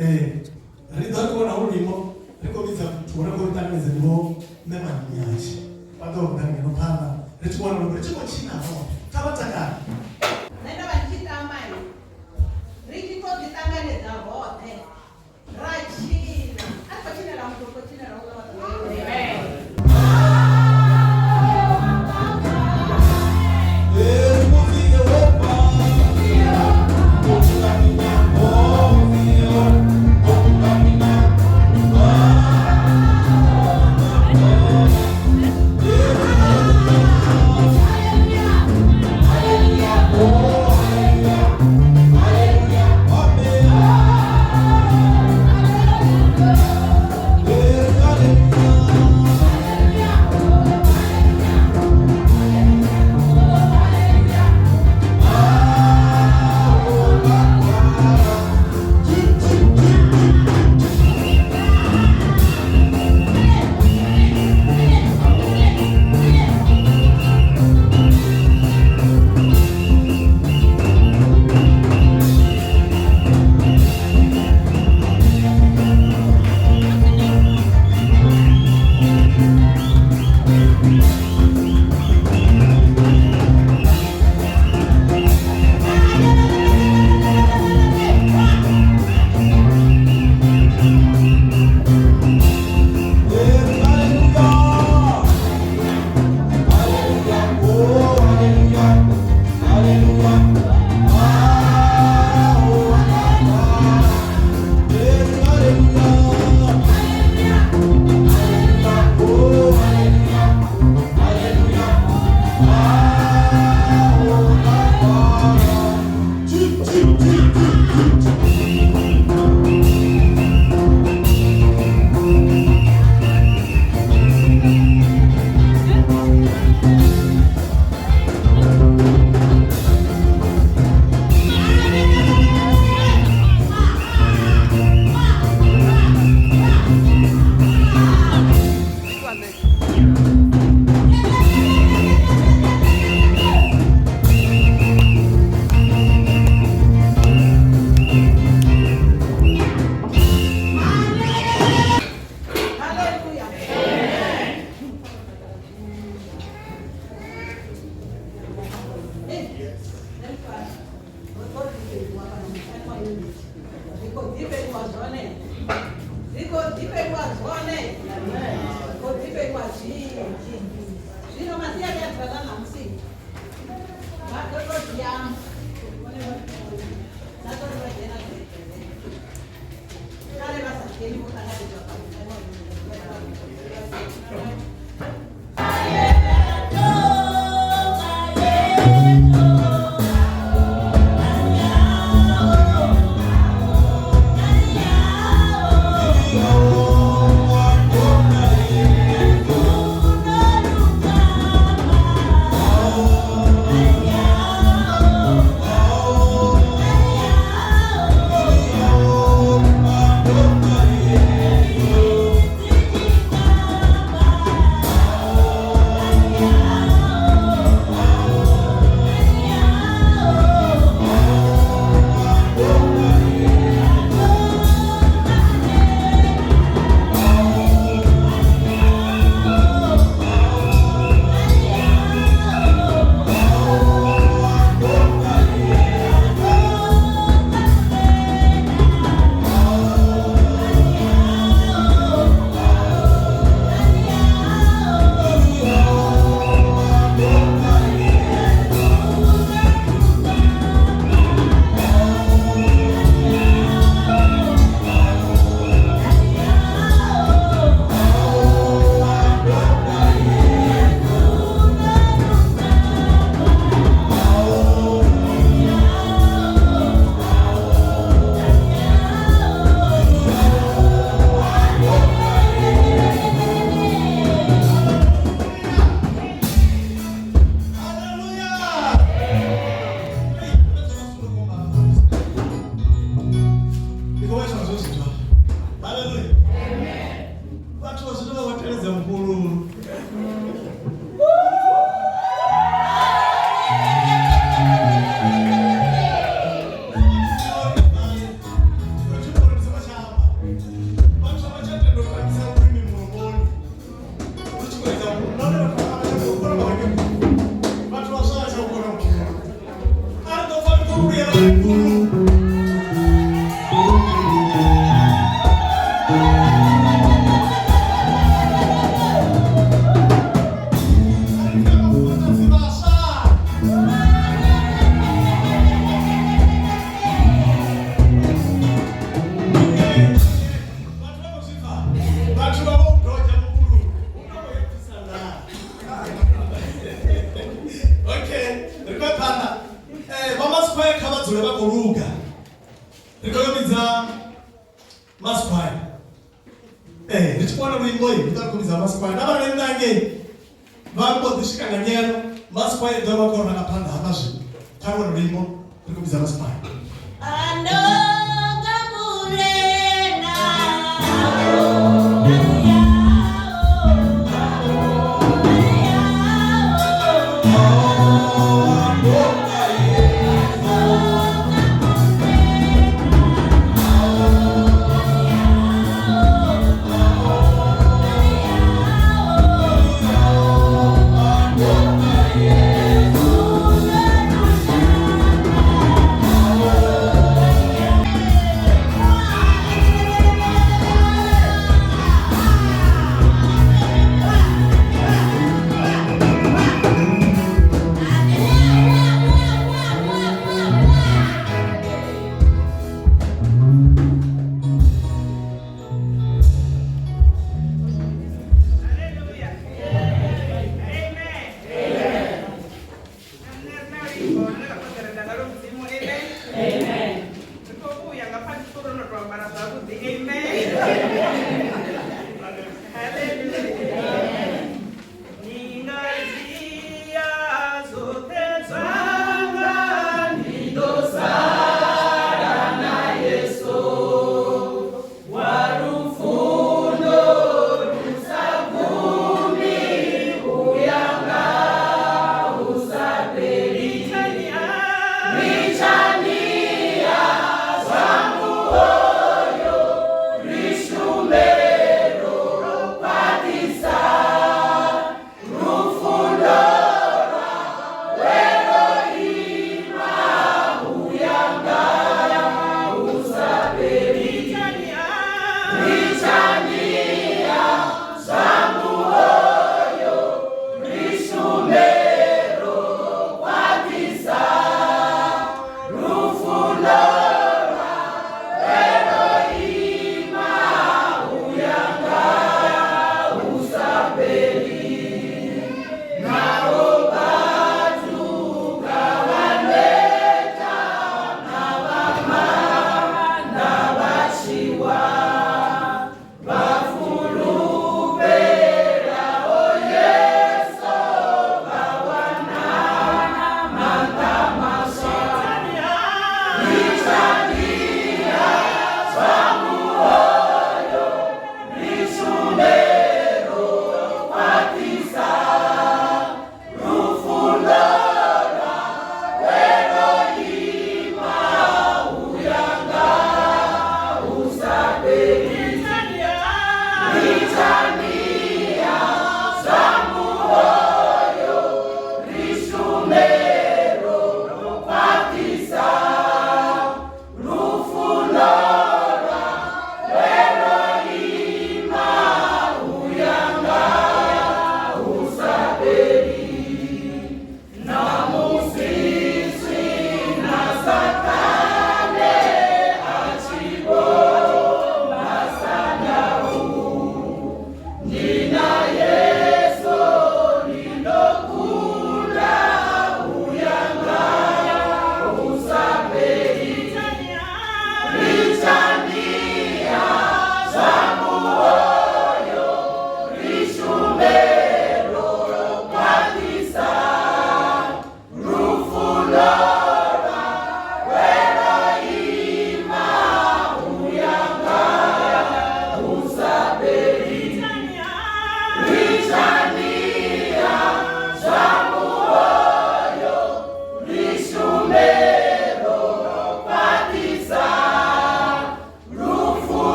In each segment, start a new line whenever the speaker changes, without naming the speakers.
Ri ḓo ri vhona hu luimbo ri khou vhidza muthu ri khou ṱanganedza ndi vho mme Manyatshe vha ḓo ḓa ngeno phanḓa ri tshi vhona uri ri tshi khou tshina roṱhe kha vha takale.
Nṋe ndo vha ndi tshi tamba ri tshi tou ḓi ṱanganedza roṱhe ra tshina a ri khou tshinela muthu ri khou tshinela houḽa wa
Mass choir. Ee, ri tshi khou wana luimbo ri ḓo ri khou vhidza mass choir. Na vha re nnḓa ngei vha mbo ḓi swika nga ngeno, mass choir i ḓo vha khou ranga phanḓa hafha zwino. Kha ri wane luimbo ri khou vhidza mass choir.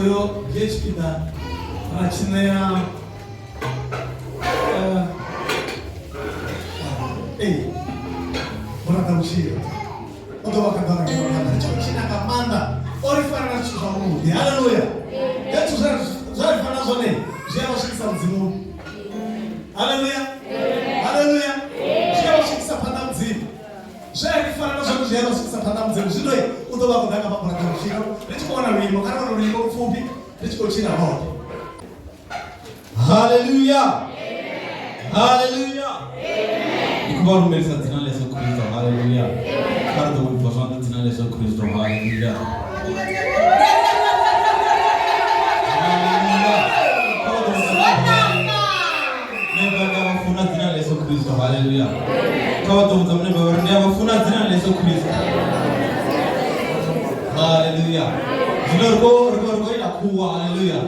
khou yo dzhia tshipiḓa ra tshi ṋea ee muranga vhutshilo u ḓo vha kha ḓa rangela phanḓa ri tshi khou tshina nga maanḓa o ri farela zwithu zwavhuḓi haleluya hezwi zwa ri fana zwone zwi a vha swikisa mudzimuni haleluya haleluya zwi a vha swikisa phanḓa mudzimu zwe a ri fara na zwone zwi a vha swikisa phanḓa mudzimu zwino u ḓo vha khou ḓa nga mabulaga vhutshilo ri tshi khou wana luimbo kha ri wane luimbo lupfufhi ri tshi khou tshina roṱhe.
Haleluya, haleluya. Ndi khou vha lumelisa dzina ḽa Yesu Kristo. Haleluya. Kha ri ḓo vhibva zwanḓa dzina ḽa Yesu Kristo. Haleluya. Haleluya. Kha vha ḓo vhudza Nṋe vha nga vha funa dzina ḽa Yesu Kristo. Haleluya. Kha vha ḓo vhudza muṋe vha uri ndi a vha funa dzina ḽa Yesu Kristo. Haleluya. Zwino ri khou ri khou ri khou ita khuwa. Haleluya.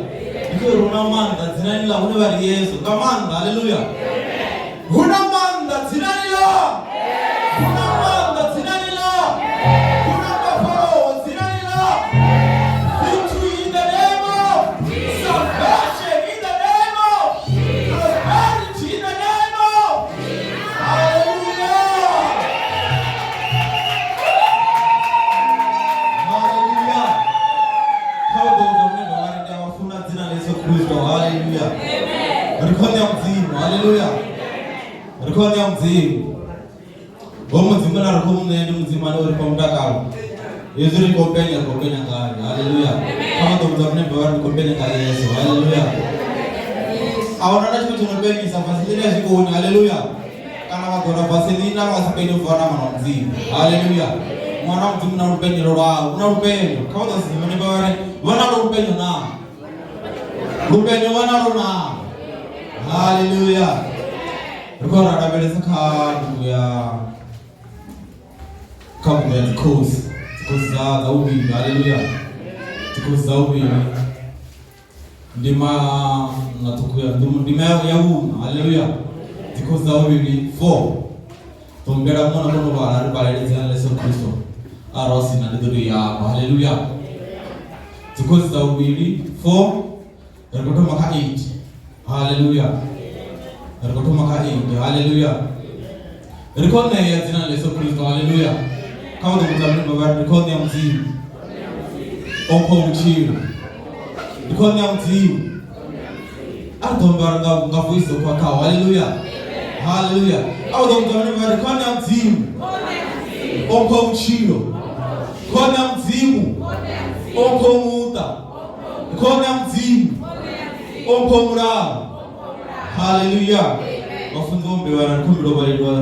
Ndi khou ri hu na maanḓa dzinani ḽa hune vha ri Yesu nga maanḓa. Haleluya. Hu na maanḓa dzinani ḽa. Hu na maanḓa dzinani ḽa. Hu na mbofholowo dzinani ḽa. Victory in the name of salvation in the name of prosperity in the name of Hallelujah. Hallelujah. Kha u ḓo vhudza muṋe vha ri ndi a vha funa dzina ḽa Yesu Kristo. Hallelujah. Ri khou ṋea Mudzimu. Hallelujah. Ri khou ṋea Mudzimu. Ho Mudzimu na ri khou mu ṋea ndi Mudzimu ane o ri fha mutakalo. Hezwi ri khou penya ri khou penya ngae. Haleluya. Kha vha ḓo vhudza muṋe vha ri khou penya nga Yesu. Haleluya. A huna na tshiṅwe tsho no penyisa vaseline a zwi koni. Haleluya. Kana vha ḓola vaseline vha si penye u fana na mwana wa Mudzimu. Haleluya. Mwana wa Mudzimu na lupenyelo lwawe. U na lupenyo. Kha vha ḓo sedza muṋe vha ri vha nalo lupenyo naa? Lupenyo vha nalo naa? Haleluya. Ri khou ra lavhelesa kha bugu ya kha bugu ya dzikhosi dzikhosi dza dza vhuvhili haleluya dzikhosi dza vhuvhili ndima na ṱhukhu ya ndima ya vhuṋa haleluya dzikhosi dza vhuvhili 4 ṱombela muṅwe na muṅwe vhala ri vhalele dzina ḽa Yesu Kristo arali hu si na ndi ḓo tou ya amba haleluya dzikhosi dza vhuvhili 4 Ri khou thoma kha 8. Haleluya. Ri khou thoma kha 8. Haleluya. Ri khou ṋea dzina ḽa Yesu Kristo. Haleluya. Kha vha ḓo vhudza vhane vha ri khou ṋea Mudzimu. O mpha vhutshilo. Ndi khou ṋea Mudzimu. A ri ḓo amba nga nga voice dzo khwaṱhaho. Haleluya. Haleluya. A vha ḓo vhudza vhane vha ri khou ṋea Mudzimu. O mpha vhutshilo. Khou ṋea Mudzimu. O mpha muṱa. Khona Mudzimu o mpha mulalo. Haleluya. Vhafunzi vho mbevhana ndi khumbelo vhalelwa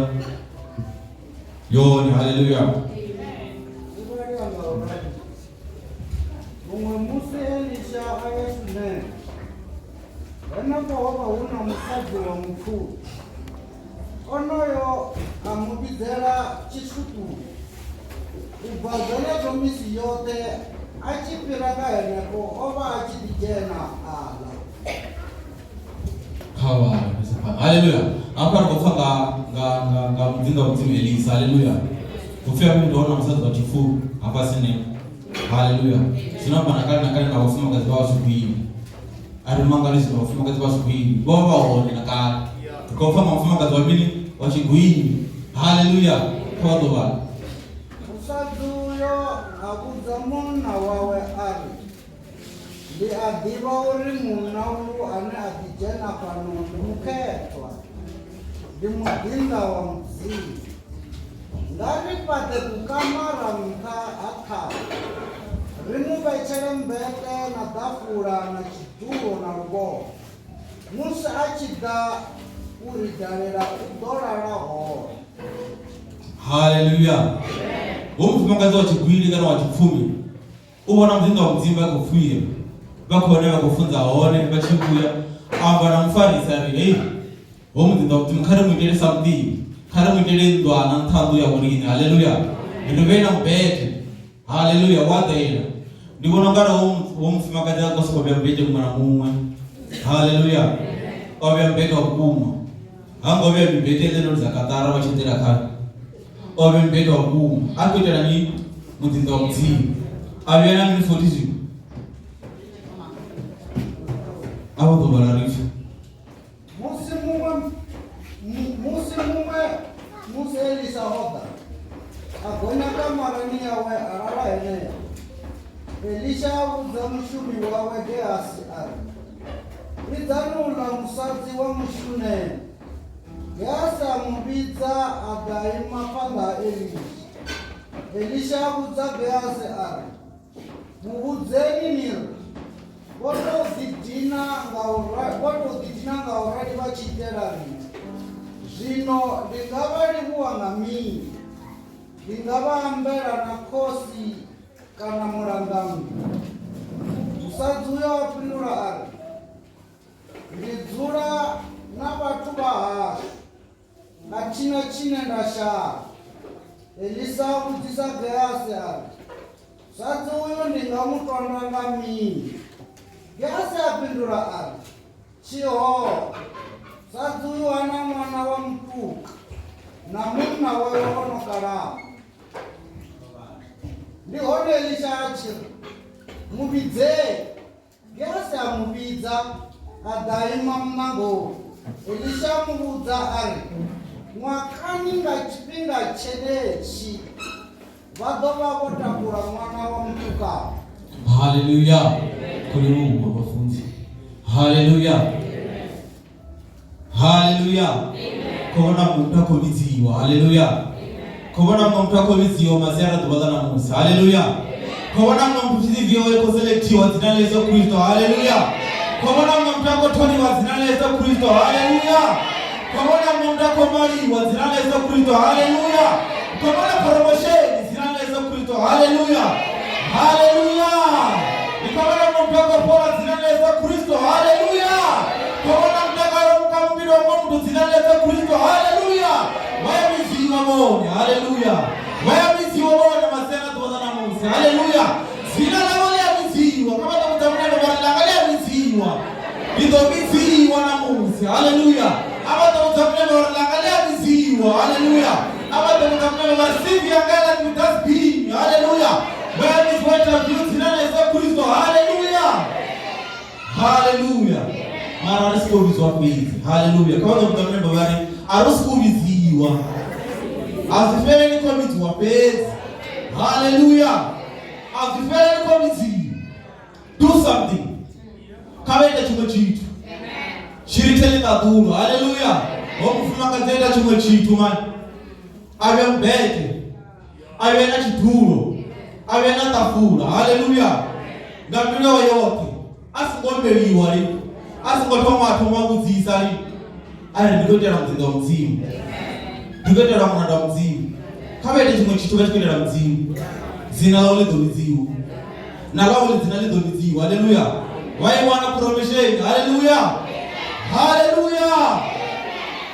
yone. Haleluya.
Muṅwe musi Elisha a ya Shuneme, henefho ho vha hu na musadzi wa mupfumi. Onoyo a mu vhidzela tshiswiṱulo. U bva zwenezwo misi yoṱhe a tshi fhira nga henefho o vha a tshi ḓi dzhena a ḽa.
Kha vha bvise phanḓa. Haleluya. Hafha ri khou pfa nga nga nga nga mudzinga wa Mudzimu Elisa. Haleluya. Hupfi hafha ndi hone musadzi wa tshifuwo hafha Sinema. Haleluya. Zwino amba na kale na kale na vhafumakadzi vha vha zwigwili. A ri mangali zwino vhafumakadzi vha zwigwili vho vha vha hone na kale. Ri khou pfa nga mufumakadzi wa mini wa tshigwili. Haleluya. Kha vha ḓo vhala.
Musadzi uyo a vhudza munna wawe a ri, Ndi a ḓivha uri munna uyu ane a ḓi dzhena fhano ndi mukhethwa, ndi muḓinḓa wa Mudzimu. Nga ri fhaṱe kukamara nṱha ha thavha, ri mu vhetshele mmbete na ḓafula na tshidulo na luvhone. Musi a tshi ḓa u ri dalela u ḓo lala hone.
Haleluya. Hoyu mufumakadzi wa tshigwili kana wa tshipfumi u vhona muḓinḓa wa Mudzimu vha khou fuiwa, vha khou hone vha khou funza hone vha tshi vhuya a amba na mufarisi a ri hei hoyu muḓinḓa wa Mudzimu kha ri mu itele something, kha ri mu itele nḓwana nṱha ha nnḓu ya vhoriṋe. Haleluya. Ri vhe na mubete. Haleluya, wa ḓela. Ndi vhona ungari hoyu mufumakadzi a khou sokou vhea mubete muṅwe na muṅwe. Haleluya. O vhea mubete wa vhukuma. Ha ngo vhea mibete heḽinoni dza kaṱara vha tshi eḓela khayo. O vhea mubete wa vhukuma. A khou itela mini? Muḓinḓa wa Mudzimu. A vhea na mini futhi zwino? A vha ḓo vhala ri pfe.
Musi muṅwe musi muṅwe musi Elisa o ḓa, a gonya kamarani yawe a lala henefho. Elisha a vhudza mushumi wawe Gehasi a ri, Vhidzani uḽa musadzi wa Mushuneme. Gehasi a mu vhidza a ḓa a ima phanḓa ha Elisha. Elisha a vhudza Gehasi a ri, Mu vhudzeni ni ri, Vho tou ḓidina nga u vho tou ḓidina nga u rali vha tshi itela nṋe. Zwino ndi nga vha livhuwa nga mini? Ndi nga vha ambela na khosi kana mulangammbi? Musadzi uyo a fhindula a ri, Ndi dzula na vhathu vha hashu. A thi na tshine nda shaya. Elisa a vhudzisa Geasi a ri, Musadzi uyu ndi nga mu tonda nga mini? Geasi a fhindula a ri, Tshihoṱa, musadzi uyu ha na ṅwana wa mutuka, na munna wawe o no kalaha. Ndi hone Elisha a tshi ri, Mu vhidzeni. Geasi a mu vhidza, a ḓa a ima muṋangoni. Elisha a mu vhudza a ri, Ṅwakani nga tshifhinga tshenetshi vha ḓo vha vho takula ṅwana wa mutukana.
Haleluya. Khou livhuwa vhafunzi. Haleluya. Haleluya. Khou vhona muthu a khou vhidziwa. Haleluya. Khou vhona muṅwe muthu a khou vhidziwa masiari a ḓuvha ḽa ṋamusi. Haleluya. Khou vhona muṅwe muthu CV yawe i khou selectiwa dzina ḽa Yesu Kristo. Haleluya. Khou vhona muṅwe muthu a khou tholiwa dzina ḽa Yesu Kristo. Haleluya. Khou vhona muṅwe muthu a khou maliwa dzina ḽa Yesu Kristo. Haleluya. Khou vhona promotion dzina ḽa Yesu Kristo. Haleluya. Haleluya. Ndi khou vhona muṅwe muthu a khou fhola dzina ḽa Yesu Kristo. Haleluya. Khou vhona mutakalo kha muvhili wa muṅwe muthu dzina ḽa Yesu Kristo. Haleluya. Vha ya vhidziwa vhone. Haleluya. Vha ya vhidziwa vhone masiari a ḓuvha ḽa ṋamusi. Haleluya. Dzina ḽavho ḽi a vhidziwa. Kha vha ḓo vhudza muṅwe vha ri ḽanga ḽi a vhidziwa. Ndi ḓo vhidziwa ṋamusi. Haleluya. A vha ḓo vhudza muṅwe vha ri ḽanga ḽi a vhidziwa. Haleluya. A vha ḓo vhudza muṅwe vha ri CV yanga ya ḽa dustbin. Haleluya. Vha ya vhidziwa interview dzina ḽa Yesu Kristo. Haleluya. Haleluya. Mara ri sokou vhidziwa fhedzi. Haleluya. Kha vha ḓo vhudza muṅwe vha ri a ri sokou vhidziwa. A zwi fheleli khou vhidziwa fhedzi. Haleluya. A zwi fheleli khou vhidziwa. Do something. Kha vha ite tshiṅwe tshithu. Tshi ri thele ṱaḓulu. Haleluya. Ho mufumakadzi a ita tshiṅwe tshithu mani. A vhea mubete. A vhea na tshidulo. A vhea na ṱafula. Haleluya. Nga mbilu yawe yoṱhe. A songo ombeliwa lini. A songo thoma a thoma a vhudzisa lini. A ri ndi khou itela muḓinḓa wa Mudzimu. Ndi khou itela mulanda wa Mudzimu. Kha vha ite tshiṅwe tshithu vha tshi khou itela Mudzimu. Dzina ḽawe ḽi ḓo vhidziwa. Na ḽawe ḽi dzina ḽi ḓo vhidziwa. Haleluya. Vha i wana promotion. Haleluya. Haleluya.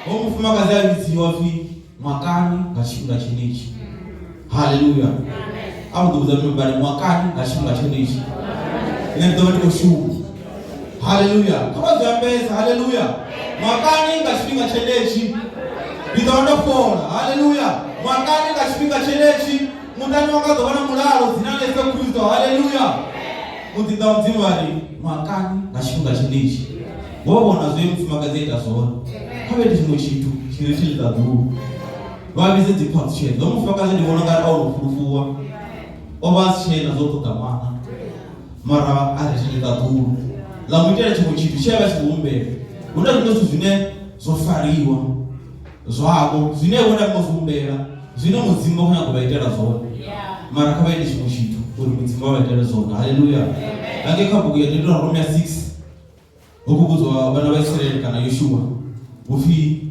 Ho mufumakadzi a vhidziwa pfi mwakani nga tshifhinga tshenetshi. Haleluya. A vha ḓo vhudza mme vha ri mwakani nga tshifhinga tshenetshi. Nṋe ndi ḓo vha ndi khou shuma. Haleluya. Kha vha zwi ambese. Haleluya. Mwakani nga tshifhinga tshenetshi ndi ḓo vha ndo fhola. Haleluya. Mwakani nga tshifhinga tshenetshi muṱani wanga ḓo vha na mulalo dzina ḽa Yesu Kristo. Haleluya. Muḓinḓa wa Mudzimu vha ri mwakani nga tshifhinga tshenetshi. Vho vhona zwe mufumakadzi a ita zwone. Kha vha ite tshiṅwe tshithu tshi re tshi ḽiṱaḓulu. Vha vhidze dziphaṱhutshedzo. Mufumakadzi ndi vhona ungari a u fhulufhuwa. O vha a si tshena zwo ṱoḓa ṅwana. Mara a ri tshi ḽiṱaḓulu ḽa mu itela tshiṅwe tshithu tshe a vha tshi khou humbela. Hu na zwiṅwe zwithu zwine zwo fariwa zwavho zwine vho nda ngo zwi humbela zwine Mudzimu vha khou nyaga u vha itela zwone. Mara kha vha ite tshiṅwe tshithu uri Mudzimu vha vha itele zwone. Haleluya. Hangei kha bugu ya Deuteronomia 6 hu khou vhudzwa vhana vha Israele kana Yoshua hupfi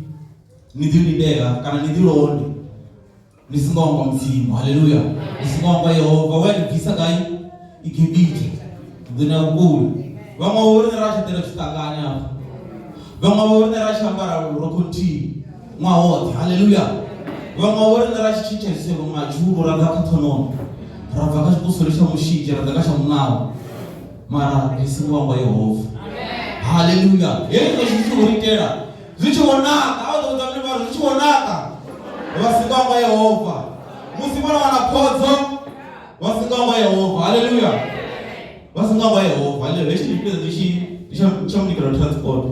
ni ḓi lindela kana ni ḓi londe ni songo hangwa Mudzimu. Haleluya. Ni songo hangwa Yehova we a ni bvisa gai Egipite nḓuni ya vhukule. Vhaṅwe vho riṋe ra tshi ḓela tshiṱangani afha. Vhaṅwe vho riṋe ra tshi ambara rokho nthihi ṅwaha woṱhe. Haleluya. Vhaṅwe vho riṋe ra tshi tshintsha zwisevho madzhulu ra ḓa kha ṱhonono. Ra bva kha tshikusule tsha mushidzhe ra ḓa kha tsha muṋawa. Mara ri songo hangwa Yehova. Haleluya. Hezwi zwi tshi khou ri itela zwi tshi vho naka, a vha ḓo vhudza muṋe vha ri zwi tshi vho naka vha songo hangwa Yehova. Musi vho no wana phodzo vha songo hangwa Yehova. Haleluya. Vha songo hangwa Yehova. Haleluya. Hetshi ndi tshifhinga ndi tshi Tsha munikelo transport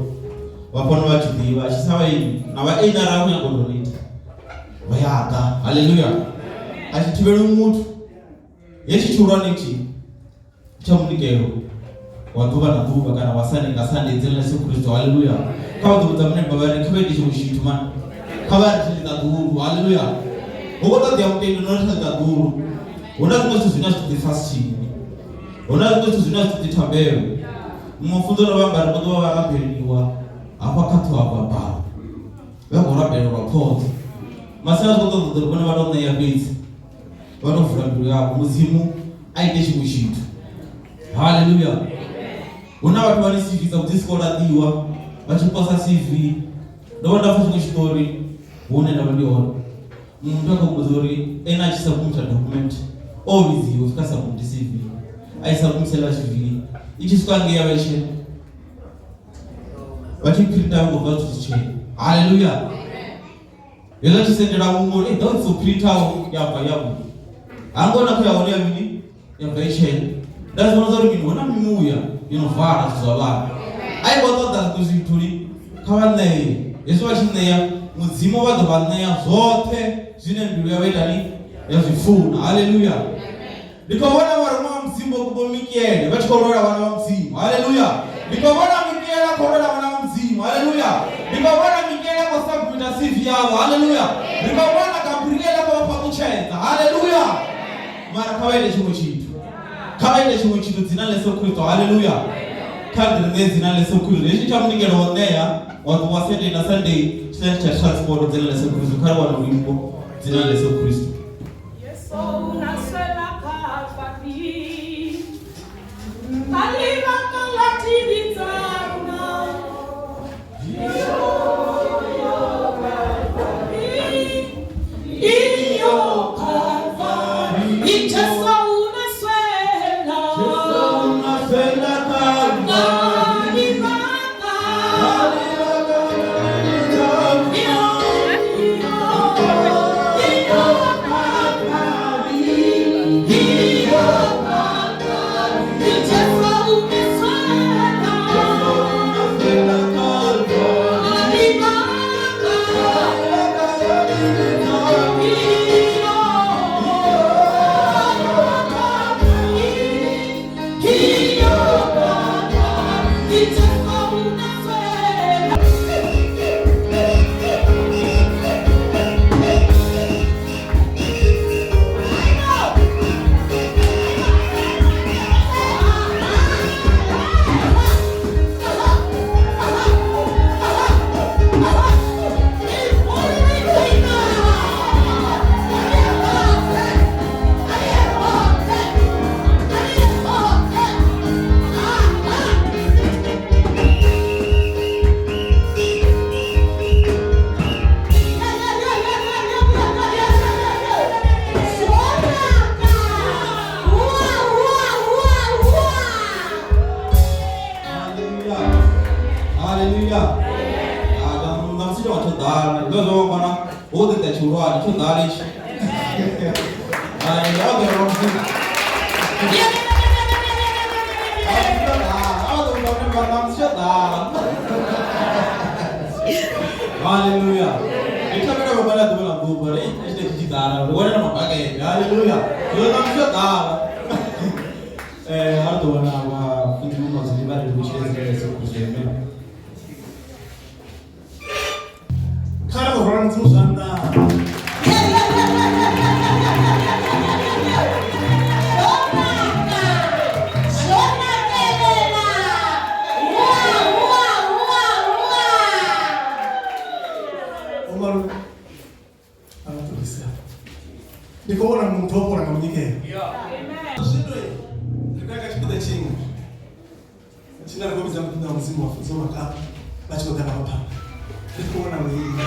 vha fhano vha tshi ḓivha tshi sa vhaeni na vhaeni arali a khou nyaga u donate vha ya ḓa haleluya a tshi thivheli muthu hetshi tshihulwane tshi tsha munikelo wa ḓuvha na ḓuvha kana wa Sunday nga Sunday dzina ḽa Yesu Kristo haleluya kha vha ḓo vhudza mune baba ri kha vha ite tshiṅwe tshithu mani kha vha ri ḽiṱaḓulu haleluya hu khou ṱoḓea mutendo no ri ḽiṱaḓulu hu na zwiṅwe zwithu zwine a zwi ṱoḓi fasting hu na zwiṅwe zwithu zwine a zwi ṱoḓi thabelo muṅwe funzo ro vha amba ri vho ḓo vha vha rabeliwa hafha kha ṱhoha baba vha khou rabelelwa phodzo masela zwi khou ṱoḓa uri vhone vha tou ṋea fhedzi vha tou vula mbilu yavho mudzimu a ite tshiṅwe tshithu haleluya hu na vhathu vhane cv dzavho dzi siko laṱiwa vha tshi posa cv ndo vha nda pfa tshiṅwe tshiṱori hune nda vha ndi hone muthu a khou mbudza uri ene a tshi submita document o vhidziwa swika submit cv a i submitela cv i tshi swika ngei ya vha tshena vha tshi printa vha khou bva zwithu zwitshena haleluya hezwi tshi sendela muṅwe uri ḓo dzo printaho ya bva ya vhuḓi hango na kho ya hone ya mini ya bva itshena nda zwi vhona zwa uri mini hu na mimuya yo no vala zwithu zwa vhathu a i khou ṱoḓa zwiṅwe zwithu ni kha vha ṋee hezwi vha tshi ṋea mudzimu vha ḓo vha ṋea zwoṱhe zwine mbilu yavho itani ya zwi funa haleluya ndi khou vhona vharuṅwa vha mudzimu vho mikiele vha tshi khou lwela vhana vha mudzimu haleluya ndi khou vhona mikiele a khou lwela vhana vha mudzimu haleluya ndi khou vhona mikiele a khou submita cv yavho haleluya ndi khou vhona gabriele a khou vha fhaṱutshedza haleluya mara kha vha ite tshiṅwe tshithu kha vha ite tshiṅwe tshithu dzina ḽa Yesu Kristo haleluya kha ri ṋee dzina ḽa Yesu Kristo hezwi tsha munikelo wo ṋea wa ṱuwa Sunday na Sunday tshine tsha transport dzina ḽa Yesu Kristo kha ri wane luimbo dzina ḽa Yesu Kristo
Yesu unaswela Calvary ka lebaka la dibe tsa rona
Hallelujah. Hallelujah. Ah, na musi tsho ḓala. Ndi zwo vhona hu ḓi ḓa tshihulwane tsho ḓala itshi. Hai, ndo ḓo ro musi. Hallelujah. Ndi thabela vha vhala ḓuvha ḽa ḓuvha ri tshi tshi ḓala. Ri wane na mabakete. Hallelujah. Zwo ṋa musi tsho ḓala. A ri ḓo wana vhafunzi vho Mazwini vha ri vhutshile dzina ḽa Yesu Kristo. Amen.
Kha ri khou rwela mudzimu zwanḓa. Vhomalume a vha ṱolisa. Ndi khou vhona muthu o fhola nga munyikelo. Zwino ri khou ya kha tshipiḓa tshiṅwe tshine ra khou vhidza muḓinḓa wa Mudzimu wa Funzo Makapa vha tshi khou ḓa nga phanḓa. Ri khou vhona luimbo.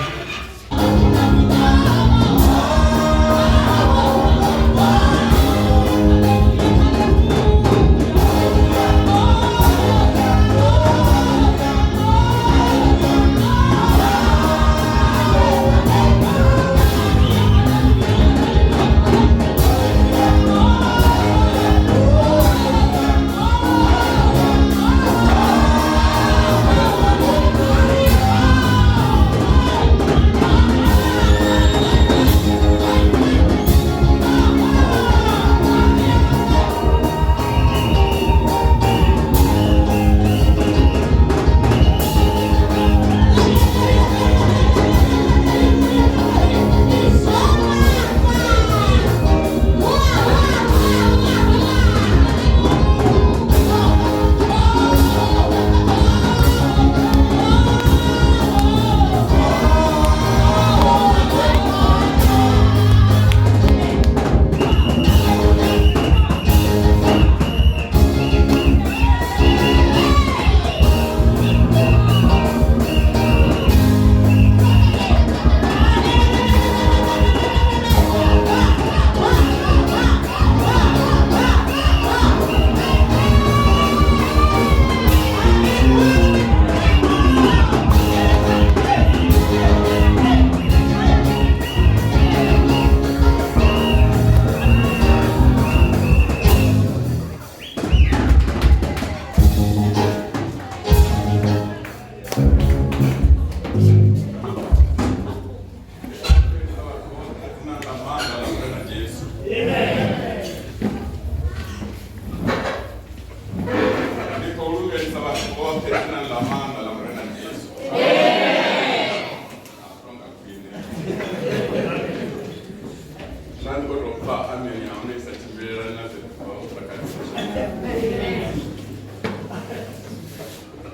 Nda ndi khou tou pfa amen ya hone i sa tshimbilelani na zwe vha vho takadza.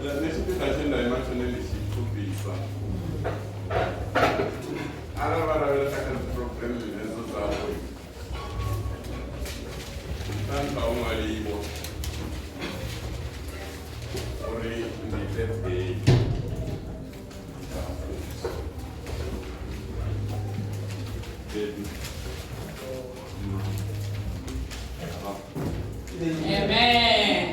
Nṋe tshipiḓa tshe nda ima tshone ndi tshi pfufhisa. Arali vha lavhelesa kha dzi program hedzo dzavho, nṱha nṱha ho ṅwaliwa uri ndi birthday ya vhafunzi. Baby.
Amen.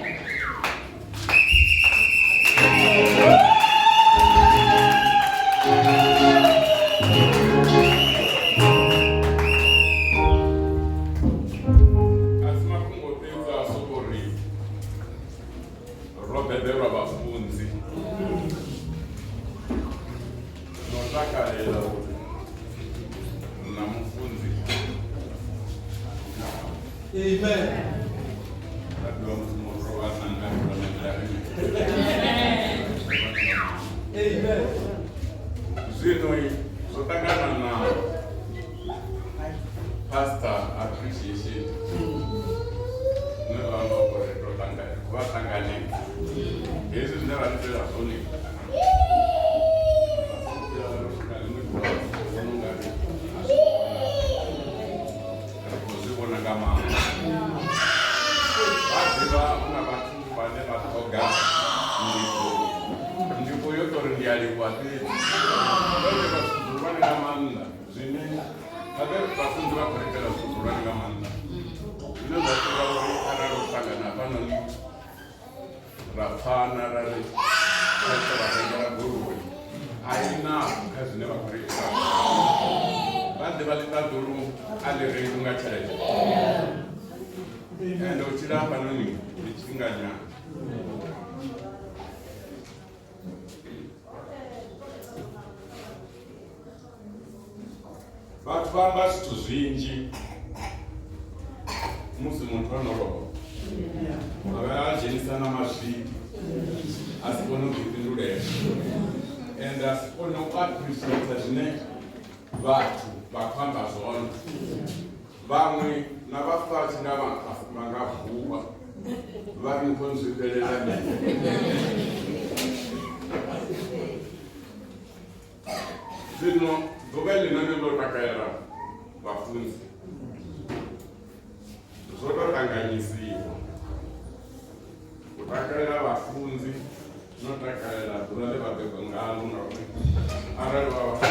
A si mafhungo fhedzi a soko ri ro bebelwa vhafunzi no takalela uri na mufunzi.
Amen.
Tapiwa Mudzimu ro vha nanga ro nangela riṋe.
Amen.
Zwino zwo ṱangana na pastor appreciation zwine zwa amba uri ro ṱangana vha ṱanganedza hezwi zwine vha itela zwone. Ri khou zwi vhona nga maanḓa, vha ḓivha hu na vhathu vhane vha ṱhoga ndivho, ndivho yo tori ndi a livhuwa fhedzi vha itela zwithu zwihulwane nga maanḓa zwine habe vhafunzi vha khou ri itela zwithu zwihulwane nga maanḓa zwine zwa fhira uri arali ro ṱangana hafhanoni ra pfana ra ri kha vha rengela goloi a i na kha zwine vha khou ri itela. Vha ḓivha ḽiṱaḓulu a ḽi rengwi nga tshelede, ende u tshila hafhanoni ndi tshifhinganyana. Vhathu vha amba zwithu zwinzhi musi muthu o no lovha, vha vha a dzhenisa na mazwifhi a si kone u ḓifhindulela and a si kone u appreciate zwine vhathu vha khou amba zwone. Vhaṅwe na vha fa tshi nga vha nga vuwa vha ri ni khou nzwifhelela mini. Zwino ḓuvha ḽinoni ḽo takalela vhafunzi zwo to ṱanganyisiwa u takalela vhafunzi no takalela ḓuvha ḽe vha bebwa ngalo, ngauri arali vha vha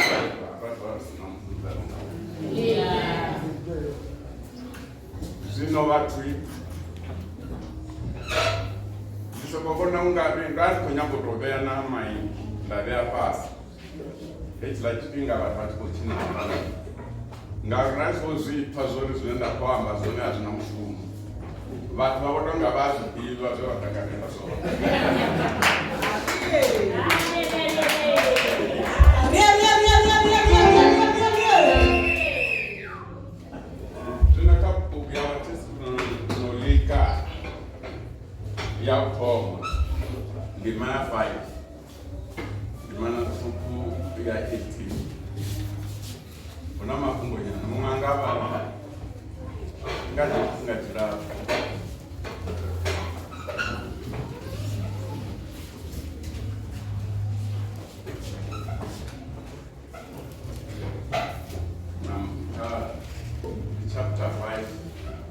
vha vha si na mufunzi a no. Zwino vhathu ndi soko vhona ungari nda ndi khou nyaga u tou vhea na maiki nda vhea fhasi hetshiḽa tshifhinga vhathu vha tshi khou tshina hafhaḽa, ngauri ra tshi khou zwi pfa zwori zwine nda khou amba zwone a zwi na mushumo. Vhathu vha vho tonga vha a zwi ḓivha zwe vha ṱanganela zwone. Zwino kha bugu ya Vhathesalonike ya u thoma ndima ya 5 ndimana ṱhukhu ya 18 hu na mafhungo nyana muṅwe a nga vhala nga tshifhinga tshilapfu. Chapter 5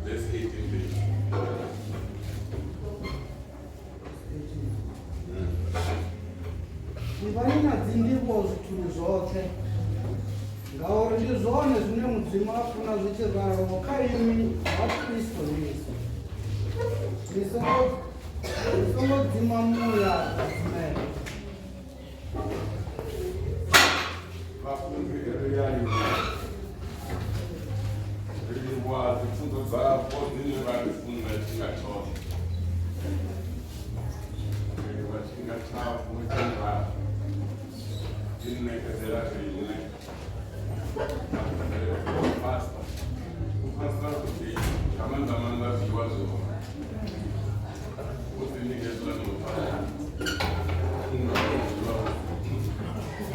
verse 18.
Ivhani na dzindivho zwithuni zwoṱhe, ngauri ndi zwone zwine Mudzimu a funa zwi tshi ralo kha inwi nga Kristo Yesu. Ni songo dzima muya wa dzimela.
Vhafunzi ri a livhuwa, ri livhuwa dzipfunzo dzavho dzine vha ri funza tshifhinga tshoṱhe. Ri livhuwa tshifhinga tshavho tshine vha ḓi ṋekedzela riṋe. Pastor, u pastor kuti nga maanḓa maanḓa zwiḽiwa zwi hone. U ḓi ṋekedzela na u pastor.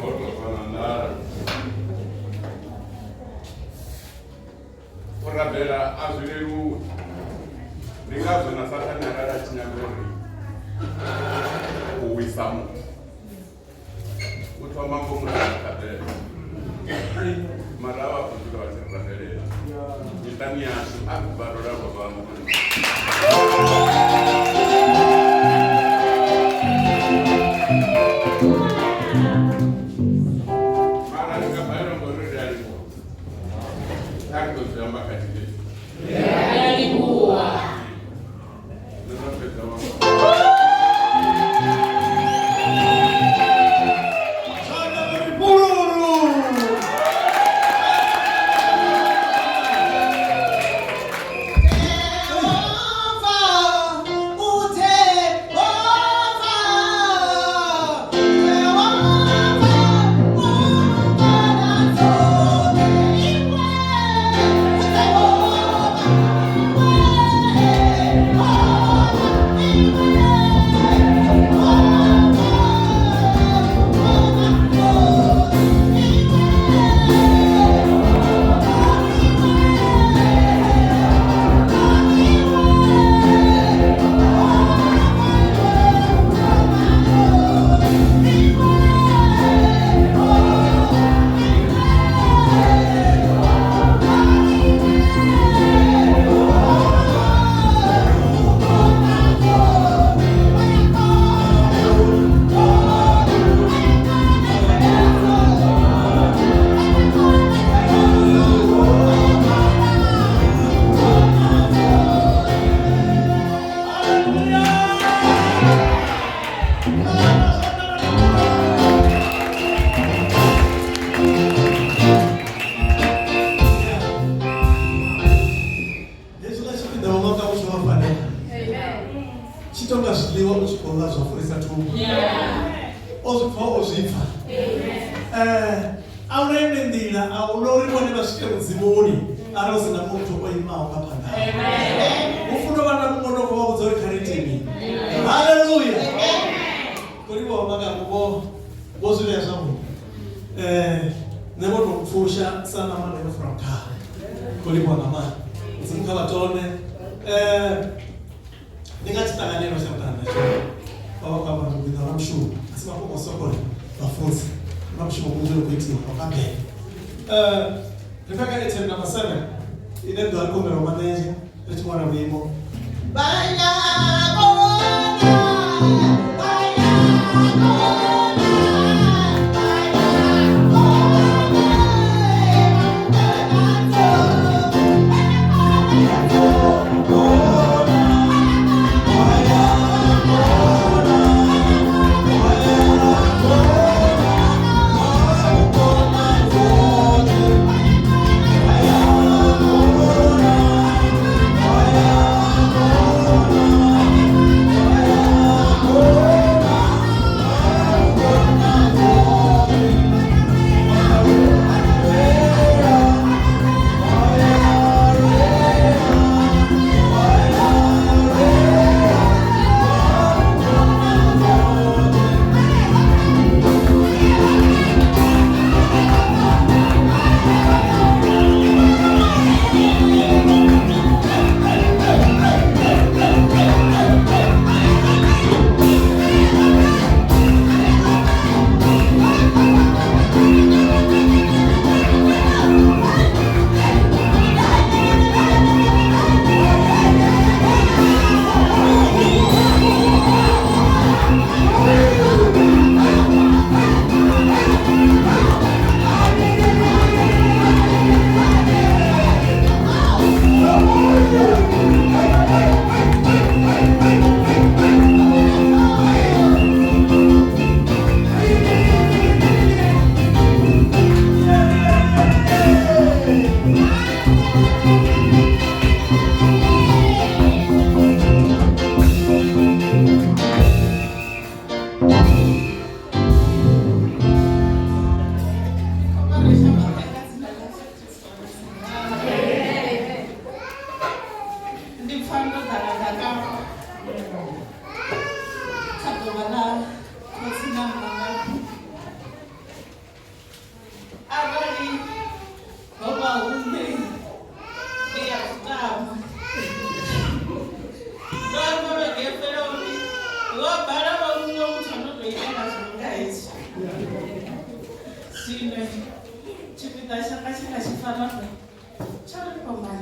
Ho tou vha na nḓala. U rabela a zwi leluwi. Ndi ngazwo na Sathane arali a tshi nyaga uri u wisa muthu u thoma ngo mu thabela. Mara vha khou dzula vha tshi ri rabelela miṱani yashu a ri balelwa lwa zwanḓa. Mara ri nga balelwa ngori ri a livhuwa. Kha ri ḓo zwi amba kha tshifhinga.
Ri a livhuwa.
Nṋe ndo fhedza wa
Zwanḓa uri fhululu. Hezwiḽa tshipiḓa wa nga u tshi vha fanela tshi tonga zwiḽiwa u tshi khou ḽa zwa furisa thumbu. O zwi pfa o zwi pfa. A huna iṅwe nḓila a huna uri vhone vha swike mudzimuni arali hu si na muthu o imaho nga phanḓa. Hu funa u vha na muṅwe no khou vha vhudza uri kha ri ite mini. Haleluya. Khou livhuwa vho vho vho zwi vhea zwavhuḓi. Nṋe vho tou pfusha sa ṋama ndo fura mukhaha. Khou livhuwa nga maanḓa. Mudzimu kha vha tone. Ndi nga tshiṱanganelo tsha vhuṱana tsho vha vha khou amba uri hu na mushumo a si mafhungo o soko ri vhafunzi hu na mushumo munzhi u khou itiwa nga bambela. Ri kha item number 7 ine ḓo ri kumbela u manenzhe ri tshi wana luimbo.
Thank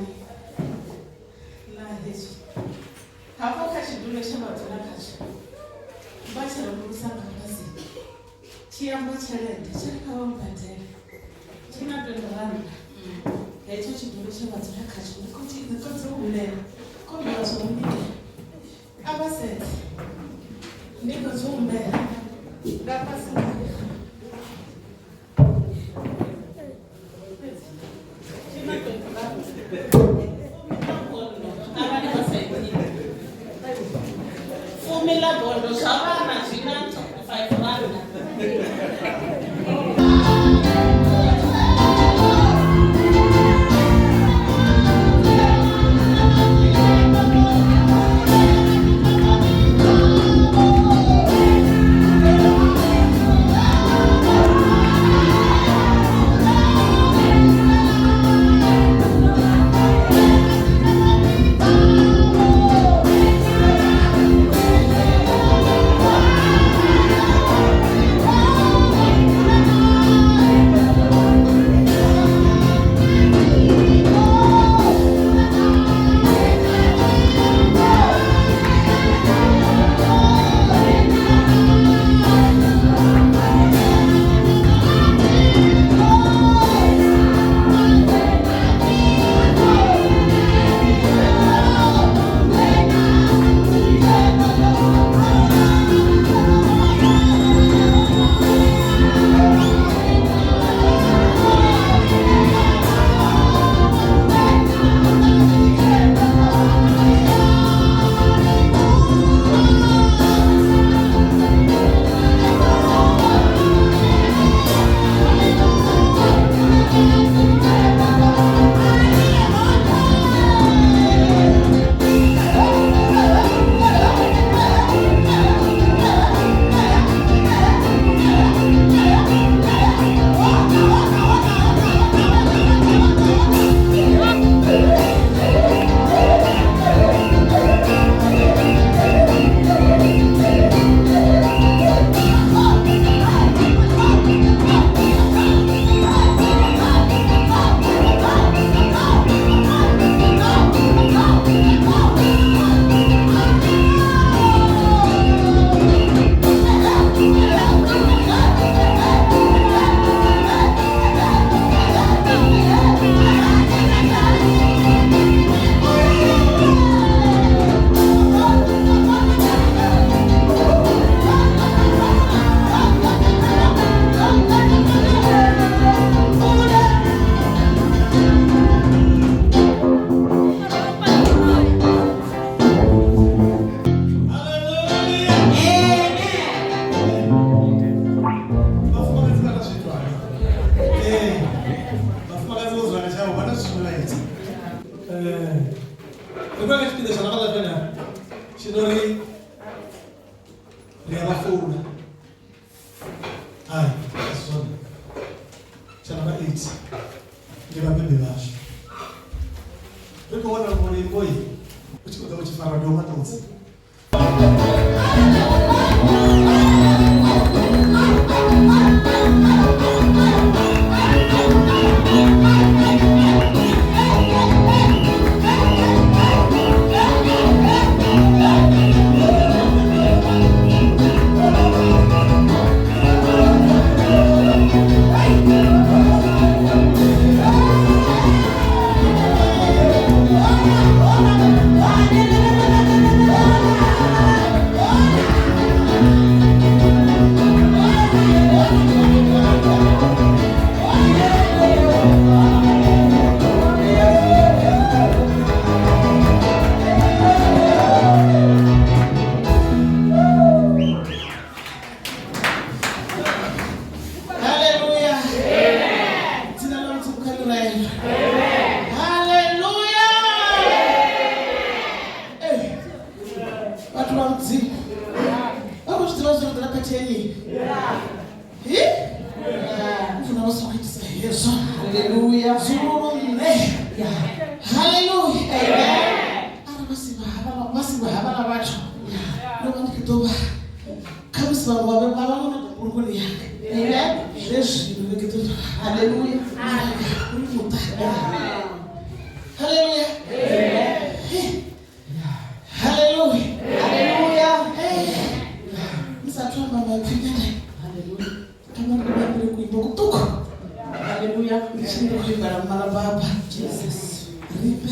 Lotshani na hezwi hafho kha tshidulo tshe vha dzula khatsho vha tshi rembulusa nga fhasi tshi amba tshelede tshi ri kha vha mbadele tshi na 20 rannda hetsho tshidulo tshe vha dzula khatsho ndi khou tshi ndi khou dzi humbela khombela zwo humbela a vha sedze ndi khou dzi humbela nga fhasi Fumi ḽa bondo zwa vhana zwi na 5 rannda.
Oh,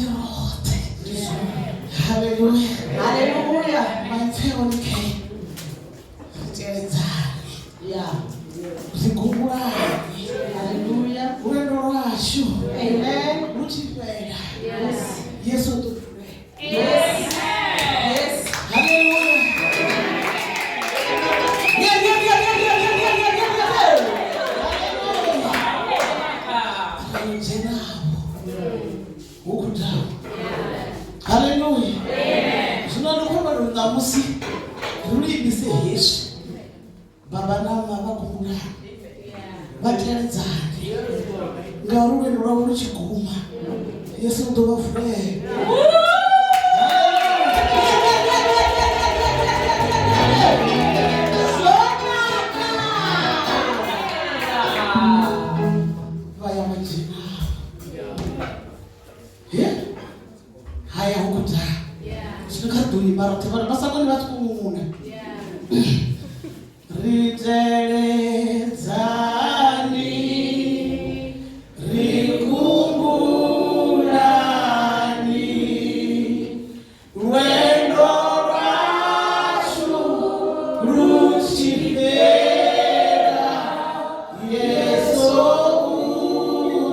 imbe roṱhe. Haleluya.
Haleluya.
Maipfi a hone khe ri teledzane.
Yeah.
Ri gungulane.
Haleluya.
Lwendo lwashu
Amen.
lu tshi fhela.
Yes.
Yesu u ḓo vulela.
Yes. Yes.
Haleluya.
Yeah, yeah, yeah, yeah, yeah, yeah, yeah, yeah, yeah, yeah.
Ri dzhenavho hu khou tamba. Haleluya. Zwino ndi khou humbela uri ṋamusi ri lu imise hezwi. Baba na mma vha gungulane, vha teledzane, ngauri lwendo lwavho lu tshi guma Yesu u ḓo vha vulela. Vha ya vha dzhena. He? Haya hu khou ḓa. Zwino kha ri ḓo imba roṱhe vhone vha sa koni vha tshi khou ṅuṅuna. Ri teledzani, ri gungulani, lwendo lwashu lu tshi fhela, Yesu u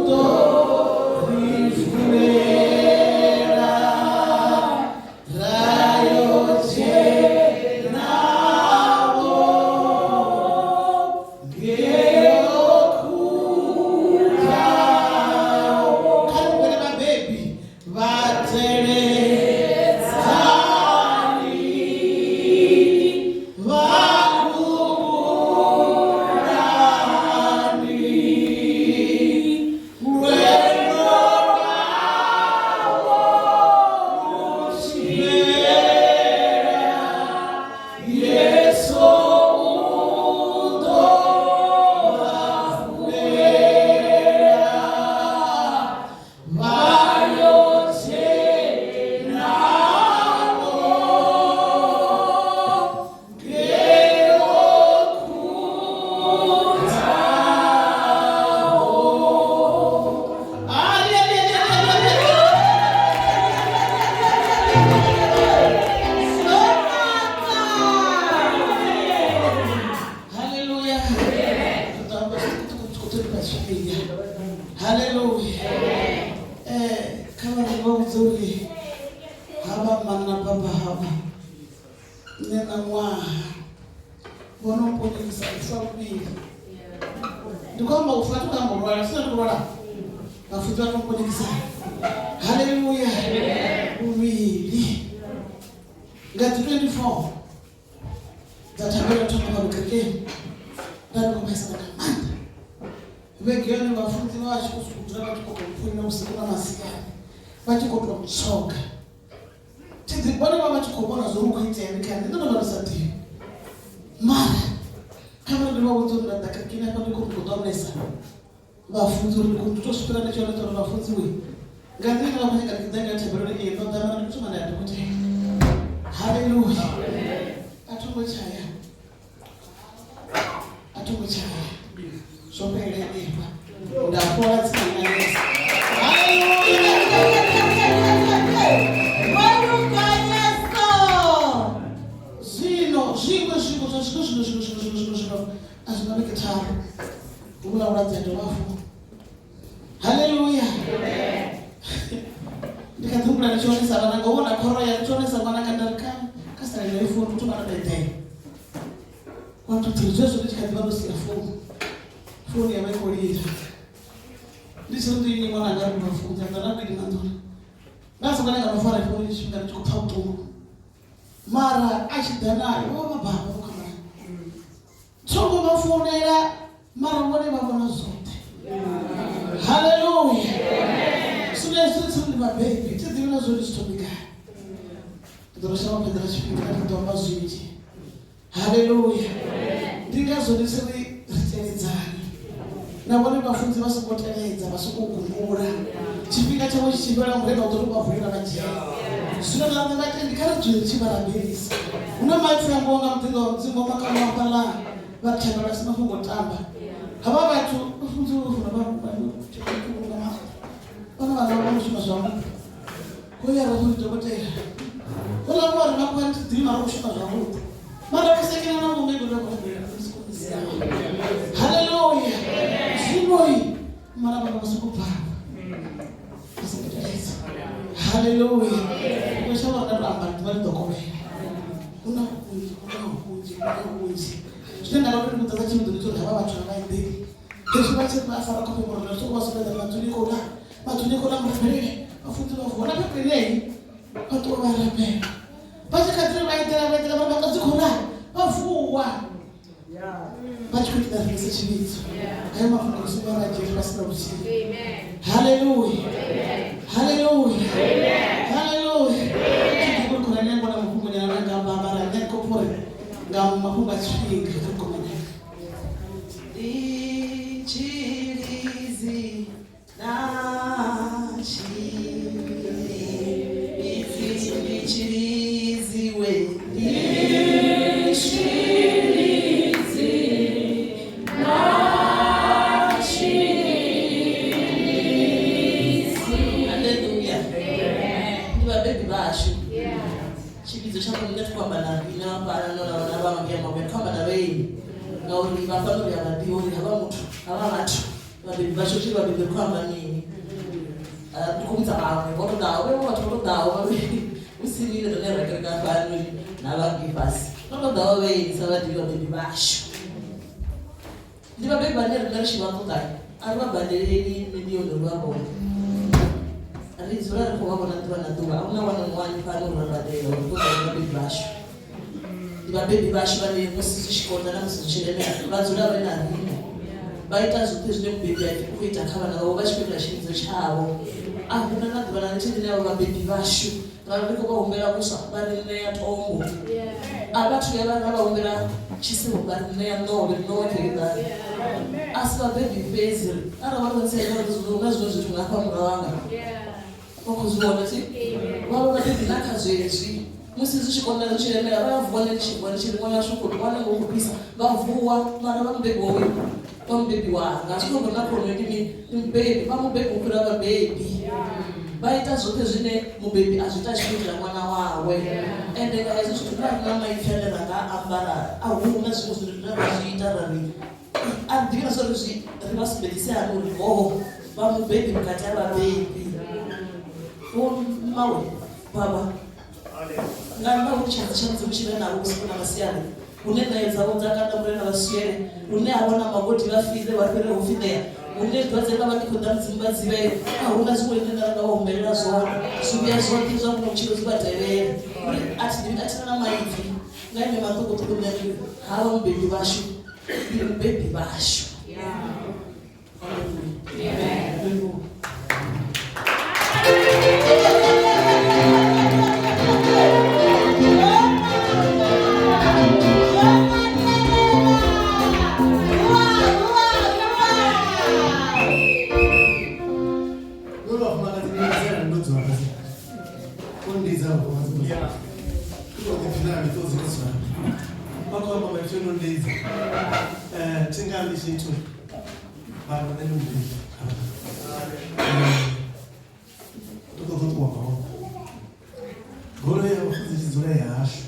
ḓo ri vulela, ra yo dzhenavho ngeo khuthaho. Kha ri humbele vhabebi vha teledzani, vha gungulani, lwendo lwavho lu tshi fhela, Yesu u ḓo vha vulela, vha yo dzhenavho ngeo khuthaho. Haleluya. Haleluya. Ri ḓo amba zwiṱukuṱuku kha tshifhinga. Haleluya. Kha vha ri vha vhudze uri havha mma na baba havha nṋe na ṅwaha vho no mponyokisa u fa luvhili. Ndi khou amba u fa, thi khou amba u lwala, sina ndi khou lwala. Vhafunzi vha to mponyokisa. Haleluya. Luvhili. Nga dzi 24 dza thabelo thoma fhano kerekeni nda ndi khou vhaisala nga maanḓa. Vhege yone vhafunzi vha tshi khou sokou dzula vha tshi khou tou mpfoinela vhusiku na masiari, vha tshi khou tou ntshoga. Thi ḓi vhone vha vha tshi khou vhona zwo ri khou itea ndi kha nṋe, nṋe ndo vha ndi sa ḓivhi. Mara kha vha ri ndi vha vhudza uri nda ḓa kerekeni hafha ndi khou ri ndi khou ḓo onesa vhafunzi uri ndi khou ndi tou swikela ndi tshi onesa uri vhafunzi we nga nḓila ine vha khou nyaga ndi tshi ḓa ngayo thabeloni iyi ndo ḓa mara ndi khou thoma nda ya dokotela. Haleluya. A tho ngo tshaya. A tho ngo tshaya. Zwo fhela henefha. Nda fhola tsini na Yesu. Haleluya. Zwino zwiṅwe zwiṅwe zwa zwino zwino zwino zwino zwino zwino zwino a zwi na vhege tharu vhula vhulwadze ha dovha hafhu. Haleluya. Ndi kha ḓi humbula ndi tshi onesa vhana nga u vhona khoro ya ndi tshi onesa ṅwananga nda ri kha kha sale nayo founu u thoma nda tou eḓela. 1 2 3 zwezwo ndi tshi kha ḓi vha ndo sia founu. Founu ya vha i khou lila. Ndi tshi ri ndi nnyi ṅwananga ri vhafunzi a ḓa na mbili maḓuvha. Nda songo nyaga no fara founu tshifhinga ndi tshi khou pfa vhuṱungu. Mara a tshi ḓa nayo vho vha baba vho khamana. Thongo vha founela mara vhone vha vhona zwoṱhe. Haleluya. Zwino hezwi ri tshi ri ndi vhabebi thi ḓivhi na zwori zwi thomi gai. Ndi ḓo ri shavha fhedza tshifhinga ndi ḓo amba zwinzhi. Haleluya. Ndi ngazwo ndi tshi ri ri teledzani. Na vhone vhafunzi vha songo teledza vha sokou gungula. Tshifhinga tshavho tshi tshi fhela murena u ḓo tou vha vulela vha dzhena. Zwino na nṋe vhatendi kha ri dzule ri tshi vha rabelisa. Hu na maipfi a ambiwaho nga muḓinḓa wa Mudzimu wa makhaulo hafhaḽa vha ri thabelo a si mafhungo o tamba. Havha vhathu vhafunzi vho funa vha nga maanḓa. Vhana vhanga vho no shuma zwavhuḓi. Khou ya ra uri dokotela uḽa wa ri vha thi ḓivhi mara u shuma zwavhuḓi mara vhusekela na mubebi ri khou rabela haleluya zwinoi mara vhana vha soko bva vha songo ita haleluya u shavha ri amba ḓuvha ḽi ḓo kovhela hu na vhunzhi hu na vhunzhi hu na vhunzhi zwine nda nga tou vhudza tshivhidzo ndi tsho uri havha vhathu a vha eḓeli hezwi vha tshi vha fara khofhe murena zwi vha sumbedza vhadzuli khou ḽa vhadzuli khou ḽa murabelele vhafunzi vha vuwa na pepelei vha ṱuwa vha rabela vha tshi kha ḓi vha eḓela vha eḓela vha vha dzi khou ḽa vha vuwa vha tshi khou ita rengise tshivhidzo hayo mafhungo ri songo ra dzhia vha sina vhutshilo haleluya haleluya haleluya tshi khou khonani yangu na mafhungo nyana na nga amba mara nṋe ndi khou pfa uri nga mafhungo a tshifhinga kha gomanyana
Ndi tshilidzi na tshilidzi, ipfi ndi tshilidzi we ndi tshilidzi na tshilidzi. Haleluya. Ndi vhabebi vhashu. Tshivhidzo tsha nṋe thi khou amba na riṋe fhano na vhana vha ngei mavhuya, ndi khou amba na vhaeni ngauri vha fano ri a vha ḓivha uri havha muthu havha vhathu vhabebi vhashu tshi vhabebi ri khou amba mini. Ndi khou vhudza vhaṅwe vho tou ḓaho vhaṅwe vhathu vho tou ḓaho vha hu si riṋe rine ra kereka fhano na vha ngei fhasi vho tou ḓaho vhaeni sa vhaḓivhi vhabebi vhashu. Ndi vhabebi vhane riṋe ri tshi vha ṱoḓa a ri vha badeleli milioni uri vha vhone, ri dzula ri khou vha vhona ḓuvha na ḓuvha. A huna one on one fhano uri ra badela uri ṱoḓa vhabebi vhashu. Ndi vhabebi vhashu vhane musi zwi tshi konḓa na musi zwi tshi lemela vha dzula vhe na riṋe, vha ita zwoṱhe zwine mubebi a khou ita kha vhana vhavho vha tshi khou itela tshivhidzo tshavho. A huna na ḓuvha na ḽithihi ḽine avho vhabebi vhashu ra ri khou vha humbela vhuswa vha ri ṋea tombo, a vha thu vhuya vha ra vha humbela tshisevho vha ri ṋea ṋowe, ṋowe kheḽiḓani. A si vhabebi fhedzi, arali vha ri hu na zwiṅwe zwithu nga hafha murahu hanga vha khou zwi vhona thi vha vha vhabebi na kha zwezwi musi zwi tshi konḓa zwi tshi lemela vha vuwa nṋe ndi tshi vuwa ndi tshi ri ṅwana washu khou ṅwana ngo khou fhisa vha vuwa mara vha mubebi wawe vha mubebi wanga zwi khou na kholomo ndi mini ndi mubebi vha mubebi u fhira vhabebi vha ita zwoṱhe zwine mubebi a zwi ita tshi khou itela ṅwana wawe ende nga hezwi zwithu na ri na maipfi ane ra nga ambara a hu na zwiṅwe zwithu zwine ra zwi ita ra ri a ri ḓivhi na zwa uri zwi ri vha sumbedzise hani uri ngoho vha mubebi vhukati ha vhabebi vho mawe baba nga nnḓa hu tshanḓa tsha Mudzimu tshi vhe navho vhusiku na masiari, hune ṋayo dzavho dza kanda murena vha swiele, hune ha vha na magodi vha fhire vha fhire ho fiṋea, hune dwadze ḽa vha ḽi khou ḓa Mudzimu vha dzivhele, a hu na zwiṅwe ḽine nda nga vha humbelela zwone, zwivhuya zwoṱhe zwa muno vhutshilo zwi vha tevhele. Uri a thi ḓivhi, a thi na na maipfi nga ene maṱukuṱuku nṋe ndi ri, havha mubebi vhashu ndi mubebi vhashu. Haleluya.
Vho vhafumakadzi ndi dzela ndo dzula fhasi. U ndidza vhafumakadzi. Yeah. Ndi khou ḓiphina nga miṱodzi ndo dzula. Vha khou amba maipfi o no ndidza. Thi nga ambi tshithu mara nṋe ndi mubebi. Ndi khou ḓo ṱuwa nga hone. Goloi ya vhafunzi tshi dzula ya hashu.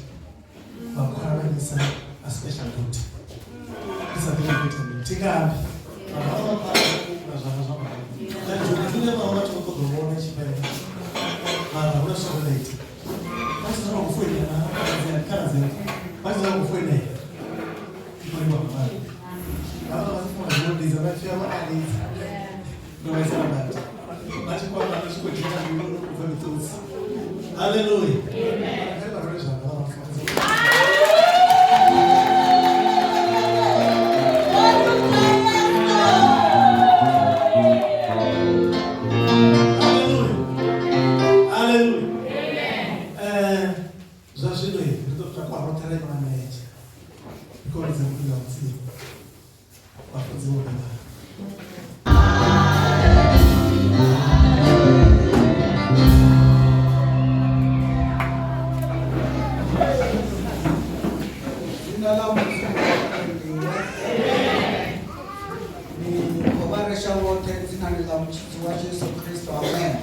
Vha khwala vha imisa a special route. Ndi sa ḓivhi uri ita mini. Thi nga ambi. Mara vha vha khwala na zwanga zwa mahayani. Na dzhoni vha vhathu vha ṱoḓa u vhona tshi fhela. Mara hu na zwithu zwine nda ita. Vha tshi dzula khou foinela na khaladzi anga. Vha tshi dzula khou foinela. Ndi khou livha nga maanḓa. Havha vha vhafumakadzi vho ndidza vha pfi avho a lidza. Ndo vhaisala badi. Vha tshi khou amba vha tshi khou dzhena mbiluni u bva miṱodzi. Hallelujah. Amen. Kha ri vha rwele zwanḓa vha vhafumakadzi. Hallelujah. Hallelujah. Amen. Zwa zwino ri ḓo takuwa roṱhe ra ima milenzhe. Ri khou lidza mupila wa Mudzimu. Vhafunzi vho beba.
Dzina ḽa Mudzimu ḽi rendiwe. Ni khou vha resha vhoṱhe dzinani ḽa mutshidzi wa Jesu Kristo. Amen.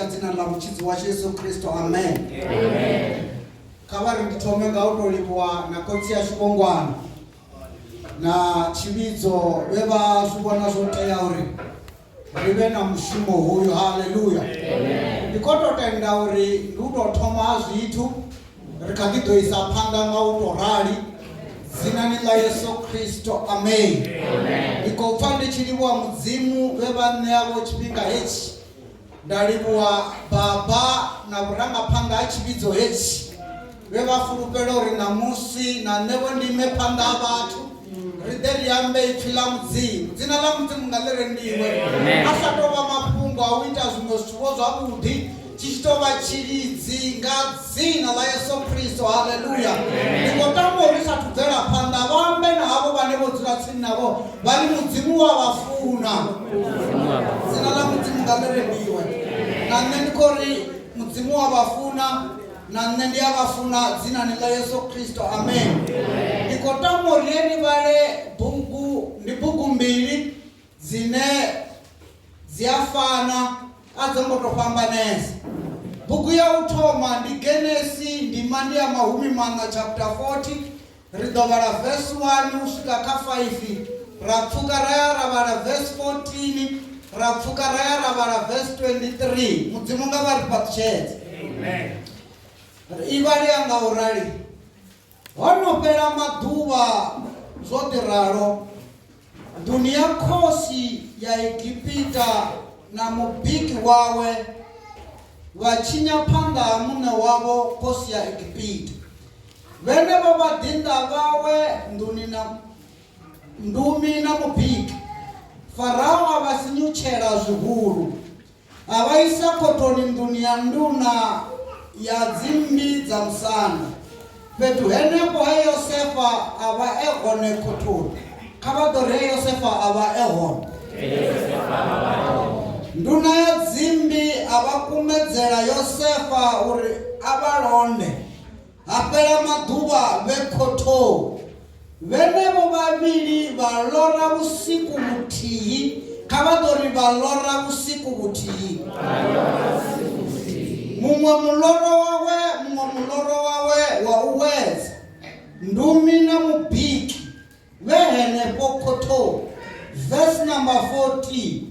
dzina ḽa mutshidzi washu Yesu Kristo amen. Kha vha ri ndi thome nga u tou livhuwa na khotsi ashu Vhongwana na tshivhidzo vhe vha zwi vhona zwo tea uri ri vhe na mushumo hoyu haleluya ndi khou tou tenda uri ndi u tou thoma ha zwithu ri kha ḓi ḓo isa phanḓa nga u tou rali dzinani ḽa yesu kristo amen ndi khou pfa ndi tshi livhuwa mudzimu vhe vha ṋea vho tshifhinga hetshi nda livhuwa baba na vhurangaphanḓa ha tshivhidzo hetshi vhe vha fulufhela uri ṋamusi na nṋe vho ndi ime phanḓa ha vhathu ri ḓe ri ambe ipfi ḽa mudzimu dzina ḽa mudzimu nga ḽi rendiwe a sa tou vha mafhungo a u ita zwiṅwe zwithu vho zwavhuḓi tshi tshi tou vha tshilidzi nga dzina ḽa yesu kristo haleluya ndi khou tama uri sathu bvela phanḓa vha ambe na havho vhane vho dzula tsini navho vha ri mudzimu wa vha funa dzina ḽa mudzimu nga ḽi rendiwe na nṋe ndi khou ri mudzimu wa vha funa na nṋe ndi a vha funa dzinani ḽa yesu kristo amen ndi khou tama uri ni vhale bugu ndi bugu mbili dzine dzi a fana a dzo ngo tou fhambanesa bugu ya u thoma ndi genesi ndima ndi ya 40 chapter 40 ri ḓo vhala verse 1 u swika kha 5 ra pfuka ra ya ra vhala verse 14 ra pfuka ra ya ra vhala verse 23 mudzimu nga vha ri fhaṱutshedze i vhalea nga u rali ho no fhela maḓuvha zwo ḓi ralo nḓuni ya khosi ya egipita na mubiki wawe vha tshinya phanḓa ha muṋe wavho khosi ya egipita vhenevho vhaḓinḓa vhawe nḓuni na ndumi na mubiki farao a vha sinyutshela zwihulu A vha isa khothoni nḓuni ya nduna ya dzimmbi dza musanda. Fhethu henefho he Yosefa a vha e hone khothoni. Kha vha ḓo ri he Yosefa a vha e hone. Nduna ya dzimmbi a vha kumedzela Yosefa uri a vha londe. Ha fhela maḓuvha vhe khothoni. Vhenevho vhavhili vha lora vhusiku vhuthihi. Kha vha ḓo ri vha lora vhusiku vhuthihi. Muṅwe muloro wawe, muṅwe muloro wawe wa u wedza. Ndumi na mubiki vhe henefho khothoni. Verse number 14.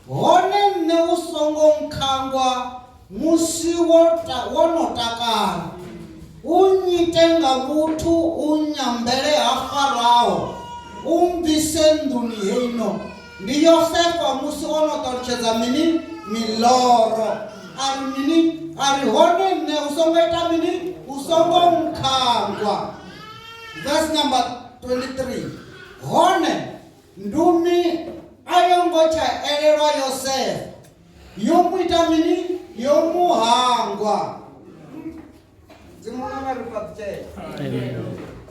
Hone nṋe u songo nkhangwa musi wo, ta, wo no takala. U nnyite nga vhuthu u nnyambele ha Farao, u mbvise nḓuni heino. Ndi Yosefa musi o no ṱalutshedza mini? Miloro. A ri mini? A ri hone nṋe u songo ita mini? U songo nkhangwa. Verse number 23. Hone Ndumi a yo ngo tsha elelwa Yosefa. Yo mu ita mini? Yo mu hangwa. Dzimu nga ri fhaṱutshedze.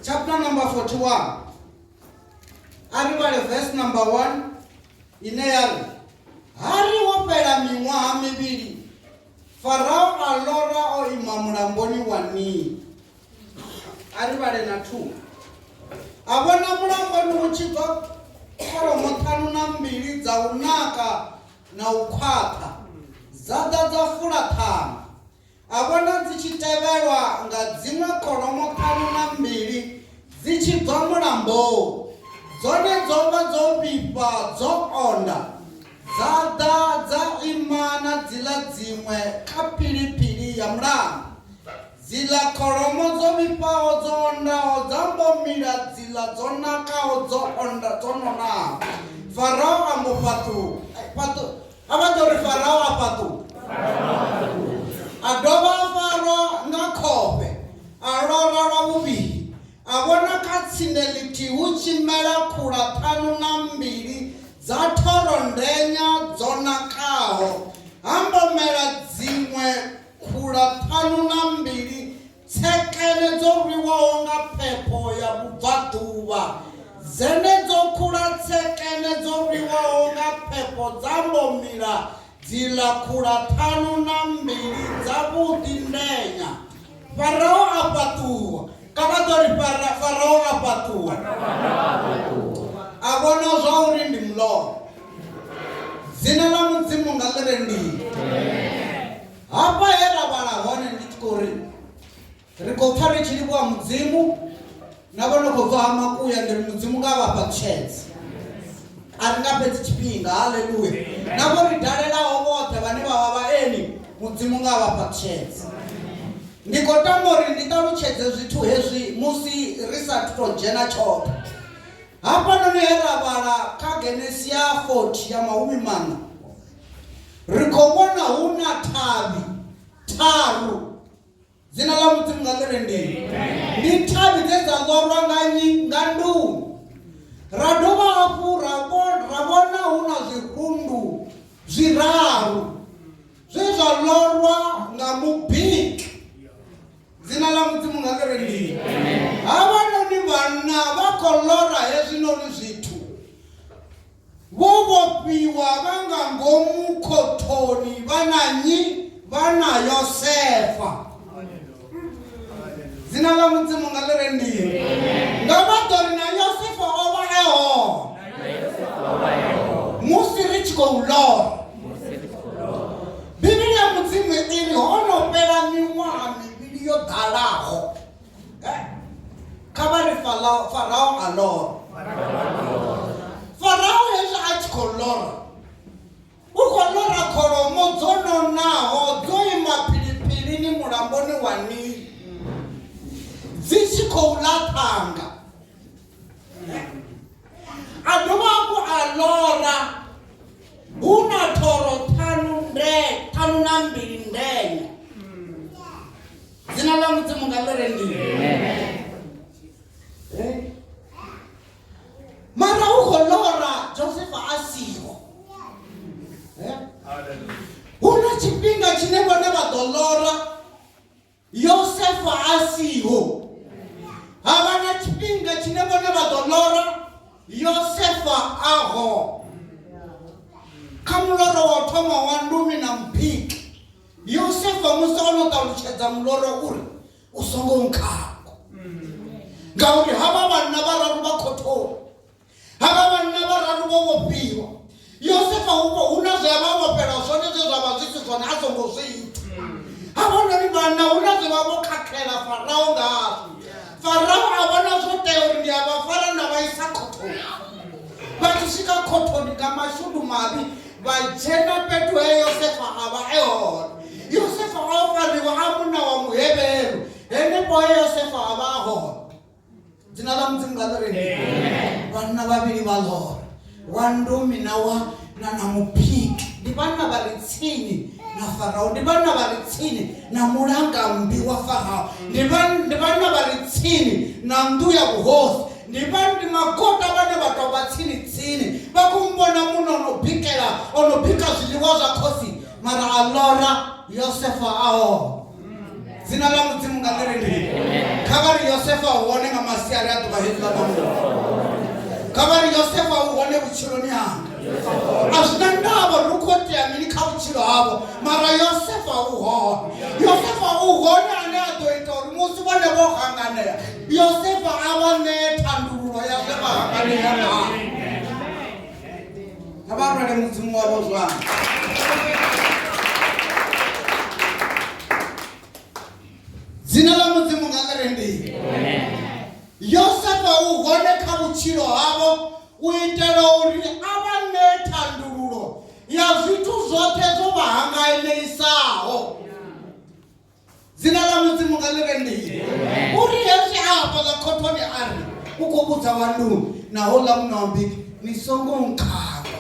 Chapter number 41. A ri vhale verse number 1 ine ya ri ha ri wo fhela miṅwaha mivhili Farao a lora o ima mulamboni wa Nile. A ri vhale na 2. A vhona mulamboni hu tshi bva kholomo 52 dza u naka na u khwaṱha, dza ḓa dza fula ṱhanu. A vhona dzi tshi tevhelwa nga dziṅwe kholomo 52 dzi tshi bva mulamboni, dzone dzo vha dzo vhifha dzo onda, dza ḓa dza ima na dziḽa dziṅwe kha philiphili ya mulambo. Dziḽa kholomo dzo vhifhaho dzo ondaho dza mbo mila dziḽa dzo nakaho dzo onda dzo nonaho. Farao a mbo fhaṱuwa. Fhaṱu, a vha ḓo ri Farao a fhaṱuwa. A dovha a farwa nga khofhe, a lora lwa vhuvhili. A vhona kha tsinde ḽithihi hu tshi mela khula 52 dza thoro ndenya dzo nakaho, ha mbo mela dziṅwe Khula 52 tsekene dzo rwiwaho nga phepho ya vhubvaḓuvha. Dzenedzo khula tsekene dzo rwiwaho nga phepho dza mbo mila dziḽa khula 52 dzavhuḓi ndenya. Farao a fhaṱuwa. Kha vha ḓo ri Farao a fhaṱuwa. A vhona zwa uri ndi muloro. Dzina ḽa Mudzimu nga ḽi rendiwe. Hafha he ra vhala hone ndi tshi khou ri ri khou pfa ri tshi livhuwa Mudzimu na vho no khou bva ha makuya ndi ri Mudzimu nga vha fhaṱutshedze. A ri nga fhedzi tshifhinga, haleluya. Na vho ri dalelaho vhoṱhe vhane vha vha vhaeni, Mudzimu nga vha fhaṱutshedze. Ndi khou tama uri ndi ṱalutshedze zwithu hezwi musi ri sa athu tou dzhena tshoṱhe. Hafhanoni he ra vhala kha Genesi ya 40 ya mahumi maṋa, ri khou vhona hu na thavhi tharu. Dzina ḽa Mudzimu nga ḽi rendiwe. Ndi thavhi dze dza ḽorwa nga nnyi? Nga ndumi. Ra dovha hafhu ra ra vhona hu na zwirundu zwiraru zwe zwa ḽorwa nga mubiki. Dzina ḽa Mudzimu nga ḽi rendiwe. Havhanoni vhanna vha khou ḽora hezwinoni zwithu Vho vhofhiwa vha nga ngomu khothoni vha na nnyi? Vha na Yosefa. Dzina ḽa Mudzimu nga ḽi rendiwe. Nga vha ḓo ri na Yosefa o vha e hone musi ri tshi khou lora. Bivhili ya Mudzimu i ri ho no fhela miṅwaha mivhili yo ḓalaho. Eh, kha vha ri Farao a lora. Farao hezwi a tshi khou lora, u khou lora kholomo dzo nonaho dzo ima philiphilini mulamboni wa Nili dzi tshi khou ḽa ṱhanga. A dovha hafhu a lora hu na thoro ṱhanu nde ṱhanu na mbili ndenya. Dzina ḽa Mudzimu nga ḽi rendiwe. Eh? Mara u khou lora Josefa a siho. Eh? Hu na tshifhinga tshine vhone vha ḓo lora Yosefa a siho. Ha vha na tshifhinga tshine vhone vha ḓo lora Yosefa a hone. Kha muloro wa u thoma wa ndumi na mubiki Yosefa musi o no ṱalutshedza muloro u ri, U songo nkhangwa, ngauri havha vhanna vhararu vha khothoni, havha vhanna vhararu vho vhofhiwa. Yosefa hu na zwe a vha vhofhelwa zwone zwe zwa vha zwi si zwone a songo zwi ita. Havhanoni vhanna hu na zwe vha vho khakhela Farao ngazwo. Farao a vhona zwo tea uri ndi a vha fara nda vha isa khothoni. Vha tshi swika khothoni nga mashudu mavhi Vha dzhena fhethu he Yosefa a vha e hone. Yosefa o fariwa a munna wa Muhevheru henefho he Yosefa a vha a hone. Dzina ḽa Mudzimu nga ḽi rendiwe. Vhanna vhavhili vha ḽora, wa ndumi na wa na na mupiki. Ndi vhanna vha re tsini na Farao, ndi vhanna vha re tsini na mulangammbi wa Farao, ndi vhanna vha re tsini na nnḓu ya vhuhosi. Ndi vha ndi magota vhane vha tou vha tsini tsini, vha khou mmbona muno o no bikela o no bika zwiḽiwa zwa khosi, mara a lora Yosefa a hone. Dzina ḽa Mudzimu nga ḽi rendiwe. Kha vha ri Yosefa u hone nga masiari a ḓuvha heḽi ḽa ṋamusi. Kha vha ri Yosefa u hone vhutshiloni hanga. A zwi na ndavha uri hu khou itea mini kha vhutshilo havho, mara Yosefa u hone. Yosefa u hone ane a ḓo ita uri musi vhone vho hanganea, Yosefa a vha ṋee thandululo ya zwe vha hanganea ngazwo. Kha vha rwele Mudzimu wavho zwanḓa. Dzina ḽa Mudzimu nga ḽi rendiwe. Yosefa u hone kha vhutshilo havho u itela uri a vha ṋee thandululo ya zwithu zwoṱhe zwo vha hanganeisaho. Dzina ḽa Mudzimu nga ḽi rendiwe. Uri hezwi a hafhaḽa khothoni a ri u khou vhudza wa nḓuni na houḽa munna wa mbiki ni songo nkhangwa.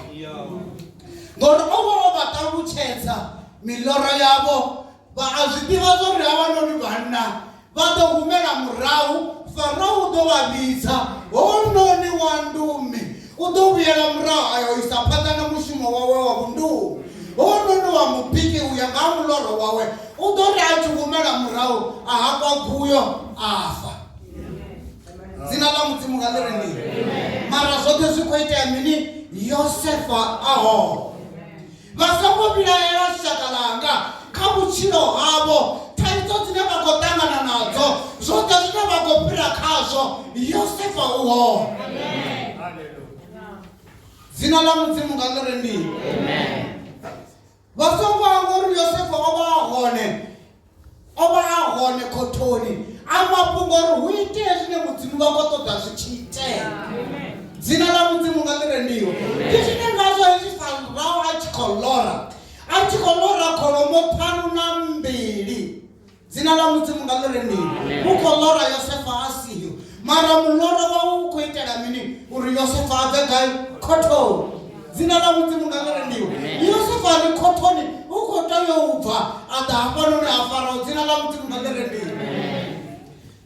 Ngori o vha o vha ṱalutshedza miloro yavho Vha a zwi ḓivha zwa uri havhanoni vhanna vha ḓo humela murahu, Farao u ḓo vha vhidza, hounoni wa ndumi u ḓo vhuyela murahu a ya u isa phanḓa na mushumo wawe wa vhundumi, hounoni wa mubiki u ya nga ha muloro wawe u ḓo ri a tshi humela murahu a hakwa guyo a fa. Dzina ḽa Mudzimu nga ḽi rendiwe. Mara zwoṱhe zwi khou itea mini? Yosefa a hone. Vha songo vhilaela shaka ḽanga kha vhutshilo havho, thaidzo dzine vha khou ṱangana nadzo, zwoṱhe zwine vha khou fhira khazwo, Yosefa u hone. Dzina ḽa Mudzimu nga ḽi rendiwe. Vha songo hangwa uri Yosefa o vha a hone, o vha a hone khothoni a mafhungo uri hu itee zwine Mudzimu vha khou ṱoḓa zwi tshi itea. Dzina ḽa Mudzimu nga ḽi rendiwe. Ndi zwine ngazwo hezwi Farao a tshi khou lora, a tshi khou lora kholomo ṱhanu na mbili. Dzina ḽa Mudzimu nga ḽi rendiwe. U khou lora Yosefa a siho. Mara muloro wawe u khou itela mini? Uri Yosefa a bve gai? Khothoni. Dzina ḽa Mudzimu nga ḽi rendiwe. Yosefa a re khothoni u khou tea u bva a ḓa hafhanoni ha Farao. Dzina ḽa Mudzimu nga ḽi rendiwe.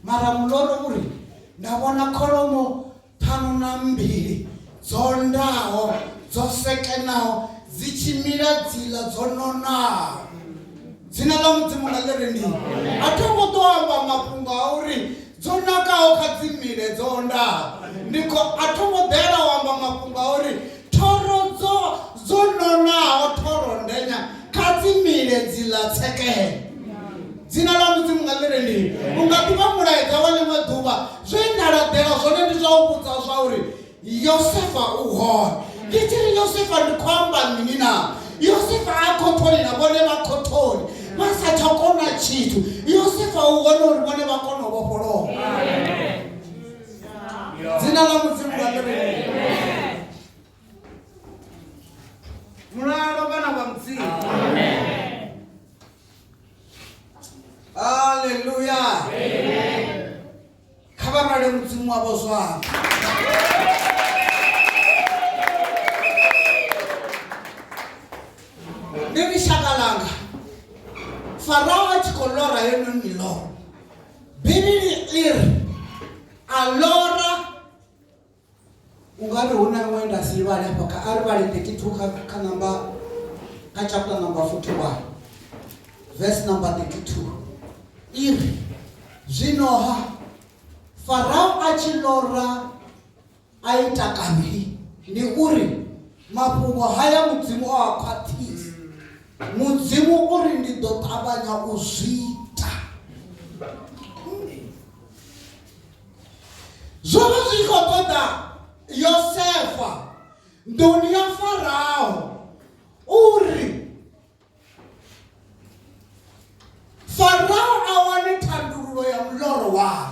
Mara muloro uri nda vhona kholomo ṱhanu na mbili dzo ndaho dzo sekenaho dzi tshi mila dziḽa dzo nonaho. Dzina ḽa Mudzimu nga ḽi rendiwe. A tho ngo ḓo amba mafhungo a uri dzo nakaho kha dzi mile dzo ondaho. Ndi khou a tho ngo ḓela u amba mafhungo a uri thoro dzo dzo nonaho thoro ndenya kha dzi mile dziḽa tsekene. Dzina ḽa Mudzimu nga ḽi rendiwe. U nga ḓi vha mulaedza wa ḽiṅwe ḓuvha. Zwe nda laḓela zwone ndi zwa u vhudza zwa uri Yosefa u hone. Ndi tshi ri Yosefa ndi khou amba mini na? Yosefa a khothoni na vhone vha khothoni vha sa tsha kona tshithu. Yosefa u hone uri vhone vha kone u vhofholowa. Dzina ḽa Mudzimu nga ḽi rendiwe. Mulalo vhana vha Mudzimu. Haleluya. Kha vha rale Mudzimu wavho zwavho. Ndi ri shaka langa. Farao a tshi khou lora heinoni miloro. Bivhili i ri a lora U nga ri hu na iṅwe nda si vhale hafha kha a ri vhale 32 kha kha number kha chapter number 41 verse number 32 i ri zwino-ha Farao a tshi lora a ita kavhili ndi uri mafhungo haya Mudzimu o a khwaṱhisa Mudzimu uri ndi ḓo ṱavhanya u zwi ita. Zwo vha zwi khou ṱoḓa Yosefa nḓuni ya Farao uri Farao a wane thandululo ya muloro wawe.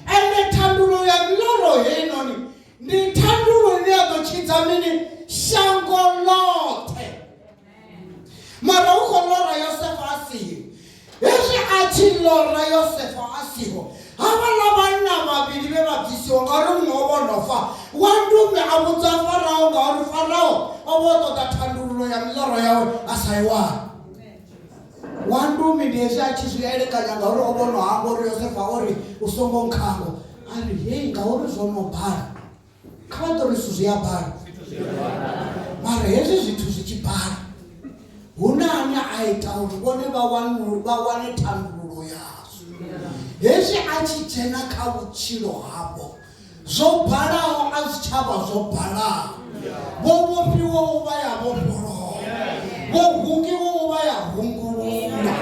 Ende thandululo ya miloro heinoni ndi thandululo ine ya ḓo tshidza mini shango ḽoṱhe. Mara u khou lora Yosefa a siho. Hezwi a tshi lora Yosefa a siho, havhaḽa vhanna vhavhili vhe vha bvisiwa ngauri muṅwe o vha o no fa, wa ndume a vhudza Farao ngauri Farao o vha o ṱoḓa thandululo ya miloro yawe a sa i wane. Wa ndume ndi hezwi a tshi zwi elekanya ngauri o vha o no hangwa uri Yosefa o ri u songo nkhangwa. A ri, Hei, ngauri zwo no bala, kha vha ḓo ri zwithu zwi a bala mara hezwi zwithu zwi tshi bala hu na ane a ita uri vhone vha wane vha wane thandululo yazwo hezwi a tshi dzhena kha vhutshilo havho zwo balaho a zwi tshavha zwo balaho vho vhofhiwaho vha ya vhofholowa vho hungiwaho vha ya hungulula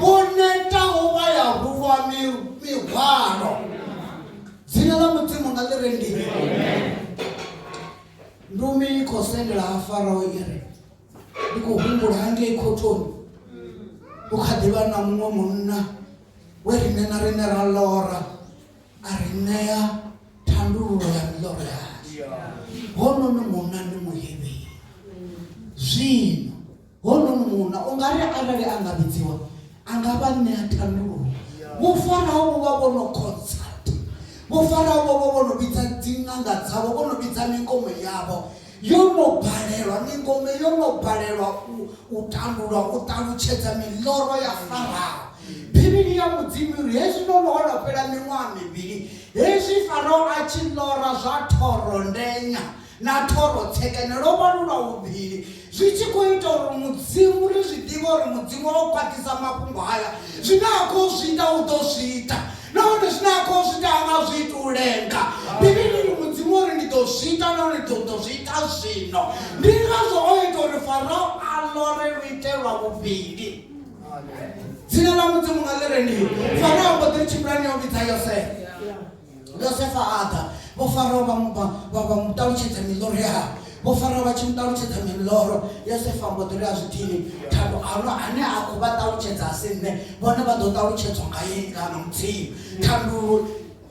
vho netaho vha ya rulwa mihwalo Dzina ḽa Mudzimu nga ḽi rendiwe. Ndumi i khou sendela ha Farao i ri, Ndi khou humbula hangei khothoni hu kha ḓi vha na muṅwe munna we riṋe na riṋe ra lora a ri ṋea thandululo ya miloro yashu. Hononi munna ndi Muhevheru. Zwino Hounoni munna u nga ri arali a nga vhidziwa, a nga vha ṋea thandululo. Vho Farao vho vha vho no consulta. Vho Farao vho vha vho no vhidza dziṅanga dzavho, vho no vhidza mingome yavho. Yo no balelwa, mingome yo no balelwa u, u tandulwa, u ṱalutshedza miloro ya Farao. Bivhili ya Mudzimu iri hezwi no no no fhela miṅwaha mivhili, hezwi Farao a tshi ḽora zwa thoro ndenya, na thoro tsekene lwo vha lu lwa vhuvhili, zwi tshi khou ita uri Mudzimu ri zwi ḓivhe uri Mudzimu o khwaṱhisa mafhungo haya. Zwine a khou zwi ita u ḓo zwi ita, nahone zwine a khou zwi ita ha nga zwi iti u lenga. Bivhili ri Mudzimu o ri ndi ḓo zwi ita nahone ndi ḓo zwi ita zwino. Ndi ngazwo o ita uri Farao a lore luite lwa vhuvhili. Dzina ḽa Mudzimu nga ḽi rendiwe. Farao a mbo ḓi ri tshimbilani yo vhidza Yosefa. Yosefa a ḓa, vho Farao vha mu vha vha mu ṱalutshedza miḽoro yavho. Vho Farao vha tshi mu ṱalutshedza miloro, Yosefa a mbo ḓi ri a zwi dini, Thando a no ane a khou vha ṱalutshedza a si nṋe, vhone vha ḓo ṱalutshedzwa nga ye nga Mudzimu. Thandululo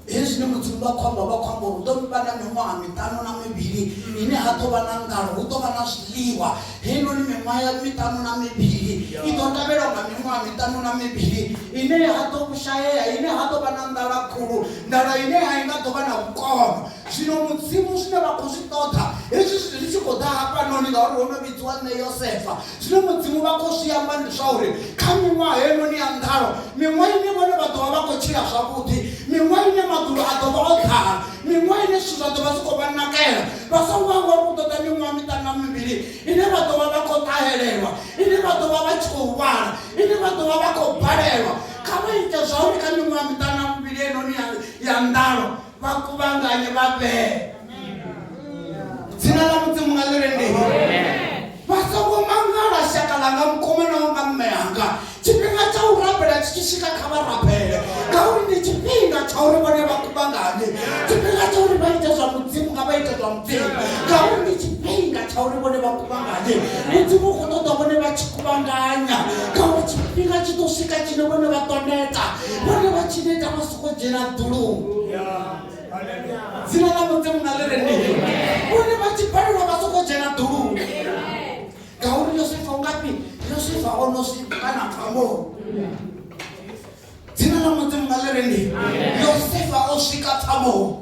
hezwi zwine Mudzimu vha khou amba, vha khou amba uri hu ḓo vha na miṅwaha miṱanu na mivhili ine ha ḓo vha na nḓala, hu ḓo vha na zwiḽiwa. Heinoni miṅwaha ya miṱanu na mivhili i ḓo tevhelwa nga miṅwaha miṱanu na mivhili ine ha ḓo shaea, ine ha ḓo vha na nḓala khulu, nḓala ine a i nga ḓo vha na vhukono. Zwino Mudzimu zwine vha khou zwi ṱoḓa hezwi zwithu zwi tshi khou ḓa hafhanoni ngauri ho no vhidziwa nṋe Yosefa, zwine Mudzimu vha khou zwi amba ndi zwa uri kha miṅwaha heinoni ya nḓalo, miṅwaha ine vhone vha ḓo vha vha khou tshila zwavhuḓi, miṅwaha ine maḓulu a ḓo vha o ḓala, miṅwaha ine zwithu zwa ḓo vha zwi khou vha nakela, vha songo hangwa uri hu ḓo ḓa miṅwaha miṱanu na mivhili ine vha ḓo vha vha khou ṱahelelwa, ine vha ḓo vha vha tshi khou lwala, ine vha ḓo vha vha khou balelwa. Kha vha ite zwa uri kha miṅwaha miṱanu na mivhili heinoni ya nḓalo, vha kuvhanganye vha vhee dzina ḽa mudzimu nga ḽi rendiwe vha songo mangala shaka ḽanga mukomana wanga mme anga tshifhinga tsha u rabela tshi tshi swika kha vha rabele ngauri ndi tshifhinga tsha uri vhone vha kuvhanganye tshifhinga tsha uri vha ite zwa mudzimu nga vha ite zwa mudzimu ngauri ndi tshifhinga tsha uri vhone vha kuvhanganye mudzimu u khou ṱoḓa vhone vha tshi kuvhanganya ngauri tshifhinga tshi ḓo swika tshine vhone vha ḓo neta vhone vha tshi neta vha soko dzhena ḓuluni dzina ḽa mudzimu nga ḽi rendiwe vhone vha tshi balelwa vha soko dzhena ḓuluni ngauri yosefa u ngafhi yosefa o no swika na pfamoni dzina ḽa mudzimu nga ḽi rendiwe yosefa o swika pfamoni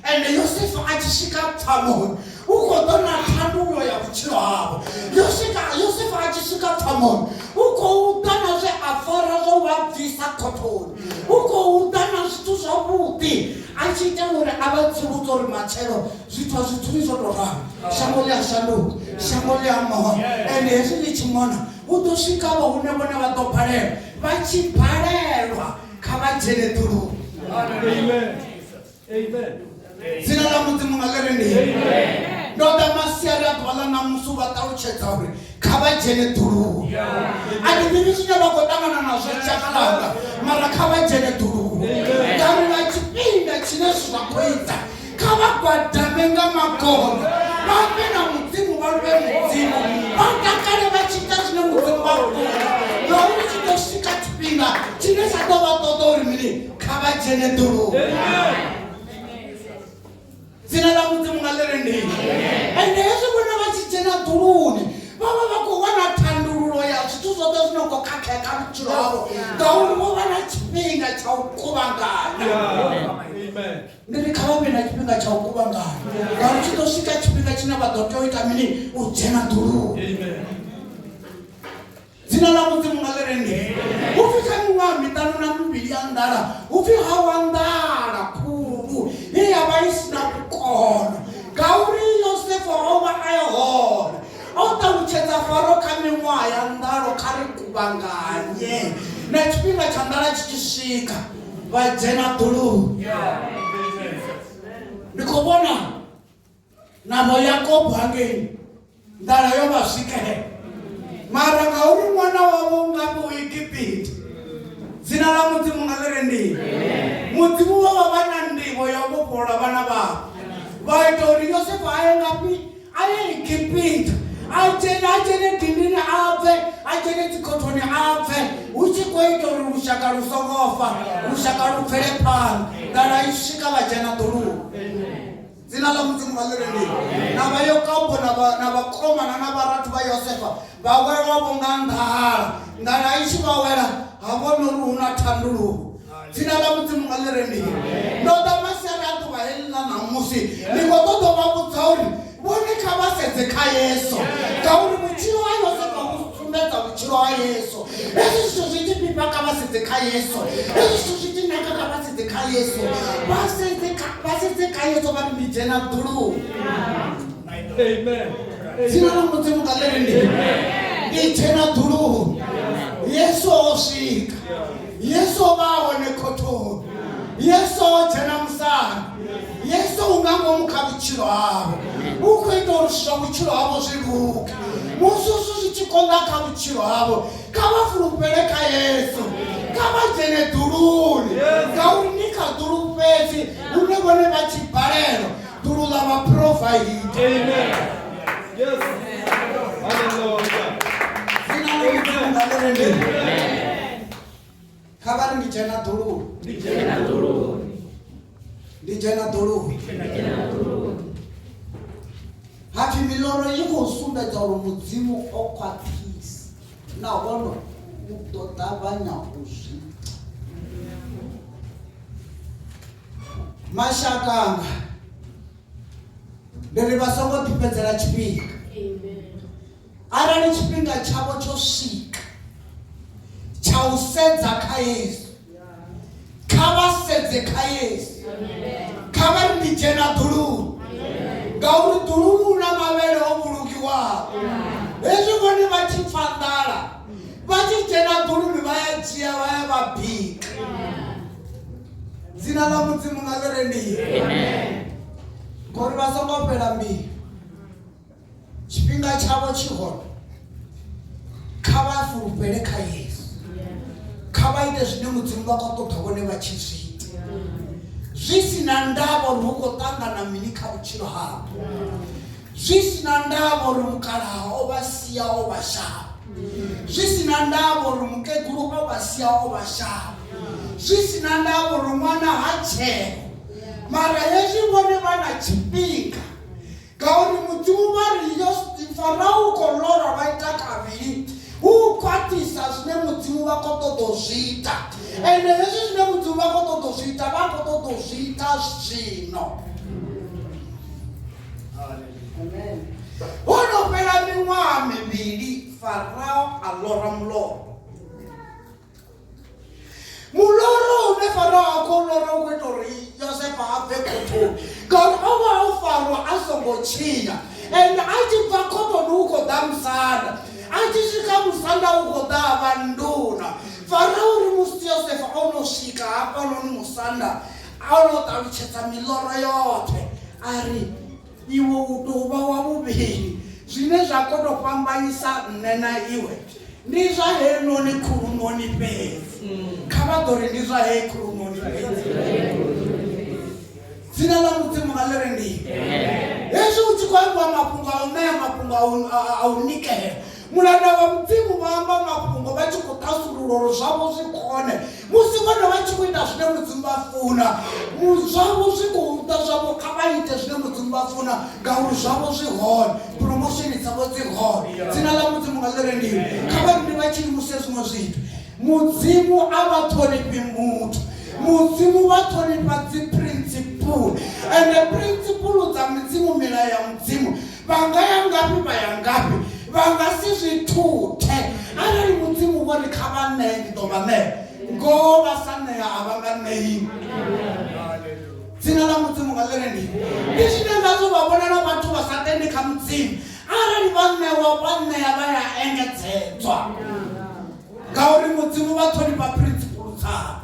ende yosefa a tshi swika pfamoni u khou ḓo na thandululo ya vhutshilo havho yosefa a tshi swika pfamoni u khou ḓa na zwe a fara zwo vha bvisa khothoni u khou ḓa na zwithu zwavhuḓi a tshi itela uri a vha tsivhudza uri matshelo zwithu a zwi dzuli zwo tou ralo shango ḽi a shanduka shango ḽi a mona ende hezwi ḽi tshi mona hu ḓo swika vha hune vhone vha ḓo balelwa vha tshi balelwa kha vha dzhene ḓuluni Dzina ḽa Mudzimu nga ḽi ri ndi. Ndo ḓa masiari a ḓuvha ḽa ṋamusi u vha ṱalutshedza uri kha vha dzhene ḓuluni. A thi ḓivhi zwine vha khou ṱangana nazwo shaka ḽanga, mara kha vha dzhene ḓuluni. Ngauri nga tshifhinga tshine zwithu zwa khou ita, kha vha gwadame nga magona, vha ambe na Mudzimu, vha luvhe Mudzimu, vha takale vha tshi ita zwine Mudzimu vha funa. Ngauri tshi ḓo swika tshifhinga tshine tsha ḓo vha ṱoḓa uri mini? Kha vha dzhene ḓuluni. Dzina ḽa Mudzimu nga ḽi rendiwe. Ende hezwi vhone vha tshi dzhena ḓuluni vha vha vha khou wana thandululo ya zwithu zwoṱhe zwi no khou khakhea kha vhutshilo havho ngauri vho vha na tshifhinga tsha u kuvhangana. Ndi ri kha vha vhe na tshifhinga tsha u kuvhangana ngauri tshi ḓo swika tshifhinga tshine vha ḓo tea u ita mini? U dzhena ḓuluni. Dzina ḽa Mudzimu nga ḽi rendiwe. Hu pfi kha miṅwaha miṱanu na mivhili ya nḓala, hu pfi ha wa nḓala khulu ye ya vha i si na vhukono, ngauri Yosefa o vha e hone. O ṱalutshedza Faro kha miṅwaha ya nḓalo, kha ri kuvhanganye. Na tshifhinga tsha nḓala tshi tshi swika, vha dzhena ḓuluni. Ndi khou vhona na vho Yakobo hangei nḓala yo vha swikela mara ngauri ṅwana wavho u ngafhi u Egipita dzina ḽa Mudzimu nga ḽi rendiwe Mudzimu vho vha vha na ndivho ya u vhofholola vhana vhavho vha ita uri Yosefa a ye ngafhi a ye Egipita a dzhene a dzhene dindini a bve a dzhene dzikhothoni a bve hu tshi khou ita uri lushaka lu songo fa lushaka lu bvele phanḓa nḓala i swika vha dzhena ḓuluni Dzina ḽa Mudzimu nga ḽi rendiwe. Na vha Yokobo na vha na vhakomana na vharathu vha Yosefa vha welwa-vho nga nḓala. Nḓala i tshi vha wela, ha vhona uri hu na thandululo. Dzina ḽa Mudzimu nga ḽi rendiwe. Ndo ḓa masiari a ḓuvha heḽi ḽa ṋamusi, ndi khou ṱoḓa u vha vhudza uri vhone kha vha sedze kha Yesu, ngauri vhutshilo ha Yosefa vhu sumbedza vhutshilo ha Yesu. Hezwi zwithu zwi tshi fhifha kha vha sedze kha Yesu. Hezwi zwithu zwi tshi naka kha vha sedze kha Yesu. Vha sedze kha vha sedze kha Yesu vha ri ndi dzhena ḓuluni.
Amen.
Dzina ḽa Mudzimu nga ḽi rendiwe. Ndi dzhena ḓuluni. Yesu o swika. Yesu o vha a hone khothoni. Yesu o dzhena musanda. Yesu u nga ngomu kha vhutshilo havho. U khou ita uri zwithu zwa vhutshilo havho zwi luge. Musi zwithu zwi tshi konḓa kha vhutshilo havho, kha vha fulufhele kha Yesu. Kha vha dzhene ḓuluni, ngauri ndi kha ḓulu fhedzi hune vhone vha tshi balelwa, ḓulu ḽa vha phurovaida.
Amen.
ḽi rendiwe. Kha vha ri ndi dzhena ḓuluni.
Ndi dzhena ḓuluni.
Ndi dzhena ḓuluni.
Ndi dzhena ḓuluni.
Hapfi miloro i khou sumbedza uri Mudzimu o khwaṱhisa nahone u ḓo ṱavhanya u zwi ita. Mashaka anga ndi ri vha songo ḓifhedzela tshifhinga. Arali tshifhinga tshavho tsho swika tsha u sedza kha Yesu, kha vha sedze kha Yesu. Kha vha ri ndi dzhena ḓuluni, ngauri ḓuluni hu na mavhele o vhulungiwaho. Hezwi vhone vha tshi pfa nḓala, vha tshi dzhena ḓuluni vha ya dzhia vha ya vha bika. Dzina ḽa Mudzimu nga ḽi rendiwe. Ngori vha songo fhela mbilu. Tshifhinga tshavho tshi hone. Kha vha fulufhele kha Yesu. Kha vha ite zwine Mudzimu vha khou ṱoḓa vhone vha tshi zwi ita. Zwi si na ndavha uri hu khou ṱangana mini kha vhutshilo havho. Zwi si na ndavha uri mukalaha o vha sia o vha shavha. Zwi si na ndavha uri mukegulu o vha sia o vha shavha. Zwi si na ndavha uri ṅwana ha tsheo. Mara hezwi vhone vha na tshifhinga Ngauri Mudzimu vha ri Farao u khou lora lwa ita kavhili, hu u khwaṱhisa zwine Mudzimu vha khou ṱoḓa u zwi ita. Ende hezwi zwine Mudzimu vha khou ṱoḓa u zwi ita, vha khou ṱoḓa u zwi ita zwino. Ho no fhela miṅwaha mivhili, Farao a lora muloro. Muloro une Farao a khou lora u khou ita uri Yosefa a bve khothoni ngauri o vha o farwa a songo tshinya ende a tshi bva khothoni u khou ḓa musanda a tshi swika musanda u khou ḓa a vha nduna Farao uri musi Yosefa o no swika hafhanoni musanda a no ṱalutshedza miloro yoṱhe a ri iwe u tou vha wa vhuvhili zwine zwa kho tou fhambanyisa nṋe na iwe ndi zwa heinoni khulunoni fhedzi kha vha ḓo ri ndi zwa hei khulunoni fhedzi dzina ḽa mudzimu nga ḽi re ndi hezwi hu tshi khou ambiwa mafhungo a u ṋea mafhungo a u nikela mulanda wa mudzimu vha amba mafhungo vha tshi khou ṱasulula uri zwavho zwi kone musi vhone vha tshi khou ita zwine mudzimu vha funa zwavho zwi khou ḓa zwavho kha vha ite zwine mudzimu vha funa ngauri zwavho zwi hone promotion dzavho dzi hone dzina ḽa mudzimu nga ḽi rendiwe kha vha ndi vha tshi limuse zwiṅwe zwithu mudzimu a vha ṱhonifhi muthu mudzimu vha ṱhonifha dzi principle ende principle dza mudzimu milayo ya mudzimu vha nga ya ngafhi vha ya ngafhi vha nga si zwi thuthe arali mudzimu vho ri kha vha ṋee ndi ḓo vha ṋea ngoho vha sa ṋea a vha nga ṋei dzina ḽa mudzimu nga ḽi rendi ndi zwine ngazwo vha vhona na vhathu vha sa tendi kha mudzimu arali vha ṋewa vha ṋea vha ya engedzedzwa ngauri mudzimu vha ṱhonifha principle dzavho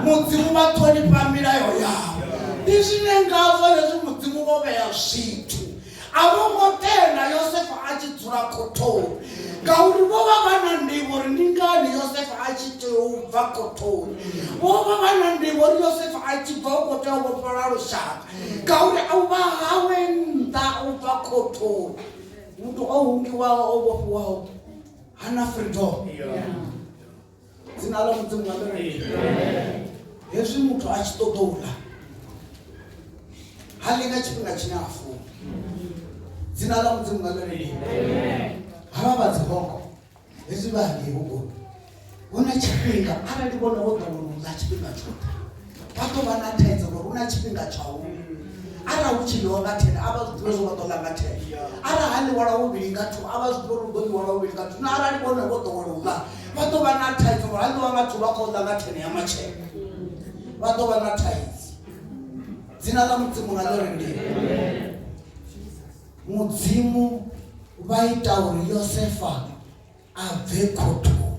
mudzimu vha ṱhonifha milayo yavho ndi zwine ngazwo hezwi mudzimu vho vhea zwithu a vho ngo tenda yosefa a tshi dzula khothoni ngauri vho vha vha na ndivho uri ndi ngani yosefa a tshi tea u bva khothoni vho vha vha na ndivho uri yosefa a tshi bva u khou tea u vhofholola lushaka ngauri u vha hawe nnḓa u bva khothoni muthu o hungiwaho o vhofhiwaho hana freedom dzina ḽa mudzimu nga ḽi ri hezwi muthu a tshi ṱoḓa u ḽa ha ḽi nga tshifhinga tshine a funa dzina ḽa mudzimu nga ḽi ri havha vha dzihongo hezwi vha hangei hogoni hu na tshifhinga arali vhone vho ḓowela u ḽa tshifhinga tshoṱhe vha ḓo vha na thaidzo ngori hu na tshifhinga tsha u arali hu tshi ḽiwa nga thene a vha zwi ḓivhe zwo vha ḓo ḽa nga thene arali ha ḽiwa lwa vhuvhili nga thu a vha zwi ḓivhe uri hu ḓo ḽiwa lwa vhuvhili nga thu na arali vhone vho ḓowela u ḽa vha ḓo vha na thaidzo ngori ha ḽiwa nga thu vha khou ḽa nga thene ya matshelo vha ḓo vha na thaidzo dzina ḽa mudzimu nga ḽi rendiwe mudzimu vha ita uri yosefa a bve khothoni.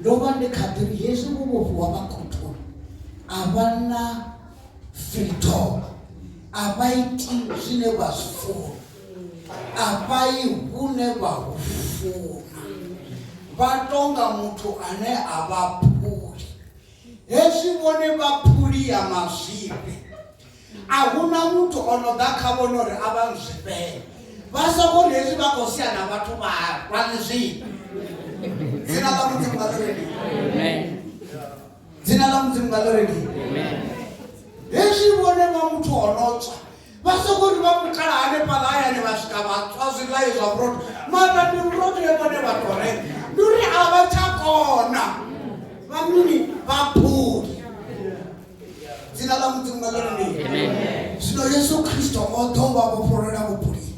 Ndo vha ndi kha ḓi ri hezwi vho vhofhiwa vha khothoni a vha na freedom, a vha iti zwine vha zwi funa, a vha yi hune vha hu funa, vha tonga muthu ane a vha phuli. Hezwi vhone vha phuli ya mazwifhi. A hu na muthu o no ḓa kha vhone uri a vha nzwifhele. Vha soko ri hezwi vha khou sia na vhathu vha rwa ḽizwifhi. Dzina Dzina ḽa Mudzimu nga ḽi rendiwe. Dzina ḽa Mudzimu nga ḽi rendiwe. Hezwi vhone vha muthu o no tswa vha soko ri vha mukala hanefhaḽa hayani vha swika vha tswa zwiḽayo zwa vhurotho mara ndi vhurotho ye vhone vha to renga ndi uri a vha tsha kona vha mini vha phuli dzina ḽa mudzimu nga ḽi rendiwe zwino yesu kristo o ḓo vha vhofholola vhupulini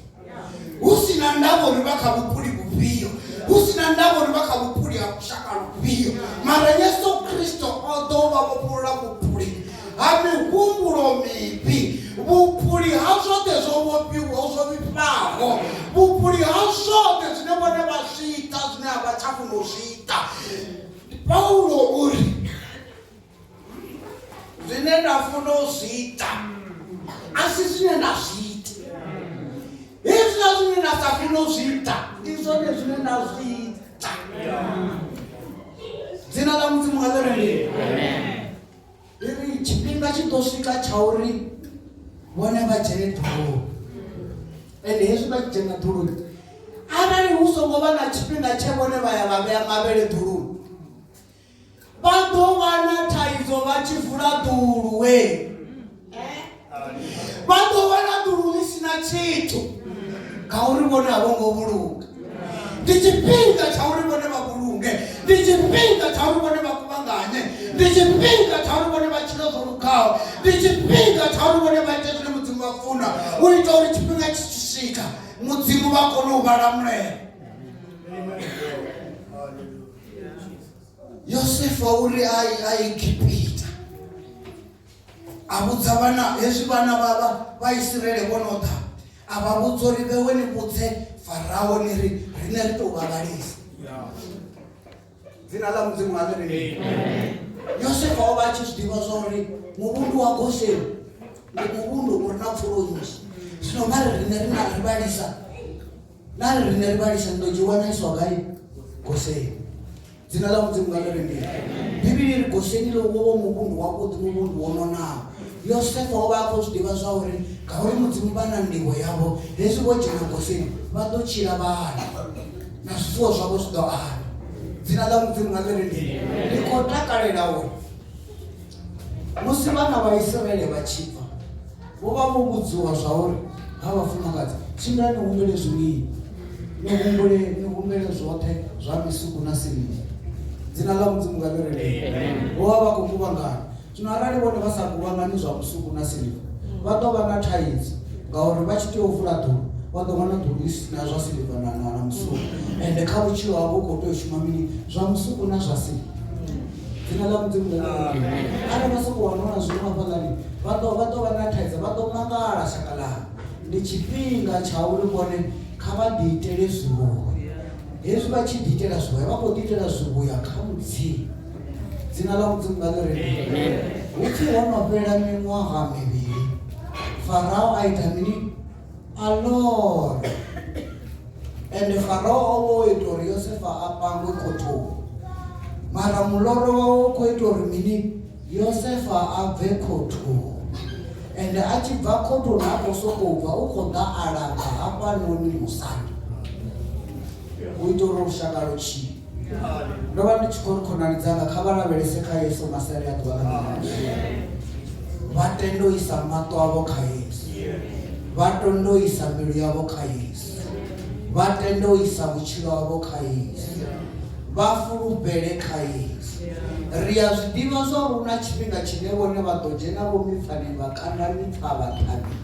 hu si na ndavha uri vha kha vhupuli vhufhio hu si na ndavha uri vha kha vhupuli ha lushaka lufhio mara yesu kristo o ḓo vha vhofholola vhupuli ha mihumbulo mivhi vhupuli ha zwoṱhe zwo vhofhiwaho zwo vhifhaho vhupuli ha zwoṱhe zwine vhone vha zwi ita zwine a vha tsha funa u zwi ita paulo uri zwine nda funa u zwi ita a si zwine nda zwi ita hezwiḽa zwine nda sa funa u zwi ita ndi zwone zwine nda zwi ita dzina ḽa mudzimu nga ḽi rendiwe ndi ri tshifhinga tshi ḓo swika tsha uri vhone vha dzhene ḓuluni ende hezwi vha tshi dzhena ḓuluni arali hu songo vha na tshifhinga tshe vhone vha ya vha vhea mavhele ḓuluni vha ḓo vha na thaidzo vha tshi vula ḓulu we vha ḓo vha na ḓulu ḽi si na tshithu ngauri vhone a vho ngo vhulunga ndi tshifhinga tsha uri vhone vha vhulunge ndi tshifhinga tsha uri vhone vha kuvhanganye ndi tshifhinga tsha uri vhone vha tshile zwo lugaho ndi tshifhinga tsha uri vhone vha ite zwine mudzimu vha funa u ita uri tshifhinga tshi tshi swika mudzimu vha kone u vha lamulela Yosefa uri a a Egipita a vhudza vhana hezwi vhana vha vha vha Isiraele vho no ḓa a vha vhudza uri vhewe ni vhudze Farao ni ri riṋe ri tou vha vhalisa dzina ḽa Mudzimu a ḽi ri Yosefa o vha a tshi zwi ḓivha zwa uri muvhundu wa Gosheni ndi muvhundu u re na pfulo nnzhi zwino vha ri riṋe ri na ri vhalisa Na ri riṋe ri vhalisa ni ḓo dzhiwa na iswa gai? Goseni. Dzina ḽa Mudzimu nga ḽi rendiwe. Bivhili ri Goseni ḽo wo vha muvhundu wavhuḓi, muvhundu wo nonaho. Yosefa o vha a khou zwi ḓivha zwa uri ngauri Mudzimu vha na ndivho yavho, hezwi vho dzhena Goseni vha ḓo tshila vha anda na zwifuwo zwavho zwi ḓo anda. Dzina ḽa Mudzimu nga ḽi rendiwe. Ndi khou takalela uri musi vhana vha Isiraele vha tshi bva Vho vha vho vhudziwa zwauri, Ha vhafumakadzi, tshimbilani ni humbele zwiḽiwa, ni humbule, ni humbele zwoṱhe zwa misuku na siliva. Dzina ḽa Mudzimu nga ḽi rendiwe. Vho vha vha khou kuvhangana. Zwino arali vhone vha sa kuvhangani zwa musuku na siliva, vha ḓo vha na thaidzo, ngauri vha tshi tea u vula ḓulu, vha ḓo wana ḓulu i si na zwa siliva na, na, na musuku. Ende kha vhutshilo havho hu khou tea u shuma mini? Zwa musuku na zwa siliva. Dzina ḽa Mudzimu nga ḽi rendiwe. Arali vha sokou wana hu na zwiṅwe hafhaḽani, vha ḓo vha ḓo vha na thaidzo, vha ḓo mangala shaka ḽavho. Ndi tshifhinga tsha uri vhone kha vha ḓiitele zwivhuya. Hezwi vha tshi ḓiitela zwivhuya, vha khou ḓiitela zwivhuya kha Mudzimu. Dzina ḽa Mudzimu nga ḽi rendiwe. Hu pfi ho no fhela miṅwaha mivhili, Farao a ita mini? A lora. Ende Farao o vha o ita uri Yosefa a pangwe khothoni. Mara muloro wawe u khou ita uri mini? Yosefa a bve khothoni. Ende a tshi bva khothoni ha khou sokou bva, u khou ḓa a langa hafhanoni musanda u ita uri lushaka lu tshile. Ndo vha ndi tshi khou ri khonani dzanga kha vha lavhelese kha Yesu masiari a ḓuvha ḽa ṋamusi. Vha tende u isa maṱo avho kha Yesu. Vha tende u isa mbilu yavho kha Yesu. Vha tende u isa vhutshilo havho kha Yesu. Vha fulufhele kha Yesu. Ri a zwi ḓivha zwa uri hu na tshifhinga tshine vhone vha ḓo dzhena vho mipfani vha kanda mipfa vha ṱhavhiwa.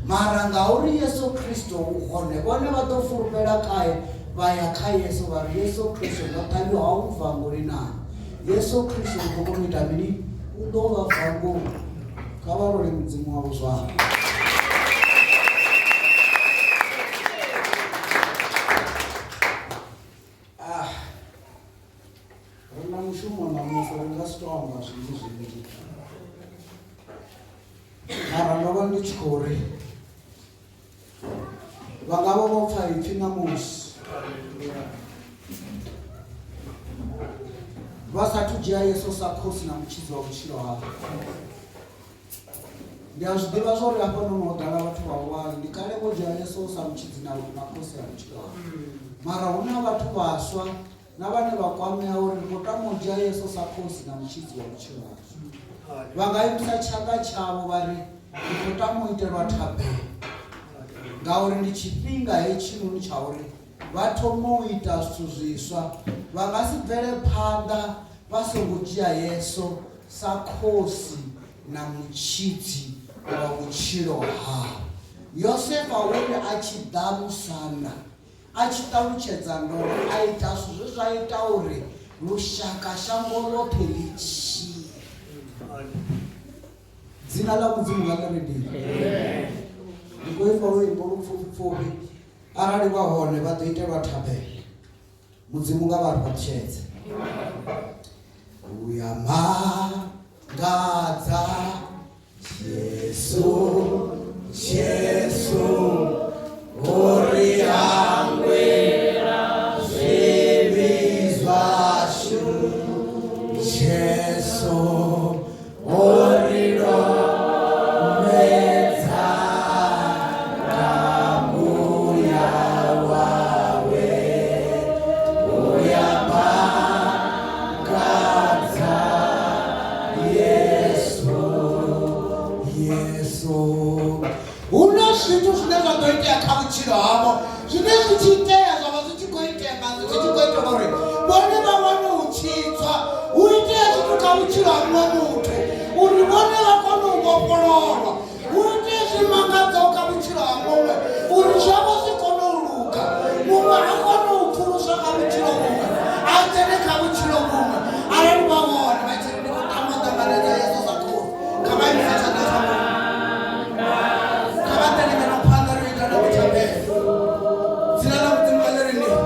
Mara ngauri Yesu Kristo u hone, vhone vha ḓo fulufhela khae, vha ya kha Yesu vha ri, Yesu Kristo, ndo ṱhavhiwa a u mvanguli naa? Yesu Kristo u ḓo kona u ita mini? U ḓo vha bvangula. Kha vha role Mudzimu wavho zwanḓa. Ah, ri na mushumo ṋamusi, ri nga si to amba zwinzhi zwinzhi. Mara ndo vha ndi tshi khou ri vha nga vha vho pfa ipfi ṋamusi vha sathu dzhia Yesu sa khosi na mutshidzi wa vhutshilo havho. Ndi a zwi ḓivha zwa uri hafhanoni ho ḓala vhathu vhahulwane, ndi kale vho dzhia Yesu sa mutshidzi na na khosi ya vhutshilo havho, mara hu na vhathu vhaswa. Na vhane vha kwamea uri ri khou tama u dzhia Yesu sa Khosi na Mutshidzi wa vhutshilo hashu. Vha nga imisa tshanḓa tshavho vha ri, Ndi khou tama u itelwa thabelo. Ngauri ndi tshifhinga hetshinoni tsha uri vha thome u ita zwithu zwiswa. Vha nga si bvele phanḓa vha songo dzhia Yesu sa Khosi na Mutshidzi wa vhutshilo havho. Yosefa o ri a tshi ḓa musanda, a tshi ṱalutshedza ndoro, a ita zwithu zwe zwa ita uri lushaka shango ḽoṱhe ḽi tshile. Dzina ḽa Mudzimu nga ḽi rendiwe. Ndi khou imba luimbo lupfufhi-pfufhi, arali vha hone vha ḓo itelwa thabelo. Mudzimu nga vha ri fhaṱutshedze. U ya mangadza Jesu, Jesu, o ri hangwela zwivhi zwashu. Jesu, o ri lovhedza nga muya wawe. U ya mangadza Yesu, Yesu. Hu na zwithu zwine zwa ḓo itea kha vhutshilo havho zwine zwi tshi itea zwa vha zwi tshi khou itea nga zwi tshi khou ita uri vhone vha wane u tshidzwa. Hu itea zwithu kha vhutshilo ha muṅwe muthu uri vhone vha kone u vhofhololwa. Hu itea zwi mangadzaho kha vhutshilo ha muṅwe uri zwavho zwi kone u luga. Muṅwe a kone u pfuluswa kha vhutshilo vhuṅwe a dzhene kha vhutshilo vhuṅwe. Arali vha hone vha tshi ri ndi khou tama u ṱanganedza Yesu sa Khosi, kha vha imise tshanḓa tshavho. Kha vha ḓe ngeno phanḓa ri ita na vhuthabelo. Dzina ḽa Mudzimu nga ḽi rendiwe.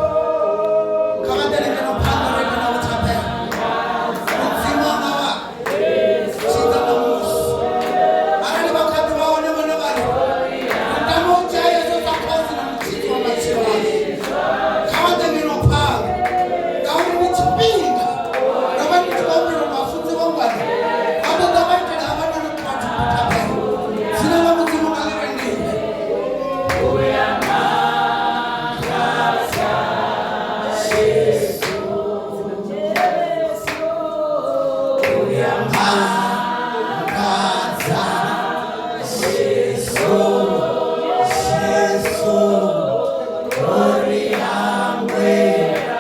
Kha vha ḓe ngeno phanḓa ri ita na vhuthabelo. Mudzimu a nga vha tshidza ṋamusi. Arali vha kha ḓi vha hone vhone vha ri, ri tama u dzhia Yesu sa Khosi na Mutshidzi wa matshilo ashu. Kha vha ḓe ngeno phanḓa ngauri ndi tshifhinga. Ndo vha ndi tshi khou humbela uri vhafunzi vho ngwana vha ḓo ḓa vha itela havhanoni vhathu thabelo. Dzina ḽa Mudzimu nga ḽi rendiwe. Mangadza Jesu, Jesu, o ri hangwela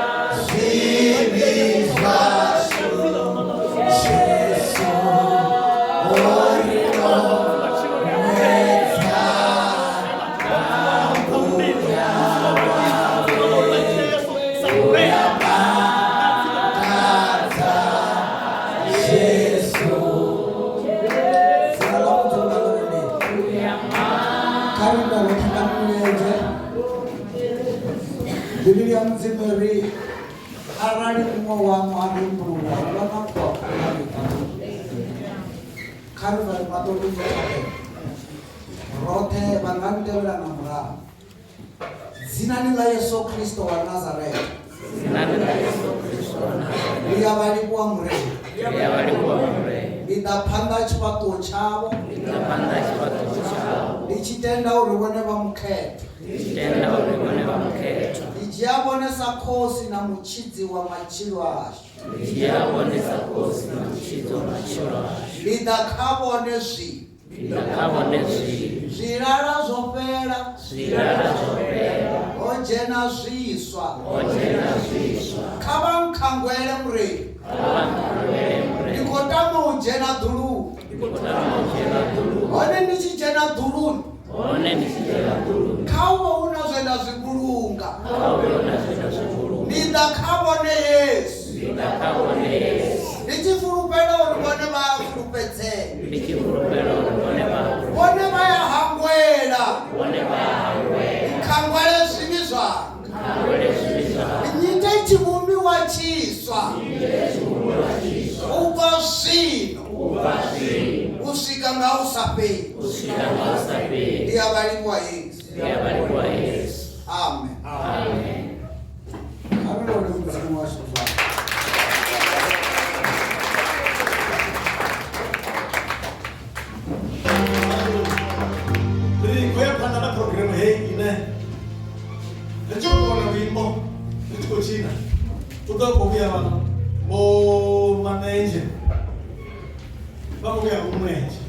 zwivhi zwashu. Jesu, o ri lovhedza nga muya wawe. U ya mangadza Jesu. Dzina ḽa Mudzimu nga ḽi rendiwe. Kha ri ita roṱhe nga milenzhe. Bivhili ya Mudzimu i ri arali muṅwe waṋu a rembuluwa hu vha na khuakhula ḽiṱaḓulu. Kha ri vale maṱo ri ite thabelo. Roṱhe vha nga ntevhela nga murahu. Dzinani ḽa Yesu Kristo wa Nazareta.
Dzinani ḽa Yesu Kristo wa Nazareta.
Ndi a vha livhuwa Murena.
Ndi a vha livhuwa Murena.
Ndi ḓa phanḓa ha tshifhaṱuwo tshavho.
Ndi ḓa phanḓa ha tshifhaṱuwo tshavho.
Ndi tshi tenda uri vhone vha mukhethwa.
Ndi tshi tenda uri vhone vha mukhethwa.
Ndi dzhia vhone sa Khosi na Mutshidzi wa matshilo ashu.
Ndi dzhia vhone sa Khosi na Mutshidzi wa matshilo ashu.
Ndi ḓa kha vhone zwino.
Ndi ḓa kha vhone zwino.
Zwilala zwo fhela.
Zwilala zwo fhela.
Ho dzhena zwiswa.
Ho dzhena zwiswa.
Kha vha nkhangwele Murena.
Kha vha nkhangwele Murena.
Ndi khou tama u dzhena ḓuluni.
Ndi khou tama u dzhena ḓuluni.
Hone ndi tshi dzhena ḓuluni.
Hone ndi tshi dzhena ḓuluni.
Kha hu vhe hu na zwe nda zwi vhulunga.
Kha hu vhe hu na zwe nda zwi vhulunga.
Ndi ḓa kha vhone Yesu.
Ndi ḓa kha vhone Yesu.
Ndi tshi fulufhela uri vhone vha a fulufhedzea.
Ndi tshi fulufhela uri vhone vha a fulufhedzea.
Vhone vha ya hangwela.
Vhone vha ya hangwela.
Nkhangwele zwivhi zwanga.
Nkhangwele zwivhi zwanga.
Nnyite tshivhumbiwa tshiswa.
Nnyite tshivhumbiwa tshiswa.
U bva zwino.
U bva zwino.
U swika nga hu sa fheli.
U swika nga hu sa fheli.
Ndi a vha livhuwa Yesu.
Ndi a vha livhuwa Yesu.
Amen.
Amen.
Kha ri lole Mudzimu washu zwavho.
Ri khou ya phanḓa na phurogireme heyi ine ri tshi khou vhona luimbo ri tshi khou tshina u ḓo Vha khou vhea mulenzhe.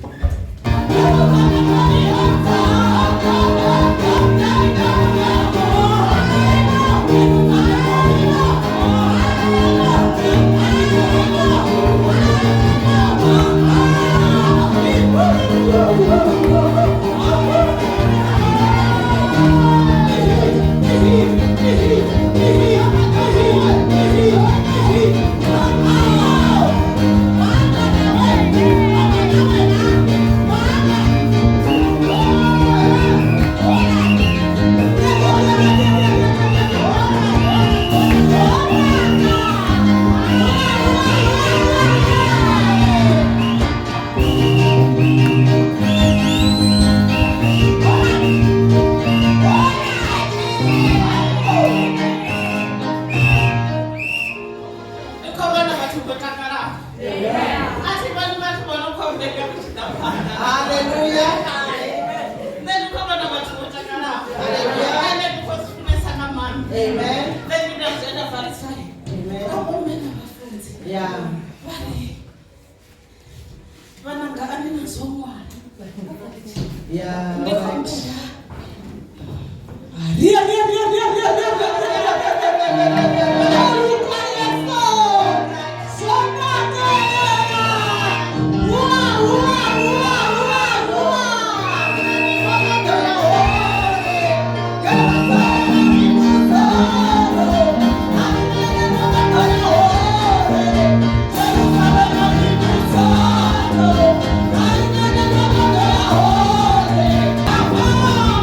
Ndi khou vhona vhathu vho takalaho. A thi vhoni vhathu vho no khou vhega vhu tshi ḓa phanḓa.
Hallelujah.
Nṋe ndi khou vhona vhathu vho takalaho.
Hallelujah.
Ende ndi khou zwi funesa nga maanḓa.
Amen.
Nṋe ndi nda zwe nda farisa
Amen.
nga mumme na vhafunzi.
Yeah.
Vha ri vhananga a ni na zwo ṅwala.
Yeah.
Ndi
All
khou
right.
humbela.
Ria, ria, ria, ria, ria, ria, ria, ria, ria.
Oh!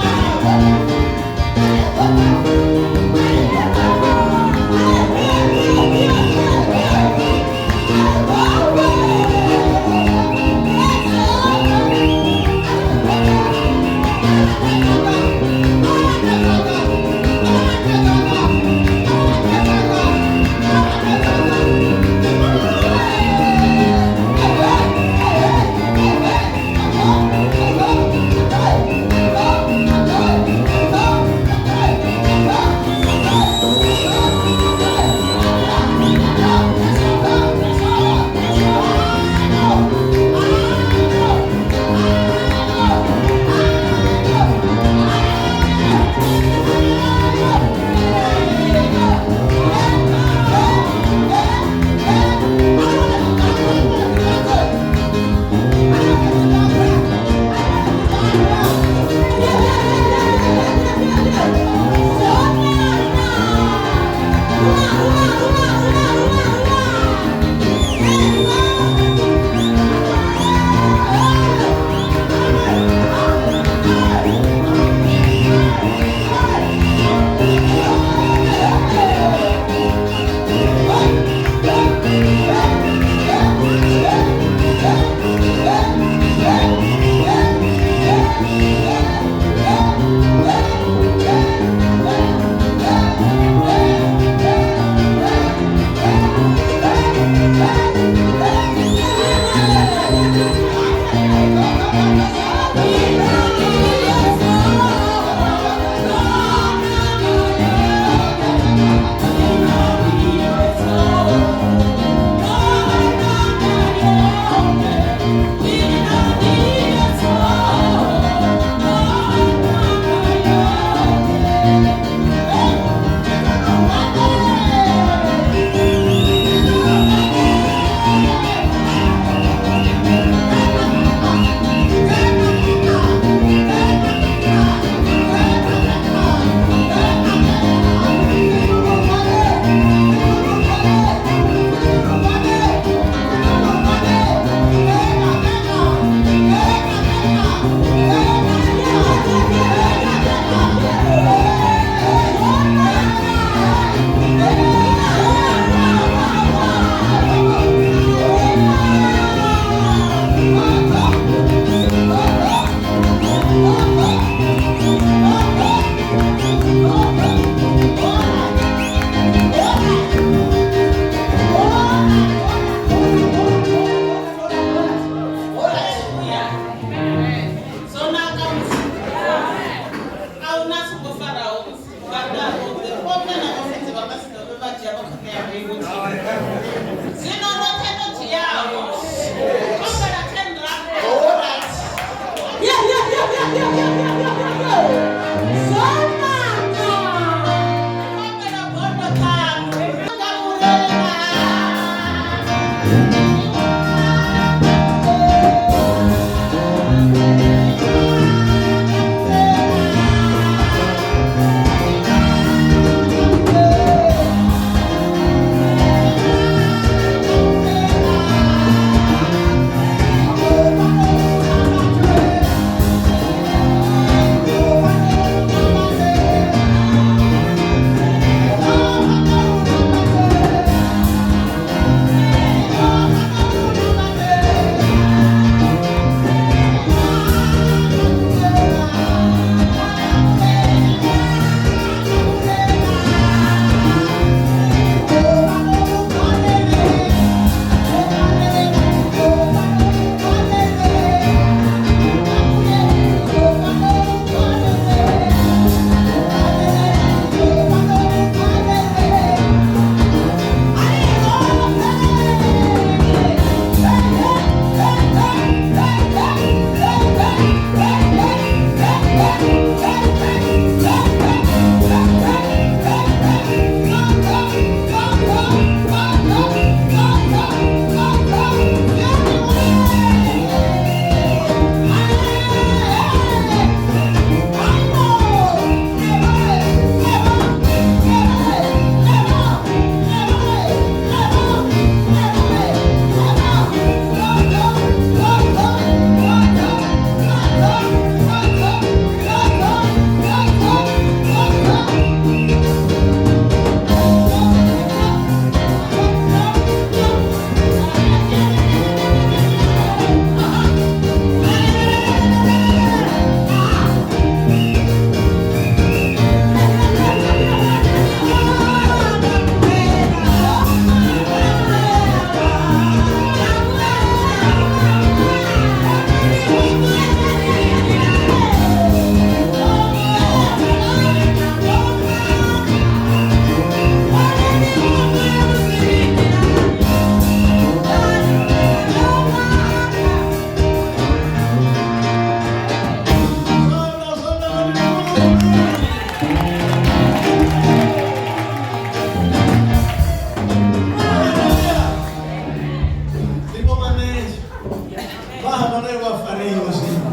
fanela u fariwa zwino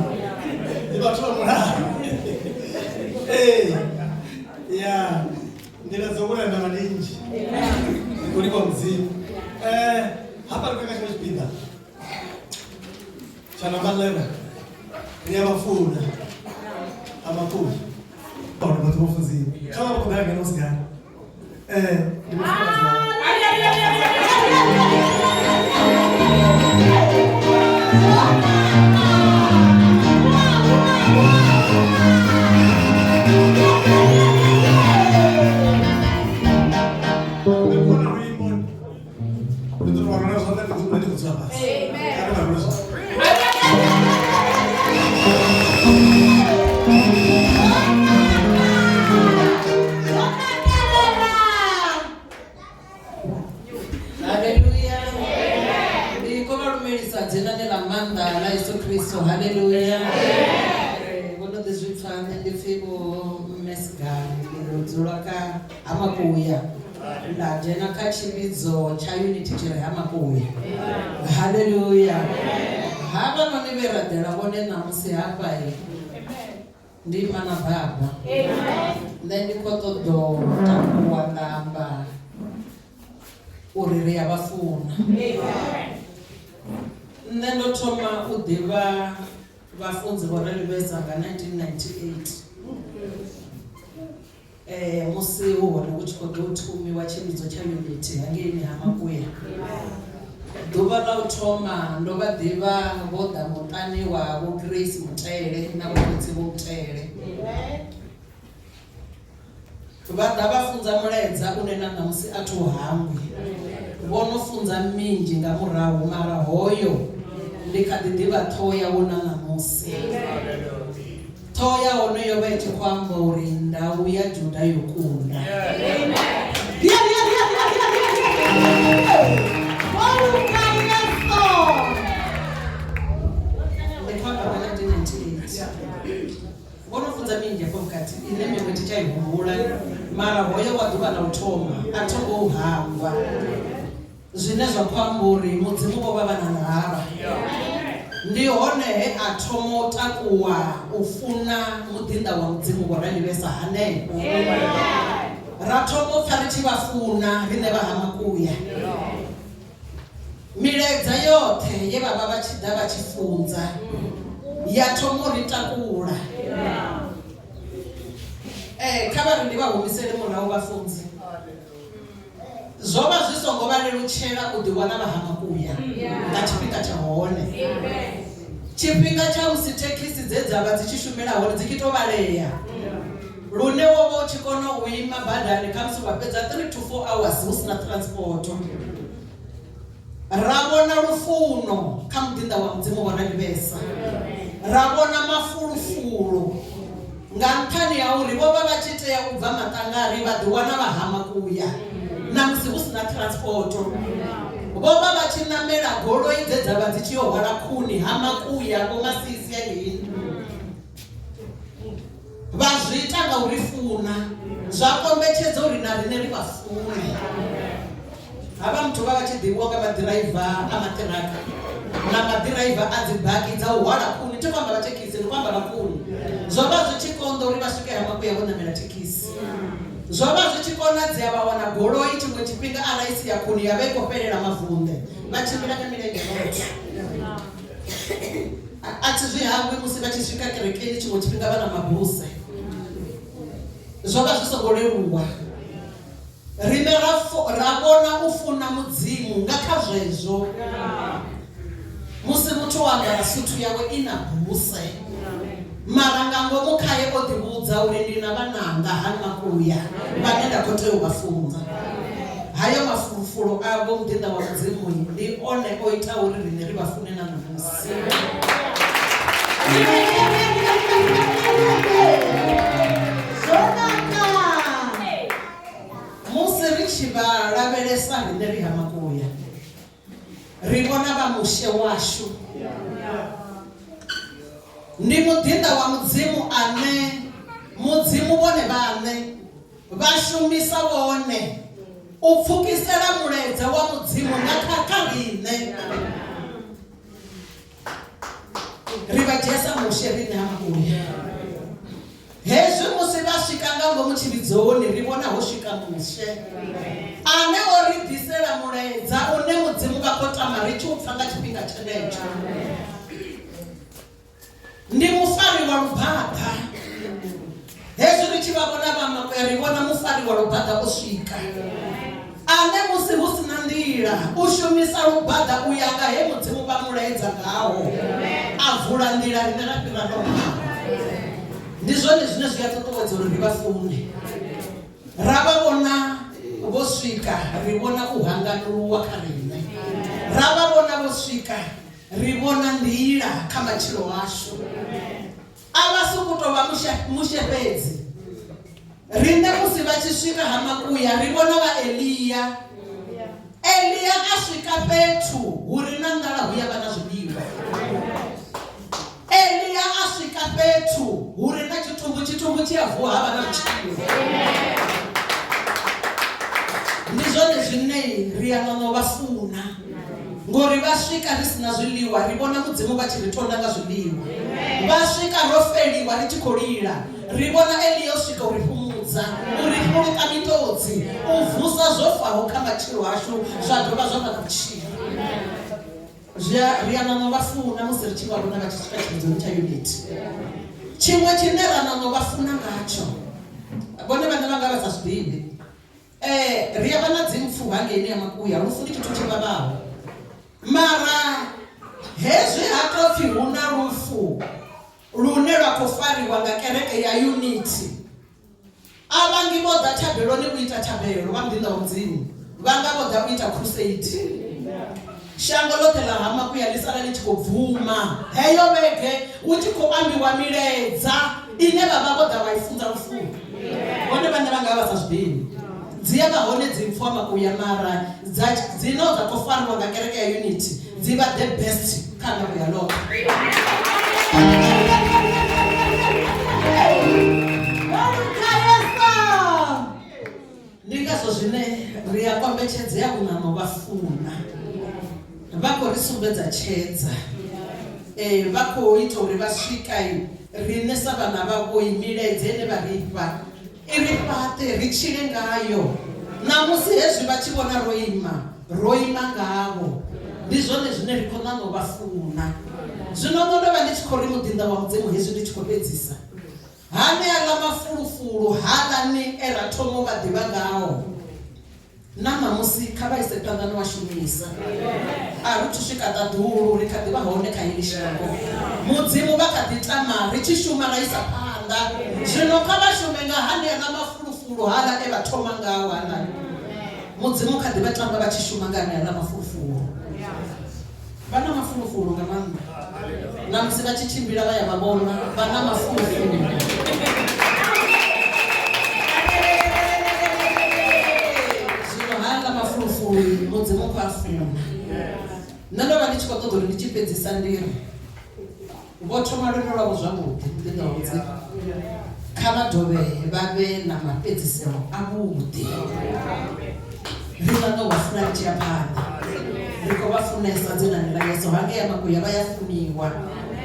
ndi vhathu vha mulayo ee ya nḓila dzo vhulenda ndi nnzhi ndi khou livha mudzimu um hafha ri khou kha tshiṅwe tshipiḓa tsha namba 11 ri a vha funa amakulu vhone vhathu vho funziwa kha vha vha khou ḓala ngeno husi kale ndi mufumakadzi wawe. Ndi khou vhona luimbo ndi ḓo tou rwela zwanḓa ndi khou dzula fhasi. Kha ri vha rwele zwanḓa.
Haleluya. Ndi khou vha lumelisa dzinani ḽa maanḓa ḽa Yesu Kristo. Haleluya. Vho no ḓi zwi pfa nṋe ndi pfi Vho Mme Sigali ndi ḓo dzula kha ha Makuya nda dzhena kha tshivhidzo tsha Unity tshi re ha Makuya. Haleluya. Havhanoni vhe ra ḓela vhone ṋamusi hafha ndi ima na baba. Nṋe ndi khou ṱoḓa u takuwa nda amba uri ri a vha funa. Nṋe ndo thoma u ḓivha vhafunzi vho Ralivhesa nga 1998 musi hu hone hu tshi khou ḓo thomiwa tshivhidzo tsha Unity hangeini ha Makuya. Ḓuvha ḽa u thoma ndo vha ḓivha vho ḓa muṱani wa Vho Grace Mutele na Vho Khotsi Vho Mutele. Vha ḓa vha funza mulaedza une na ṋamusi a thi u hangwi. Vho no funza minzhi nga murahu mara hoyo ndi kha ḓi ḓivha ṱhoho yawo na ṋamusi. Ṱhoho ya hone yo vha i tshi khou amba uri ndau ya Juda yo kunda. Ndi khou amba nga 1998. Vho no funza minzhi hafho vhukati ine miṅwe thi tsha i humbula mara hoyo wa ḓuvha ḽa u thoma a tho ngo u hangwa. Zwine zwa khou amba uri Mudzimu vho vha vha na ndavha. Ndi hone he a thoma u takuwa u funa muḓinḓa wa Mudzimu Vho Ralivhesa hanefho. Ra thoma u pfa ri tshi vha funa riṋe vha ha Makuya. Milaedza yoṱhe ye vha vha vha tshi ḓa vha tshi funza ya thoma u ri takula. Kha vha ri ndi vha humisele murahu vhafunzi. Zwo vha zwi songo vha lelutshela u ḓiwana vha ha Makuya nga tshifhinga tsha hone. Tshifhinga tsha musi thekhisi dze dza vha dzi tshi shumela hone dzi tshi tou vhalea lune wo vha u tshi kona u ima badani khamusi wa fhedza 3 to 4 hours hu si na transport. Ra vhona lufuno kha muḓinḓa wa Mudzimu Vho Ralivhesa. Ra vhona mafulufulu nga nṱhani ha uri vho vha vha tshi tea u bva maṱangari vha ḓiwana vha ha Makuya na musi hu si na transport. Vho vha vha tshi ṋamela goloi dze dza vha dzi tshi yo hwala khuni ha Makuya Vho Masisi hangeini. Vha zwi ita nga u ri funa, zwa kombetshedza uri na riṋe ri vha fune. Havha muthu vha vha tshi ḓivhiwa nga maḓiraiva a maṱiraka na maḓiraiva a dzi baki dza u hwala khuni. Thi khou amba vha thekhisi, ndi khou amba vha khuni. Zwo vha zwi tshi konḓa uri vha swike ha Makuya vho ṋamela thekhisi. Zwo vha zwi tshi konadzea vha wana goloi tshiṅwe tshifhinga arali i si ya khuni ya vha i khou fhelela mavunḓe, vha tshimbila nga milenzhe vhoṱhe. A thi zwi hangwi musi vha tshi swika kerekeni tshiṅwe tshifhinga vha na mabuse. Zwo vha zwi songo leluwa. Riṋe ra ra vhona u funa Mudzimu nga kha zwezwo. Musi muthu o ambara suthu yawe i na buse, mara nga ngomu khae o ḓivhudza uri ndi na vhananga ha Makuya vhane nda khou tea u vha funza. Hayo mafulufulu avho muḓinḓa wa Mudzimu ndi one o itaho uri riṋe ri vha fune na ṋamusi. Musi ri tshi vha lavhelesa riṋe ri ha Makuya, ri vhona vha Mushe washu. Ndi muḓinḓa wa Mudzimu ane Mudzimu vhone vhaṋe vha shumisa wone u pfukisela mulaedza wa Mudzimu nga kha kha riṋe. Mushe riṋe ha Makuya. Hezwi musi vha swika nga ngomu tshivhidzoni ri vhona ho swika Mushe ane o ri ḓisela mulaedza une Mudzimu vha khou tama ri tshi u pfa nga tshifhinga tshenetsho. Ndi mufari wa lubaḓa. Hezwi ri tshi vha vhona vha Makuya ri vhona mufari wa lubaḓa o swika ane musi hu si na nḓila u shumisa lubaḓa u ya nga he Mudzimu vha mu laedza ngaho a vula nḓila riṋe ra fhira normal. Ndi zwone zwine zwi a ṱuṱuwedza uri ri vha fune. Ra vha vhona vho swika ri vhona u hanganuluwa kha riṋe. Ra vha vhona vho swika ri vhona nḓila kha matshilo ashu. A vha sokou tou vha Mushe fhedzi. Riṋe musi vha tshi swika ha Makuya ri vhona vha Elia. Elia a swika fhethu hu re na nḓala hu ya vha na zwiḽiwa. Elia a swika fhethu hu re na tshitumbu, tshitumbu tshi a vuwa ha vha na vhutshilo. Ndi zwone zwine ri a ṋaṋa u vha funa. Ngori vha swika ri si na zwiḽiwa, ri vhona Mudzimu vha tshi ri tonda nga zwiḽiwa. Vha swika ro feliwa ri tshi khou lila, ri vhona Elia o swika u ri fhumudza, u ri fhuluka miṱodzi, u vusa zwo faho kha matshilo ashu zwa dovha zwa vha na vhutshilo. Zwi a, ri a ṋaṋa u vha funa musi ri tshi vha vhona vha tshi swika tshivhidzoni tsha Unity. Tshiṅwe tshine ra ṋaṋa u vha funa ngatsho, vhone vhaṋe vha nga vha sa zwi ḓivhi, Ee, ri a vha na dzimpfu hangeini ya Makuya, lufu ndi tshithu tshi vhavhaho. Mara hezwi ha tou pfi hu na lufu lune lwa khou fariwa nga kereke ya Unity, a vha ngi vho ḓa thabeloni u ita thabelo vha muḓinḓa wa Mudzimu, vha nga vho ḓa u ita crusade. Shango ḽoṱhe ḽa ha Makuya ḽi sala ḽi tshi khou bvuma heyo vhege hu tshi khou ambiwa milaedza ine vha vha vho ḓa vha i funza lufuni. Vhone vhaṋe vha nga vha vha sa zwi ḓivhi. Dzi a vha hone dzimpfu ha Makuya mara dza dzino dza khou fariwa nga kereke ya Unity dzi vha the best kha Makuya ḽoṱhe. Ndi ngazwo zwine ri a kombetshedzea u ṋaṋa u vha funa. Vha khou ri sumbedza tshedza. Ee, vha khou ita uri vha swika riṋe sa vhana vhavho milaedza ine vha ri fha i ri fhaṱe ri tshile ngayo. Ṋamusi hezwi vha tshi vhona ro ima, ro ima ngavho. Ndi zwone zwine ri khou ṋaṋa u vha funa. Zwino nṋe ndo vha ndi tshi khou ri muḓinḓa wa Mudzimu hezwi ndi tshi khou fhedzisa. Haneaḽa mafulufulu haaḽani e ra thoma u vha ḓivha ngao, na ṋamusi kha vha ise phanḓa no a shumisa. A ri thu swika ṱaḓulu, ri kha ḓi vha hone kha heḽi shango. Mudzimu vha kha ḓi tama ri tshi shuma ra isa phanḓa. Zwino kha vha shume nga haneaḽa mafulufulu haaḽa e vha thoma ngao haaḽani. Mudzimu kha ḓi vha tama vha tshi shuma nga haneaḽa mafulufulu. Vha na mafulufulu nga maanḓa. Na musi vha tshi tshimbila vha ya vha vhona vha na mafulufulu. Zwino haaḽa mafulufulu Mudzimu u khou a funa. Nṋe ndo vha ndi tshi khou ṱoḓa uri ndi tshi fhedzisa ndi ri vho thoma lwendo lwavho zwavhuḓi muḓinḓa wa Mudzimu. Kha vha dovhe vha vhe na mafhedziselo avhuḓi. Ri ṱoḓa u vha funa ri tshi ya phanḓa. Ri khou vha funesa dzinani ḽa Yesu. Hangei Makuya vha ya funiwa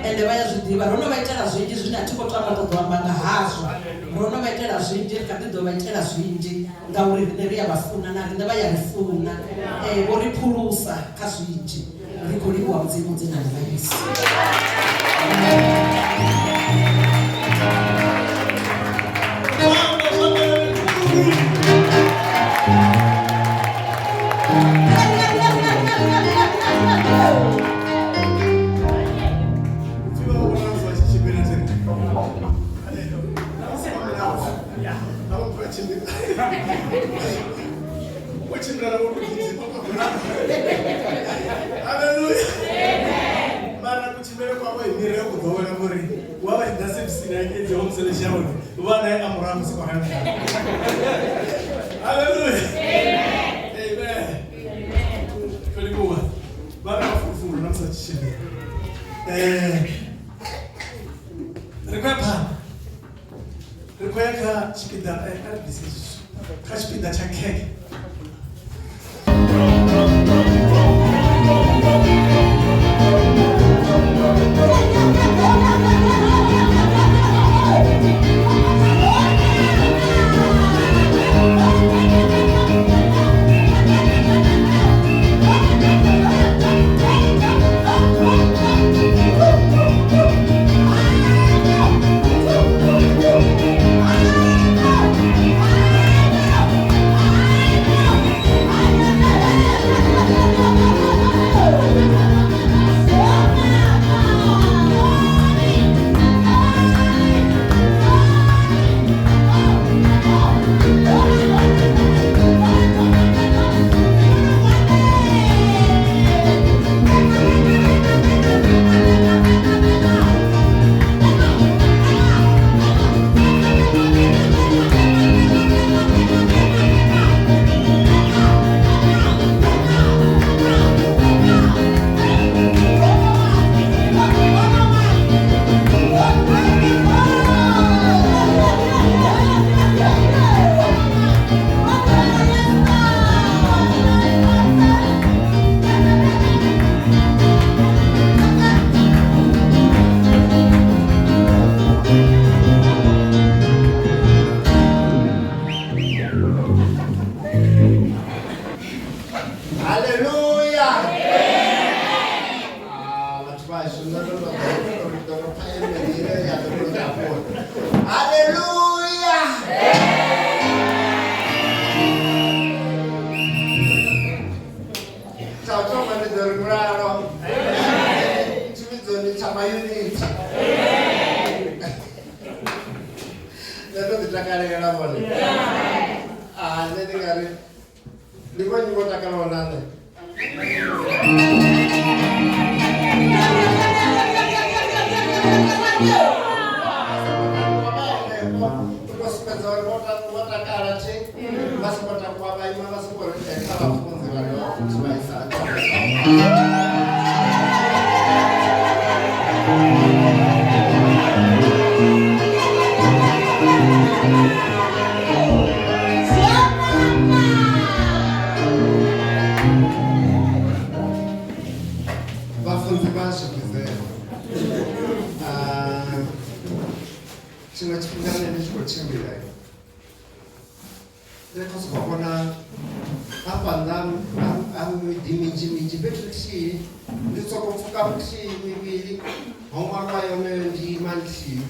ende vha ya zwi ḓivha. Ro no vha itela zwinzhi zwine a thi khou tama u ṱoḓa u amba nga hazwo. Ro no vha itela zwinzhi, ri kha ḓi ḓo vha itela zwinzhi ngauri riṋe ri a vha funa na riṋe vha ya ri funa. Vho ri phulusa kha zwinzhi. Ri khou livhuwa Mudzimu dzinani ḽa Yesu.
Haleluya. Mara kutshimbilele kwawe mire u ḓowela ngori wa vha tshi ḓa sevisini ya ngei dzi home selection vha naye a murahu musi khou ranga. Haleluya. Amen. Ndo livhuwa. Vha na mafulufulu na musi vha tshi tshimbila. Ri khou ya phanḓa. Ri khou ya kha tshipiḓa kha ri bvise hezwi kha tshipiḓa tsha khekhe.
Ri ḓo pfa amen ine ya ḓo tou takula. Haleluya! Tsha u thoma ndi ḓo ri mulalo tshivhidzoni tsha mayunithi. Nṋe ndo ḓi takalela vhone. Ah, nṋe ndi nga ri ndi vhonnyi vho takalaho na nṋe. U tou sumbedza uri vho takala thi vha songo takuwa vha ima vha soko ri kha vhafunzi vha dovha futhi vha isa vhafunzi vha zwi deserve. Ah, tshiṅwe tshifhinga nṋe ndi tshi khou tshimbila nṋe kho sokou vhona hafha nnḓa ha miḓi minzhi minzhi fhethu nthihi ndi sokou pfuka muthihi mivhili ho ṅwalwa yoneyo ndima nthihi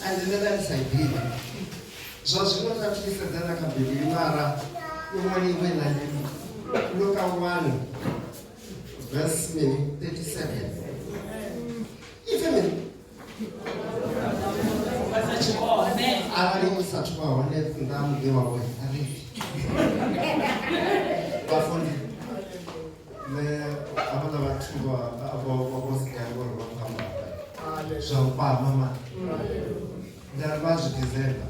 and nṋe nda ndi sa i ḓivhi. Zwa zwino nda tshi sedza na kha Bivhili mara i ṅwaliwe na ndi Luka 1 verse mini 37 ipfi mini? Arali u sathu vha hone nnḓa ha muḓi wawe a ri vhafundi nṋe havhaḽa vhathu vha vho vho sikai vho ri vha khou amba zwa u kwama ma nda ri vha zwi deserve.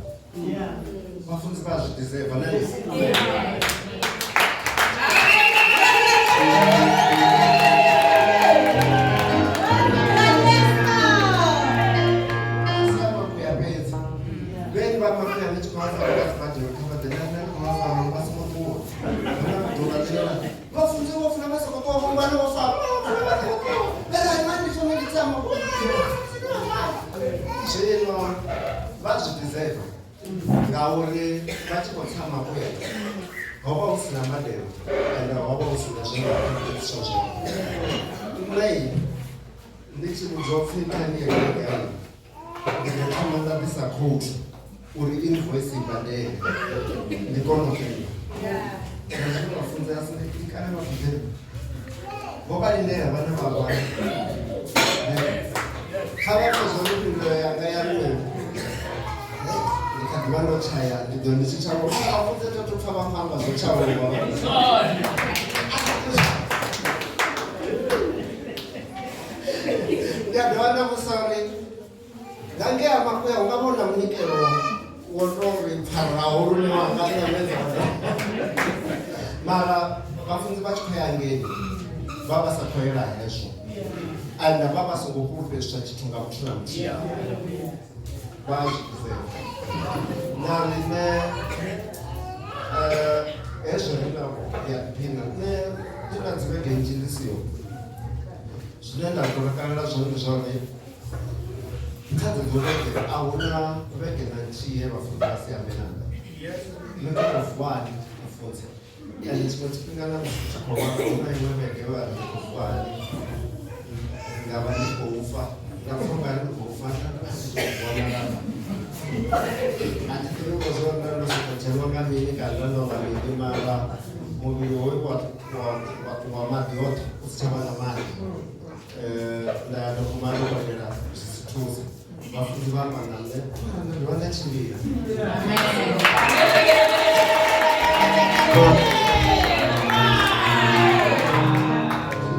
Vhafunzi vha zwi deserve na sia makuya fhedzi vheni vha makuya ni tshi khou vha fara nga dzibadelo kha vha ḓe na nṋe ndi khou vha fara vha songo ṱuwa huna ḓuvha ḽine vhafunzi vho funa vha songo ṱuwa vhongwana vho fara vha songo ṱuwa vha ri hai mani ndi funa ndi tama zwino vha zwi deserve ngauri vha tshi khou tsa makuya ho vha hu si na mbadelo ende ho vha hu si na zwe vha fhulufhedziswa zwone. Nṋe ndi tshi vhudzwa upfhi kha ndi ye kerekeni ndi ḓo thoma nda ḓisa khoutu uri invoice i badele ndi kone u ṱuwa. Na zwino vhafunzi a si ndi kale vha khou vho vha lindela vhana vha vha kha vha pfe zwone phindulo yanga ya ri ndi kha ḓivha ndo tshaya ndi ḓo ndi tshi tshavho vhafunzi tha thu pfa vha khou amba zwo tshavho. Ndi a dovha nda vhusa uri nga ngei ha makuya hu nga vha hu na munikelo wo to ri pfaraho lune wa nga ṋamedza mara vhafunzi vha tshi khou ya ngei vha vha sa khou yela hezwo and vha vha songo fhulufhedziswa tshithu nga muthu na muthihi vha a zwi deserve. Na riṋe hezwo ri na ya ḓiphina nṋe ndi na dzi vhege nnzhi ndi siho zwine nda tou takalela zwone ndi zwa uri kha dzedzo vhege a huna vhege na nthihi ye vhafunzi vha si ambe na nṋe. Nṋe ndo tou vuwa hani mufunzi ende tshiṅwe tshifhinga na musi tshi khou vha huna iṅwe vhege vha ri ndi khou vuwa hani nda vha ndi khou fa nda pfa ungari ndi khou fa nda ndi khou vuwa malamba a thi ḓivhi vho zwo nda ndo sokou dzhenwa nga mini kana ndo ḽa mini mara muvhili hoyu wa wa ṱuwa maḓi oṱhe u si tsha vha na maḓi. Nda ya nda guma ndo badela zwi si thuse vhafunzi vha amba na nṋe nda dovha nda tshimbila.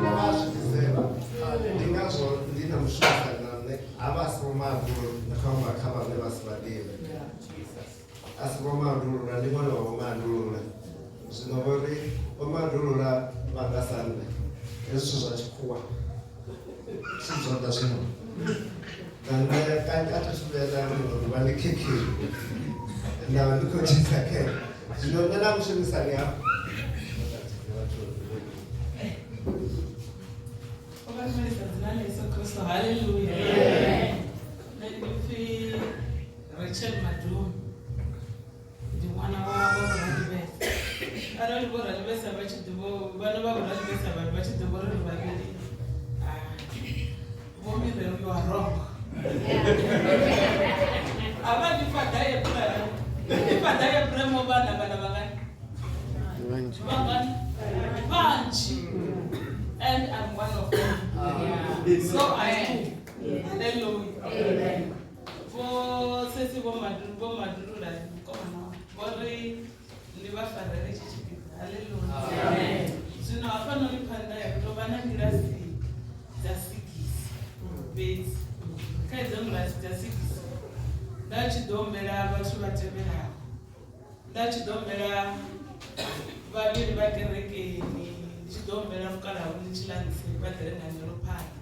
Vha zwi deserve ndi ngazwo ndi na mushumisani na nṋe ha vha si vho Madulu ndi khou amba kha vhane vha si vha ḓivhe a si vho Madulula ndi ṅwana wa vho Madulula zwino vho ri vho Madulula vha nga sa nṋe hezwi zwithu zwa tshikhuwa si zwanḓa zwino na nṋe kanzhi a thi thu vhuya nda ri ḽiṅwe ḓuvha ndi khekheli nda vha ndi khou tshisa khekhe zwino nṋe na mushumisani hafho
O vha lumelisa dzina ḽa Yesu Kristo. Haleluya. Nṋe ndi pfi Rachel Madumi. Ndi ṅwana wa vho Ralivhesa. Arali vho Ralivhesa vha tshi ḓivha vhana vha vho Ralivhesa vha tshi ḓivha uri ri vhavhili. Ah. Vho Mireo yo vha na vhana vhangani? Vhangani? Vhanzhi. And I'm one of them. So I do. Hallelujah. Vho sesi vho Madulu, vho Madulula mukomana wanga, vho ri ndi vha farele tshi tshipiḓa. Hallelujah. Zwino hafhanoni phanḓa ri tou vha na ngilasi dza sigisi fhedzi. Kha idzo ngilasi dza sigisi nda tshi ḓo humbela vhathu vha tevhelaho. Nda tshi ḓo humbela vhavhili vha kerekeni, ndi tshi ḓo humbela mukalaha ndi tshi ḽa vha ḓele nga ngeno phanḓa.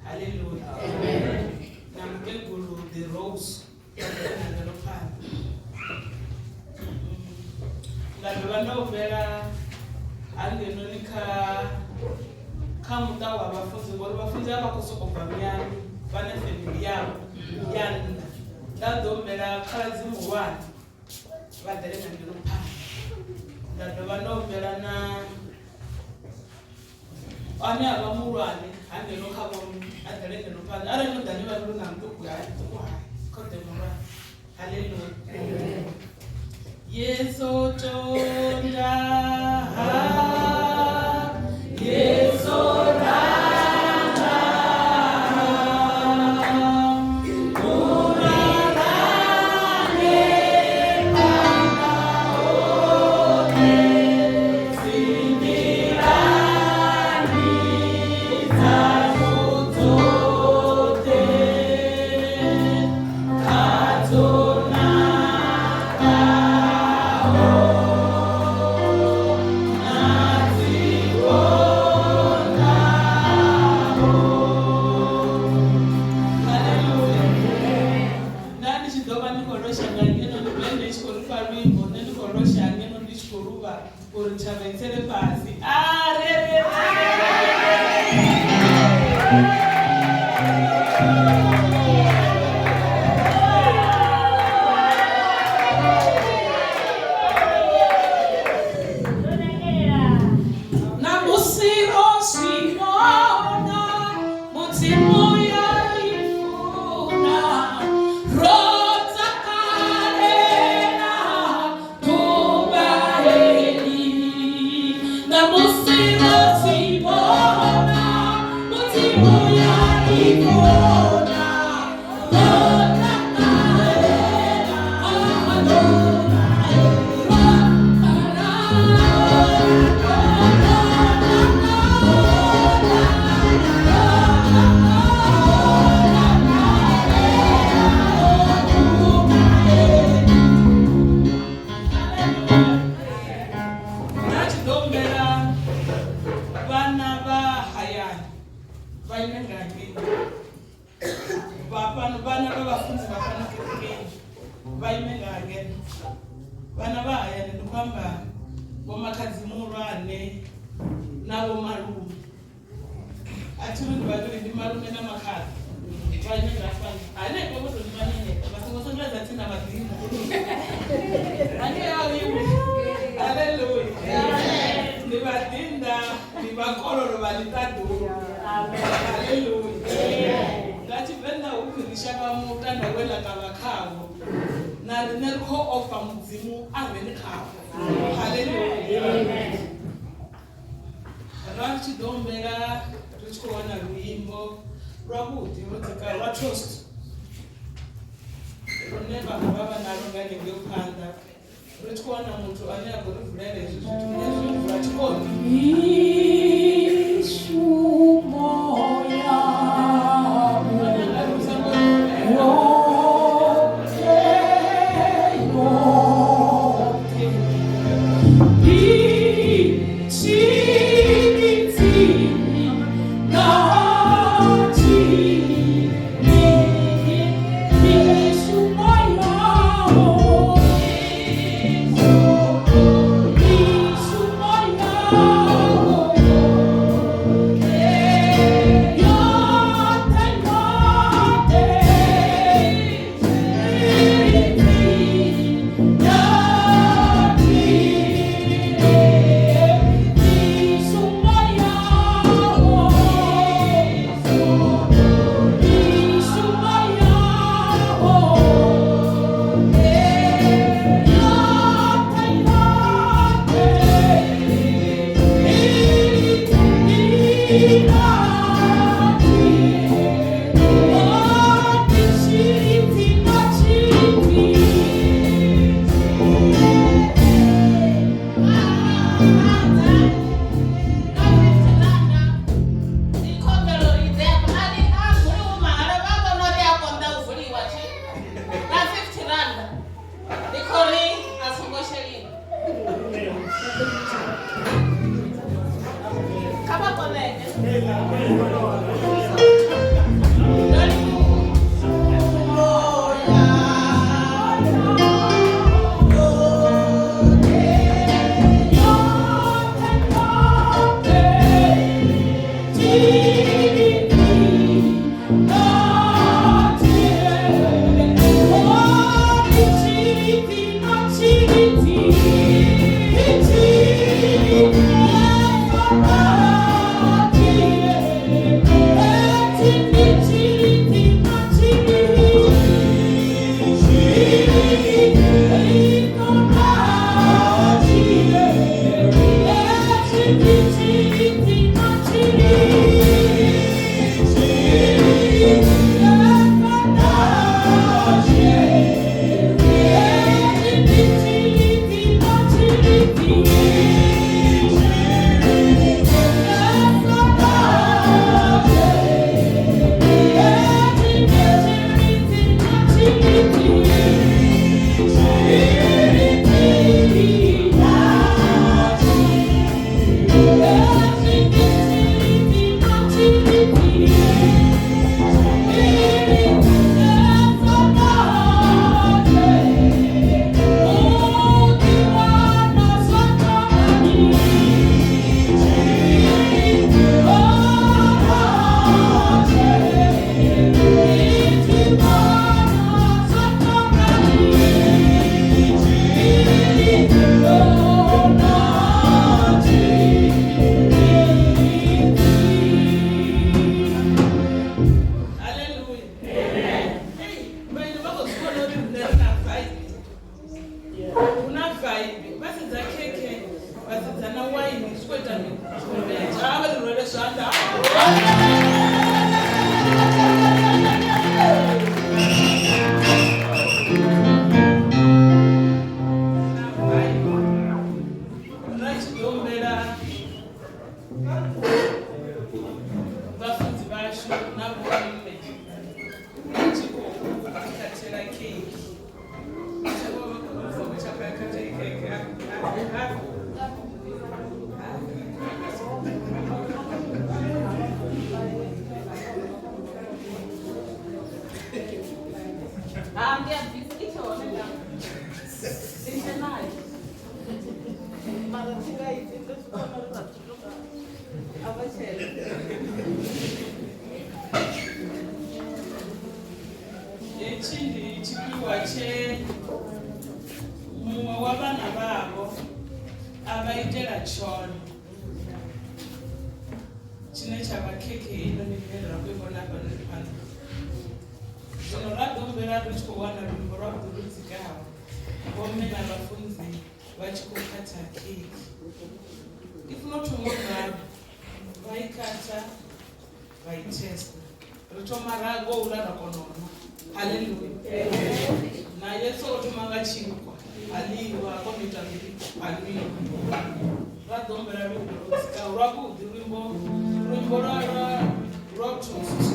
Hallelujah. Na mukegulu the Rose vha ḓele nga ngeno phanḓa. Nda dovha nda humbela hangenoni kha muṱa wa vhafunzi, ngori vhafunzi a vha khou sokou bva muyani, vha na family yavho ya nnḓa. Nda ḓo humbela khaladzi muhulwane vha ḓele nga ngeno phanḓa. Nda dovha nda humbela na ane a vha muhulwane hangeno kha vhone a ḓele ngeno phanḓa. Arali no ḓa ni vhavhili na muṱuku, hai muṱuku hai kho ḓe muhulwane. Hallelujah. Yesu tonda ha Yesu ranga urarane panda ote tsindirani dzashu dzoṱhe khadzo nakaho na dzikonḓaho. Hallelujah. Nda ndi tshi ḓo vha ndi khou losha nga ngeno ndi bende i tshi khou ri fha luimbo, nṋe ndi khou losha ngeno ndi tshi khou luvha uri thavha i tsele fhasi. A re re re re.
Ṋamusi ro zwi vhona, Mudzimu ya ri funa, ro takalela ḓuvha heḽi. Ṋamusi ro zwi vhona, Mudzimu ya ri funa, ro takalela ḓuvha heḽi.
Nda tshi ḓo humbela vhana vha hayani vha ime nga ngei, vha fhano vhana vha vhafunzi vha fhano kerekeni vha ime nga ngeno. Vhana vha hayani ndi khou amba vho makhadzi muhulwane na vho malume, a thi ri ndi vhavhili, ndi malume na makhadzi, vha ime nga fhano hanefho vho tou livhana henefho, vha songo sumbedza tsini na vhadzimu hanea ime. Haleluya. Ndi vhaḓinḓa, ndi vhakololo vha ḽiṱaḓulu. Haleluya. Nga Tshivenḓa hu pfi ri shavha mutanda we ḽa kavha khawo, na riṋe ri khou ofha Mudzimu a re ni khawo. Haleluya. Ra ri tshi ḓo humbela ri tshi khou wana luimbo lwavhuḓi lwo dzikaho lwa toast lune vhaṅwe vha vha nalo nga hanengei phanḓa, ri tshi khou wana muthu ane a khou ri vulela hezwi zwithu, hezwi vula tshikoni.
Mishumo yau yoṱhe yoṱhe i tshini na tshini, mishumo yau, mishumo yau.
Ha ndi a bvisa i tshe hone nga ndi tshe nayo. Mara thi nga iti ndo zwi vhona uri vhathu ndo nga a vha tshele.
Hetshi ndi tshifhiwa tshe muṅwe wa vhana vhavho a vha itela tshone tshine tsha vha khekhe heinoni ine ra khou i vhona hafhanoni phanḓa. Zwino ra ḓo humbela ri tshi khou wana luimbo lwavhuḓi lwo dzikaho, vhomme na vhafunzi vha tshi khou khatha khekhe. Ndi funa u thoma u ralo, vha i khatha vha i testa. Ri thoma ra goula ra kona u nwa. Haleluya. Na Yesu o thoma nga tshinkwa, a ḽiwa, a kona u ita mini, a nwiwa. Ra ḓo humbela luimbo lwo dzikaho lwavhuḓi, luimbo luimbo lwa lwa lwa u toast.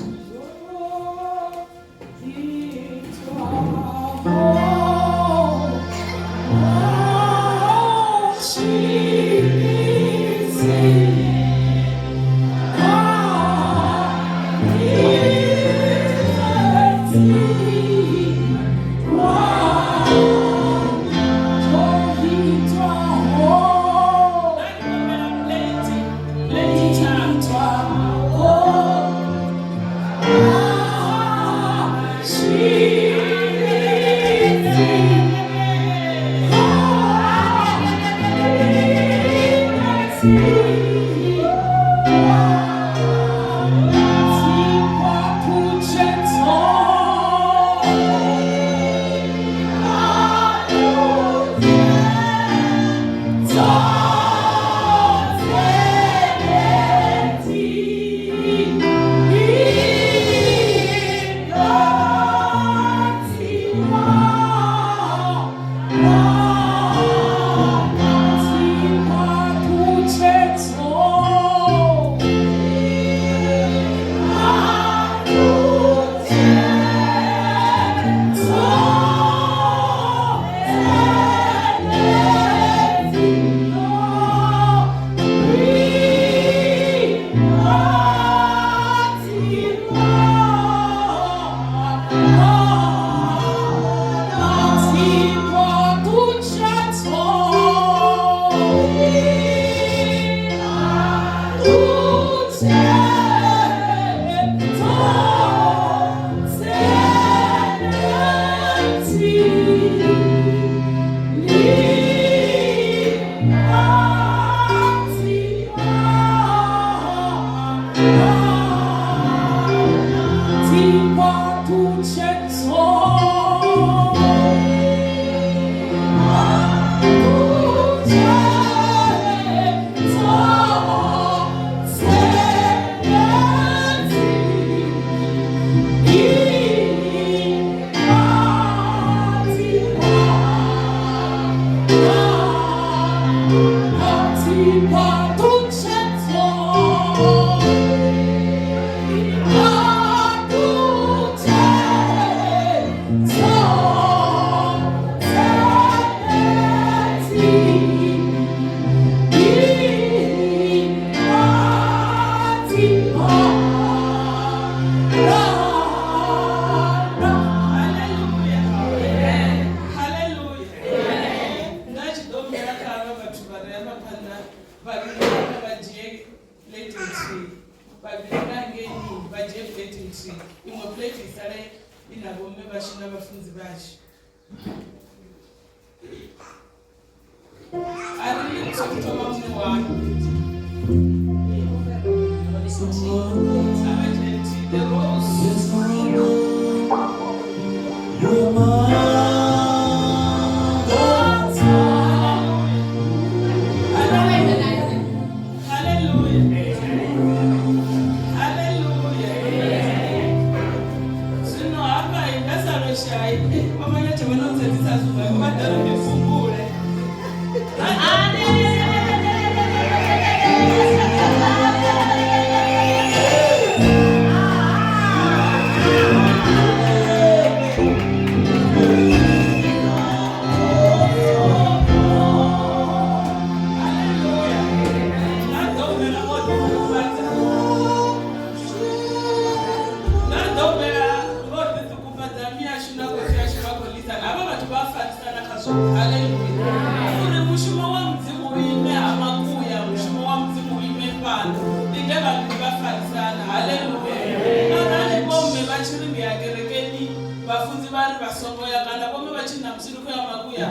ri vha songo ya kana vhomme vha tshi ṋamusi ndi khou ya makuya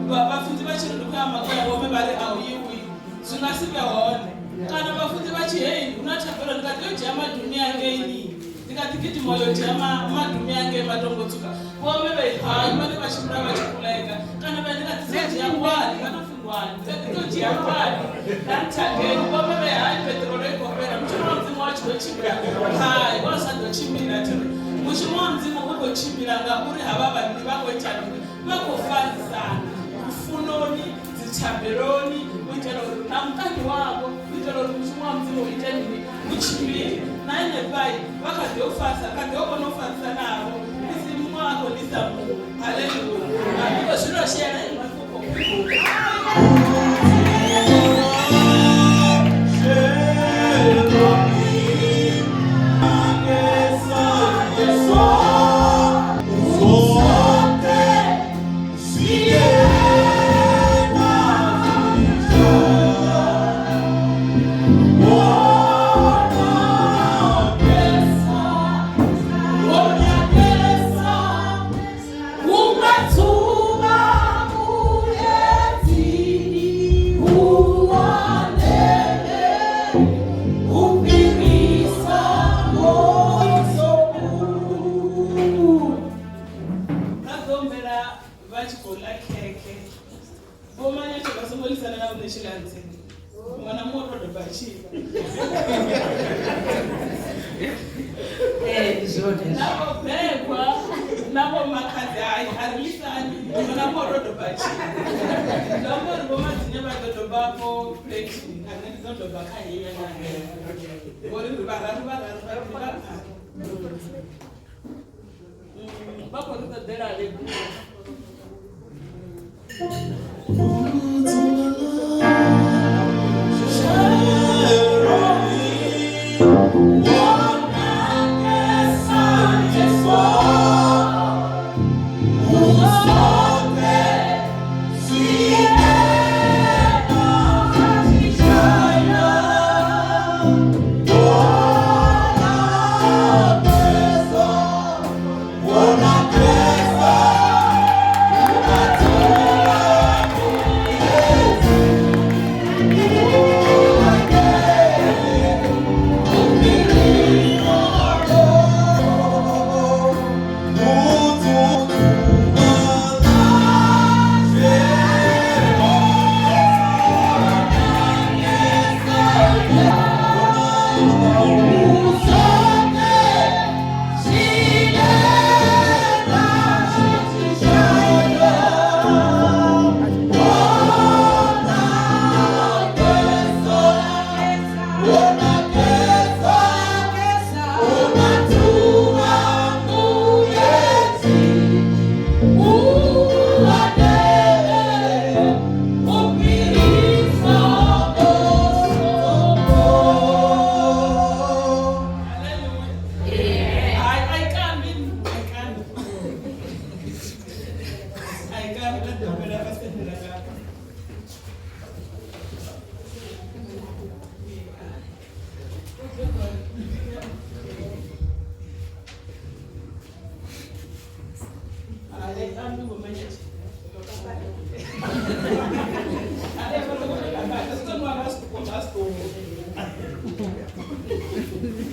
vhafunzi vha tshi ri ndi khou ya makuya vhomme vha ri a u yiwi zwi nga si vhe hone kana vhafunzi vha tshi hei hu na thabelo ndi nga ḓi yo dzhia madumi angeini ndi nga ḓi gidima yo dzhia madumi angei matombo tsuka vhomme vha hai vhane vha tshimbila vha tshi kuleka kana vha ndi nga ḓi dzo dzhia ngwani vha tou pfi ngwani ndi nga ḓi dzo dzhia ngwani na nthangeni vhomme vha hai peṱirolo i khou fhela mushumo wa mudzimu wa tshi ḓo tshimbila hai wa sa ḓo tshimbila thiri mushumo wa mudzimu u khou tshimbila ngauri havha vhavhili vha khou ita mini vha khou farisana lufunoni dzithabeloni u itela uri na muṱani wavho u itela uri mushumo wa mudzimu u ite mini u tshimbile na henefhai vha kha ḓi u farisa kha ḓi o kona u farisa navho musi muṅwe a khou lisa muṅwe haleluya ndiko zwino shela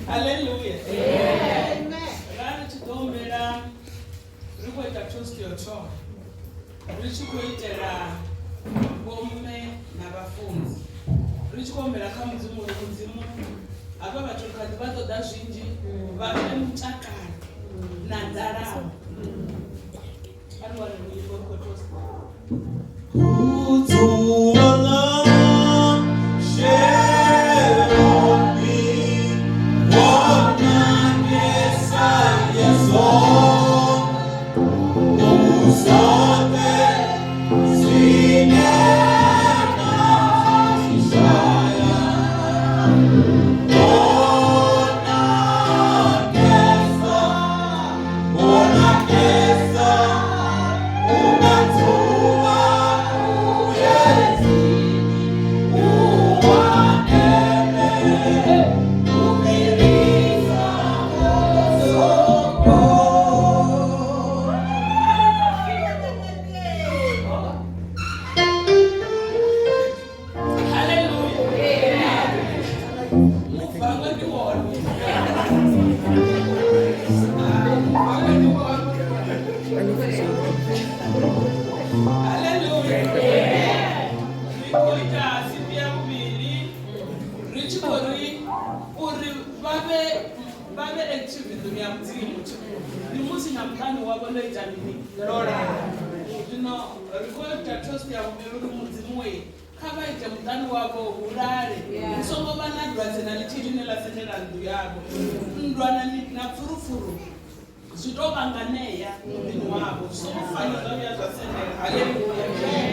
Hallelujah. Amen. Ra tshi ḓo humbela ri khou ita toast yo thoma ri tshi khou itela vhomme na vhafunzi ri tshi khou humbela kha mudzimu uri mudzimu hafha vhathu kha ḓi vha ṱoḓa zwinzhi vha fhe mutakalo na ndalamo a ri wane luimbo ri khou toast.
Oh,
Nḓuni ya Mudzimu ndi musi na muṱani wavho ḽo ita mini? Ḽo lala. Zwino ri khou ita toast ya vhuvhili uri Mudzimu we kha vha ite muṱani wavho hu lale, hu songo vha na dwadze na ḽithihi ḽine ḽa sendela nnḓu yavho. Nndwa na na pfurupfuru zwi tou vha nganea muḓini wavho, zwi songo fanya zwa vhuya zwa sendela. Haleluya!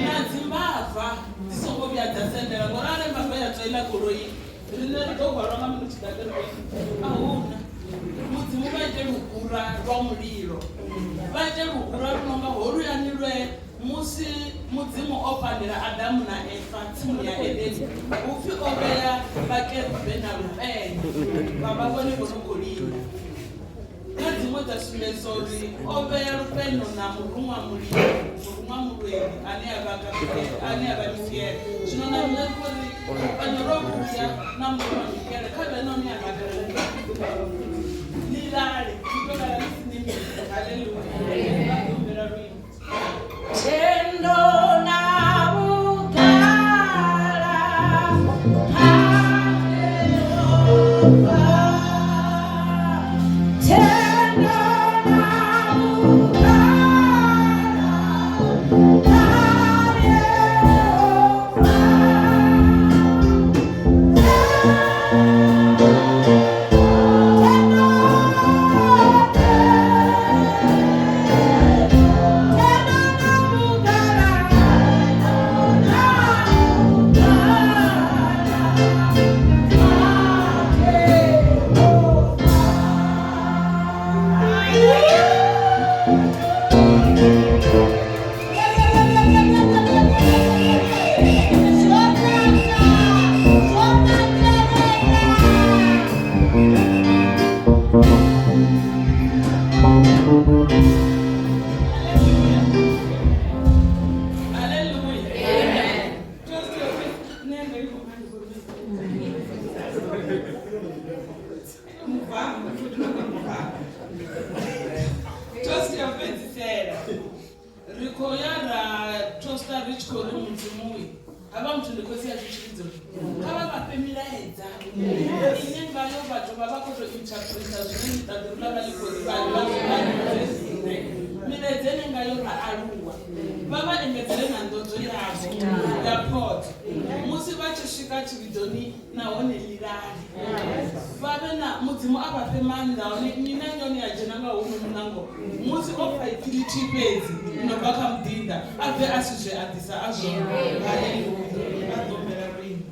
Na dzimbava dzi songo vhuya dza sendela, ngori arali mbava ya tswa iḽa goloi riṋe ri ḓo hwalwa nga mini tshiḓake ri a huna. Mudzimu vha ite luhura lwa mulilo, vha ite luhura lu nonga holuyani lwe musi Mudzimu o pandela Adamu na Efa tsimuni ya Edeni, hu pfi o vhea vhakerube na lupenyo vha vha vhone vho no khou linda. Kha dziṅwe dza sumbedzisa uri o vhea lupenyo na muruṅwa mulilo, muruṅwa mulweli ane a vha Gabriele, ane a vha Mikaele. Zwino na riṋe ri khou ri lupenyo lwo vhuya na muruṅwa Mikaele kha vhe na hone a rabelela ndi ḽi lale, ḽi tou lala ḽi si nemisi. Haleluya. Vha ḓo humbela luimbo.
Thendo na vhugala ha Yehova. Thendo na vhugala ha Yehova.
Haleluya. Toast ya Toast ya u fhedzisela ri khou ya ra toasta ri tshi khou ri Mudzimu havha muthu ndi khotsi yashu tshivhidzoni kha vha vha fhe milaedza ine ngayo vhathu vha vha khou tou interpreta zwine ḽiṱaḓulu ḽa vha ḽi khou ri vha vha zwi vha ri milaedza ine ngayo ra aluwa vha vha engedzele na nḓodzo yavho ya phodzo musi vha tshi swika tshivhidzoni nahone ḽilale vha vhe na Mudzimu a vha fhe maanḓa hone nnyi na nnyi one a dzhena nga hono muṋango musi o pfa ipfi ḽithihi fhedzi ḽi no bva kha muḓinḓa a bve a si zwe a ḓisa a zwone. Haleluya. Vha ḓo humbela luimbo.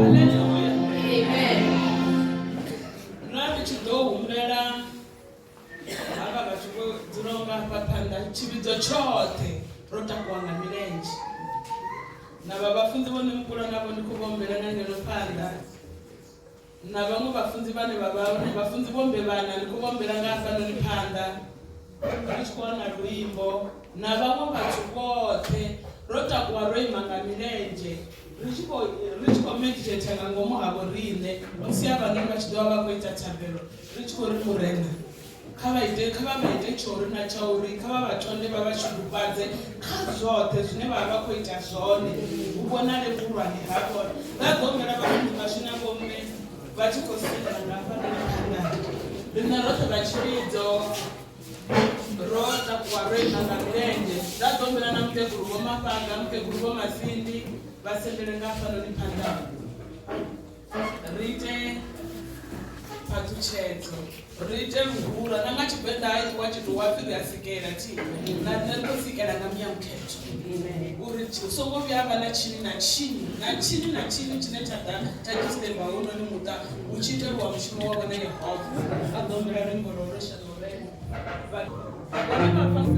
Haleluya. Ra ri tshi ḓo humbela havha vhathu vho dzulaho nga hafha phanḓa tshivhidzo tshoṱhe ro takuwa nga milenzhe na vha vhafunzi vhone mukula navho ndi khou vha humbela nga ngeno phanḓa na vhaṅwe vhafunzi vhane vha vha hone vhafunzi vho mbevhana ndi khou vha humbela nga hafhanoni phanḓa ri tshi khou wana luimbo na vhaṅwe vhathu vhoṱhe ro takuwa ro ima nga milenzhe ri tshi khou ri tshi khou meditate nga ngomu ha vho riṋe musi havhanoni vha tshi ḓo vha vha khou ita thabelo ri tshi khou ri Murena kha vha ite kha vha vha ite tshauri na tshauri kha vha vha tonde vha vha shudufhadze kha zwoṱhe zwine vha vha vha khou ita zwone hu vhonale vhuhulwane ha vhone. Vha ḓo humbela vhafunzi vhashu na vhomme vha tshi khou sendela nga hafhanoni phanḓa. Riṋe roṱhe vha tshivhidzo ro takuwa ro ima nga milenzhe. Nda ḓo humbela na mukegulu Vho Mafhaga, mukegulu Vho Masindi vha sendele nga hafhanoni phanḓa. Ri ite Phaṱhutshedzo ri ite luhura na nga Tshivenḓa ha itiwa tshithu wa pfhi ri a sikela thi na nṋe ri ḓo sikela nga muya mukhethwa uri hu songo vhuya vha na tshini na tshini na tshini na tshini tshine tsha ḓa tsha disturba hounoni muṱa hu tshi iteliwa mushumo wa vhone Yehova a ḓo humbela luimbo lwa shango vhene vhone vha fhasi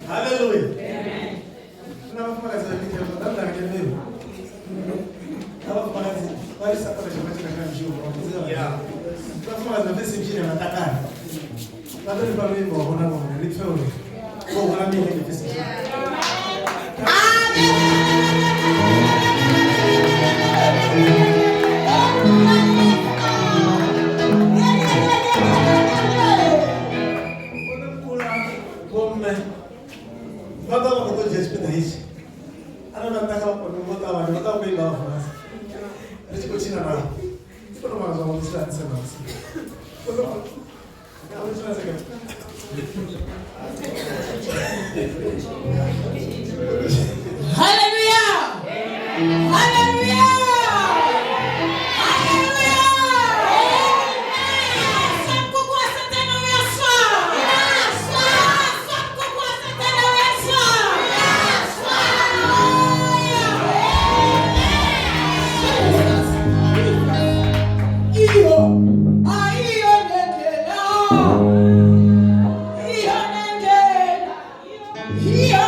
Haleluya. Na vhafumakadzi vha ndikhe nda nda ngene. Na vhafumakadzi vha ri sa kona tshifhinga tshine kha mushumo wa fhedzi. Vhafumakadzi vha fhedzi mshine vha takala. Vha ḓo ri fha luimbo wa vhona vhone ri pfe uri vho hula mini ngei fhedzi. Vhomme vha ḓo vha khou ḓo dzhia tshipiḓa hetshi arali vha nṋa kha vha kone vho ṱavhanya vha ḓo vha khou imba vhafumakadzi ri tshi khou tshina navho ndi kone u wana zwa vho tshila ntsena
Hallelujah! Hallelujah! Iyo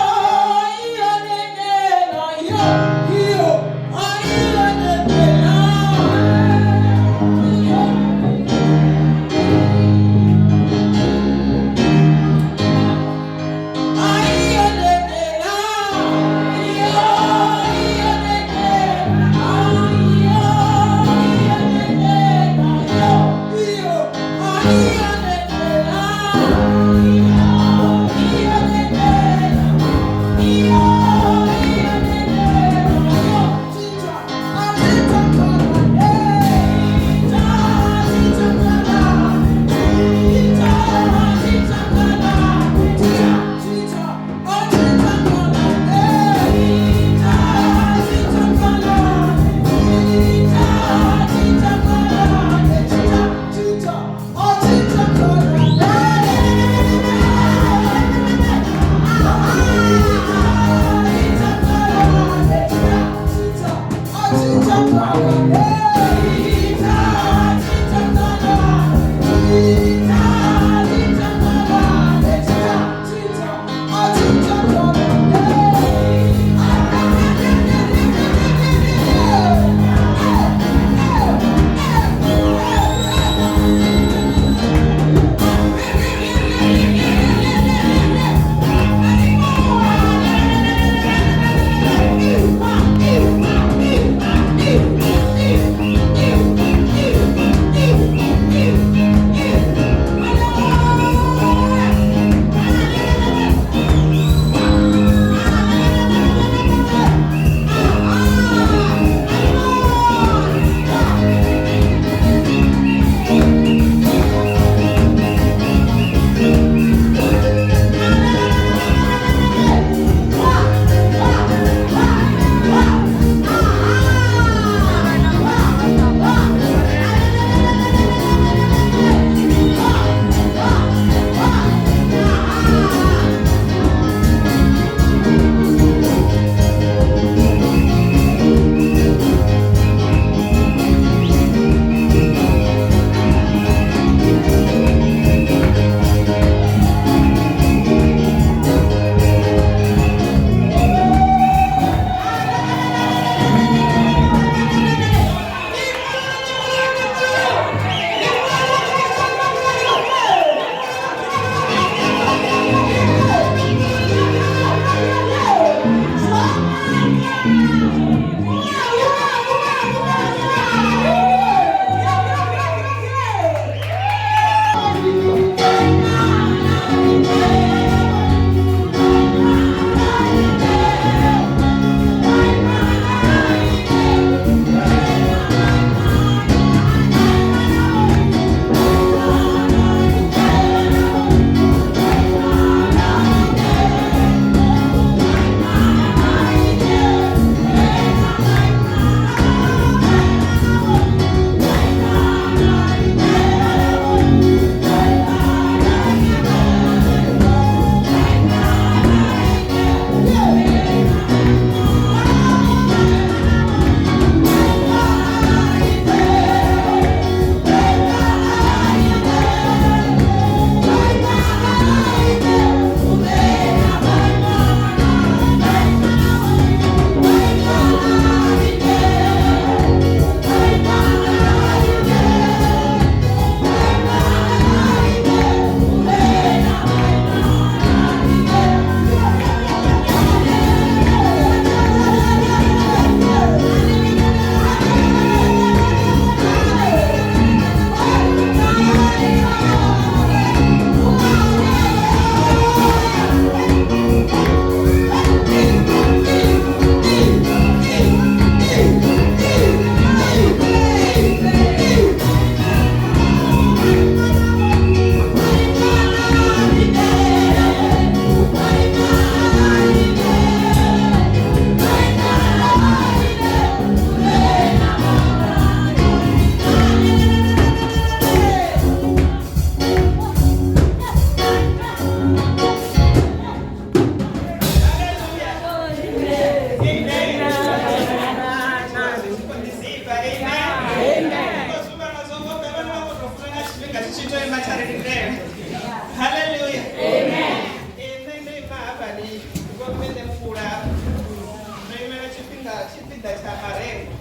tshipiḓa tsha marengwa,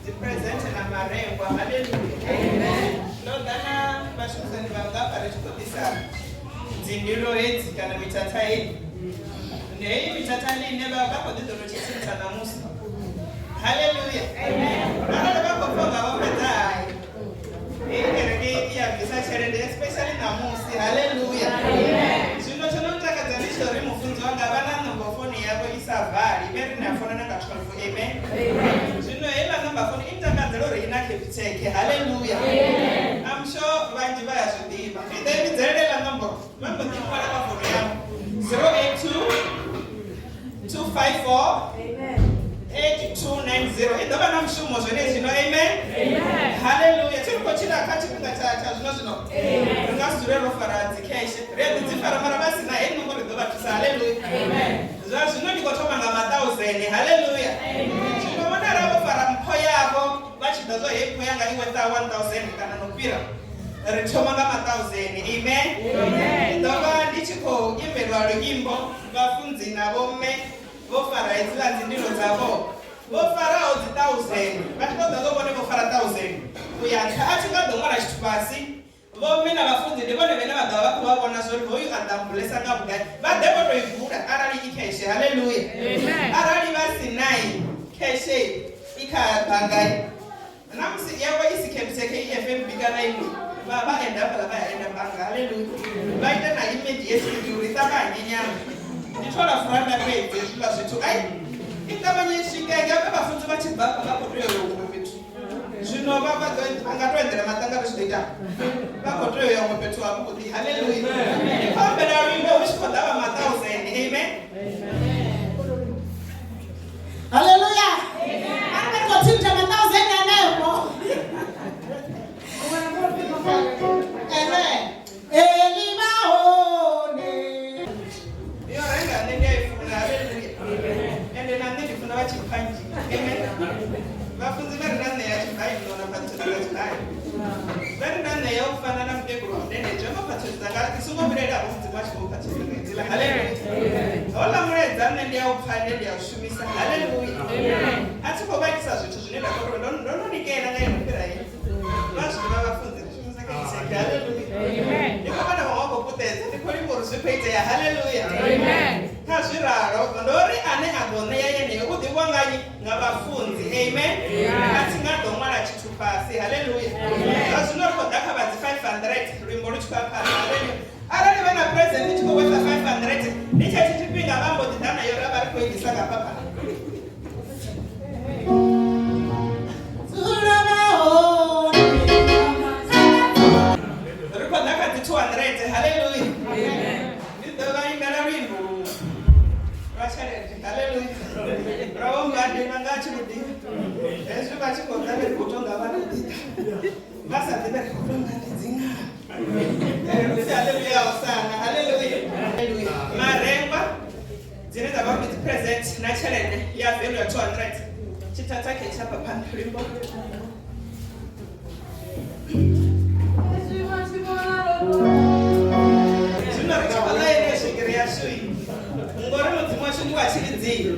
dzi present na marengwa. Haleluya. Ndo ḓa na vhashumisani vhanga hafha ri tshi khou ḓisa dzindilo hedzi kana mithatha heyi. Ndi heyi mithathani ine vha vha khou ḓi ḓo tou tshitshilisa ṋamusi. Haleluya. Arali vha khou pfa unga vho fhedza hai, heyi kereke i ya bvisa tshelede especially ṋamusi. Haleluya. Zwino tsho no ntakadza ndi tsha uri mufunzi wanga vha na nombofoni yavho i sa vali, vhe ri na founana nga 12. Amen. Zwino heiḽa nombafoni i ntakadzela uri i na Capitec. Haleluya. I'm sure vhanzhi vha ya zwi ḓivha. Ndi ḓo i vhidzelela heiḽa nomboro, vha mbo ḓi ṅwala kha founu yavho. 082 254 8290. I ḓo vha na mushumo zwenezwino. Amen. Haleluya. Thi ri khou tshila kha tshifhinga tsha tsha zwino zwino. Ri nga si dzule ro fara dzi cash. Ri a ḓi dzi fara mara vha si na heyi nomboro i ḓo vha thusa. Haleluya. Zwa zwino ndi khou thoma nga mathousand. Haleluya. Zwino vhone arali vho fara mpho yavho vha tshi ḓo zwa heyi mpho yanga i worth 1000 kana no fhira, ri thoma nga mathousand. Amen. Ndi ḓo vha ndi tshi khou imbelwa luimbo vhafunzi na vhomme vho fara hedziḽa dzindilo dzavho, vho faraho dzi thousand vha tshi ṱoḓa zwo vhone vho fara thousand u ya nṱha. A thi nga ḓo ṅwala tshithu fhasi. Vhomme na vhafunzi ndi vhone vhane vha ḓo vha vha khou vha vhona zwori hoyu a ḓa mbulesa nga vhugai, vha ḓe vho tou i vula arali i kheshe. Haleluya. Arali vha si nai kheshe i kha bannga, na musi yavho i si Capitec, i FNB kana iṅwe, vha vha enda hafhaḽa vha ya enda bannga. Haleluya. Vha ita na immediate uri i ṱavhanye nyana. Ndi thola furanda fhedzi hezwiḽa zwithu ai i ṱavhanye i swike ngavhe vhafunzi vha tshi bva afha vha khou tea u ya huṅwe fhethu. Zwino vha vha ḓo vha nga to eḓela maṱanga ri tshi ḓo ita vha khou tea u ya huṅwe fhethu havhuḓi. Haleluya. Ndi khou humbela luimbo hu tshi khou ḓa vha mathousand. Amen.
Haleluya. A ri khou thinta ma-thousand hanefho. Amen. Eli vha hone.
Yo renga nṋe ndi a i funa. Haleluya. Ende na nṋe ndi funa vha tshi mpha nnzhi. Amen. Vhafunzi vha ri na nṋe ya tshivhai ndo na phaṱhutshedzo dza tshivhai. Vha ri na nṋe ya u fana na muṱegulu wa mudendedzhi vha phaṱhutshedzo dzanga ndi songo vhilaela vho Mudzimu a tshi khou phaṱhutshedzo nga hedziḽa. Haleluya. Houḽa mulaedza nṋe ndi a u pfa ende ndi a u shumisa. Haleluya. A thi khou vhaisa zwithu zwine nda khou tou ndo no nikela nga ino fhira heyi. Vha zwi ḓivha vhafunzi ri shumisa kha Capitec. Haleluya. Ndi khou vhona vhaṅwe vha khou puṱedza, ndi khou livhuwa uri zwi khou itea. Haleluya. Kha zwi ralo ndo ri ane a ḓo ṋea yeneyo u ḓivhiwa nga nnyi? Nga vhafunzi. Amen. A thi nga ḓo ṅwala tshithu fhasi. Haleluya. Zwa zwino ri khou ḓa kha vha dzi 500 luimbo lu tshi khou ya phanḓa. Haleluya. Arali vha na present i tshi khou worth 500 ndi tshetshi tshifhinga vha mbo ḓi ḓa nayo ra vha ri khou i ḓisa nga hafha phanḓa.
Dzula vha hone.
Ri khou ḓa kha dzi 200. Haleluya. Ndi ḓo vha imbela luimbo lwa tshelede. Haleluya. Lwa vho mbande vha nga tshi khou ḓivha. Hezwi vha tshi khou ḓa vha ri khou tonga vha ri ḓiḓa. Vha sa ḓivhe ri khou tonga ndi dzinga. Haleluya hosana. Haleluya. Haleluya. Marengwa dzine dza vha uri dzi present na tshelede ya value ya 200. Tshithatha khe tsha phanḓa luimbo. Zwino ri tshi khou ḽa yeneyo swigiri yashu ngori Mudzimu washu ndi wa tshilidzini.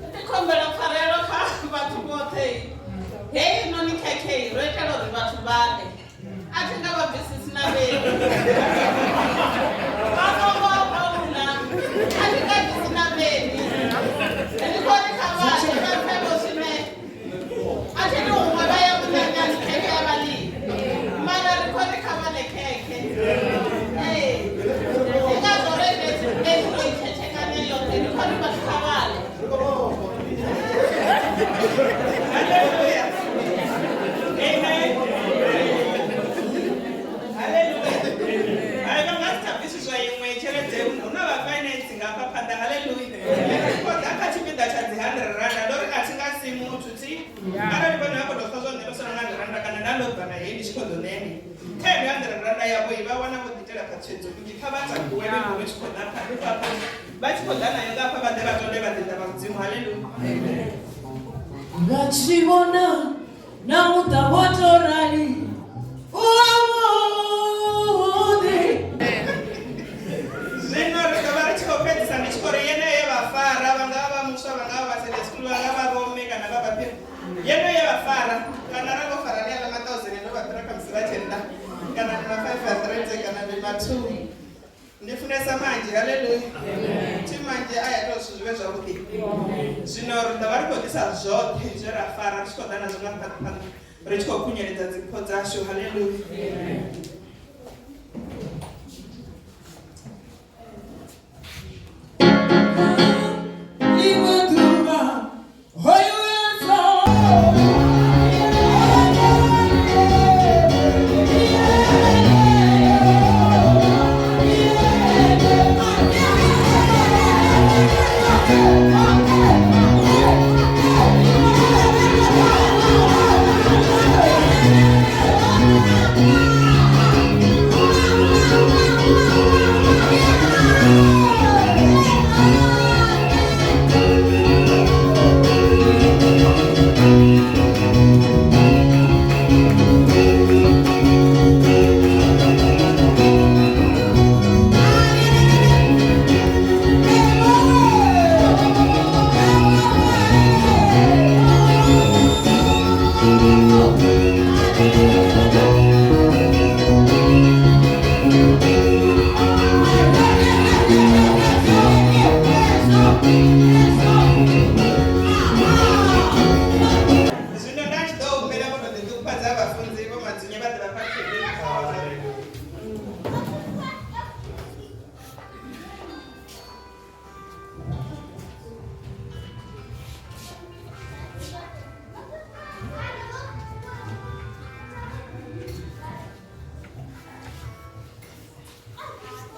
Ndi khombela pfarelo kha vhathu vhoṱhe. Heyi noni khekhe ro itela uri vhathu vha ḽe. A thi nga vha bvisisi na vheli. Vha songo ofha u ḽa. A thi nga bvisi na vheli. Ndi khou ri kha vha ḽe vha pfe-vho zwine a thi ri huṅwe vha ya munyanyani khekhe a vha ḽi. Mara ri khou ri kha vha ḽe khekhe. Ee. Ndi ngazwo ro ita hedzi plate ro i tshetshekanya yoṱhe. Ndi khou ri vhathu kha vha ḽe.
Haleluya. Amen. Haleluya. Hai vha nga si tsha bvisiswa iṅwe tshelede hu na vha finance nga hafha phanḓa. Haleluya. Ri khou ḓa kha tshipiḓa tsha dzi 100 randa ndo ri a thi nga si muthu thi. Arali vhone vha khou tou pfa zwa nṋe ndo sala nga 100 randa kana nda ndo bva na heyi ndi tshi khou ḓo ṋea ni. Kha yeneyo 100 randa yavho vha wana vho ḓiitela phaṱhutshedzo nnzhi kha vha takuwe vhe vho tshi khou ḓa phanḓa vha tshi khou ḓa nayo nga hafha vha ḓe vha tonde vhaḓinḓa vha Mudzimu. Haleluya.
Vha tshi vhona na muṱa wo tou rali u wavhuḓi.
Zwino ri ḓo vha ri tshi khou fhedzisa ndi tshi khou ri yeneyo ye vha fara vha nga vha muswa vha nga vha
Vhathu ndi funesa manzhi, haleluya. Thi manzhi a ya ita uri zwithu zwi vhe zwavhuḓi. Zwino ri ḓo vha ri khou ḓisa zwoṱhe zwe ra fara ri tshi khou ḓa nazwo nga phanḓa ri tshi khou khunyeledza dzimpho dzashu, haleluya.
Ḽiṅwe ḓuvha hoyu Yesu
Zwino nda tshi ḓo humbela vho no ḓiṱukufhadza vhafunzi vho Madzunya vha ḓe vha fhaṱutshedze.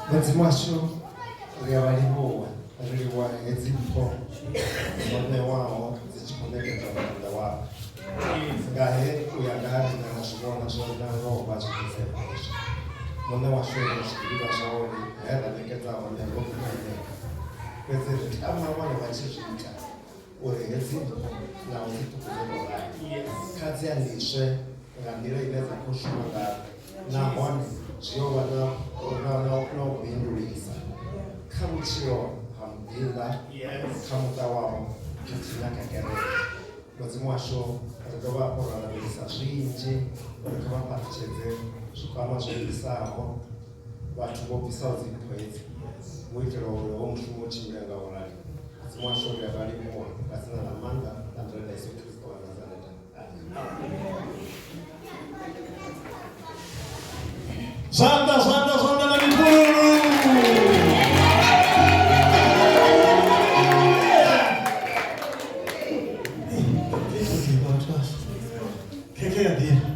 Mudzimu washu ri a vha livhuwa, ri livhuwa hedzi mpho dzo ṋewaho dzi tshi khou ṋekedzwa muḓinḓa wau. Nga he u ya nga ha riṋe ra zwi vhona zwo ri na ngoho vha zwi deserve hezwi. Muṋe washu ri zwi ḓivha zwa uri he ra ṋekedza hone ro kumanyeka. Fhedzi ri tama vhone vha tshi zwi ita uri hedzi mpho naho dzi ṱuku dzo tou rali kha dzi andiswe nga nḓila ine dza khou shuma ngayo nahone zwi yo vha na, na, na, na u bindulisa kha vhutshilo ha muḓinḓa, kha muṱa wavho khathihi na kha kereke. Mudzimu washu ri dovha hafhu ra lavhelesa zwinzhi uri kha vha fhaṱutshedze zwikwama zwo bvisaho vhathu vho bvisaho dzimpho hedzi u itela uri ho mushumo u tshimbile nga u rali. Mudzimu washu ri a vha livhuwa nga dzina ḽa maanḓa ḽa Murena Yesu Kristo wa Nazareta. Amen.
Zwanḓa, zwanḓa, zwanḓa na mifhululu. Khekhe ya ḓifha.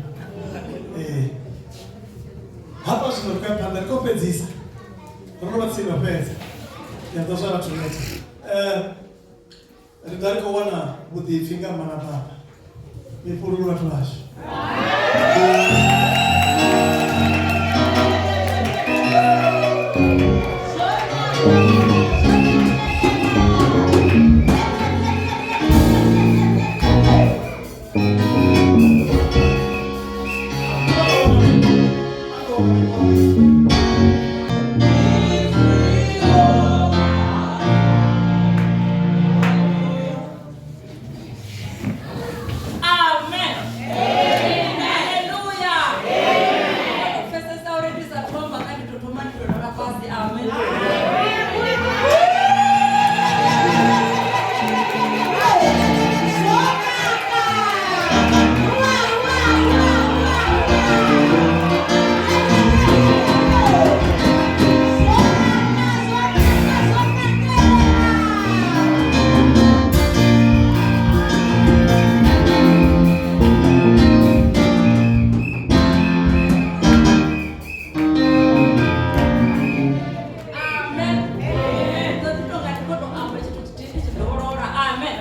Ee. Hafha zwino ri khou ya phanḓa, ri khou fhedzisa. Ro no vha tsini na fhedza. Ya ḓo zwala thunetha. Ri ḓa ri khou wana vhuḓipfi nga mma na baba. Mifhululu vhathu vhashu.
Amen. Haleluya. Ndo pfesesa uri ndi sa thoma kha ndi to thoma ndi to dovha fhasi. Amen. Amen. Nṋe ndi tonga ndi khou tou amba tshithu tshithihi ndi tshi dovholola. Amen.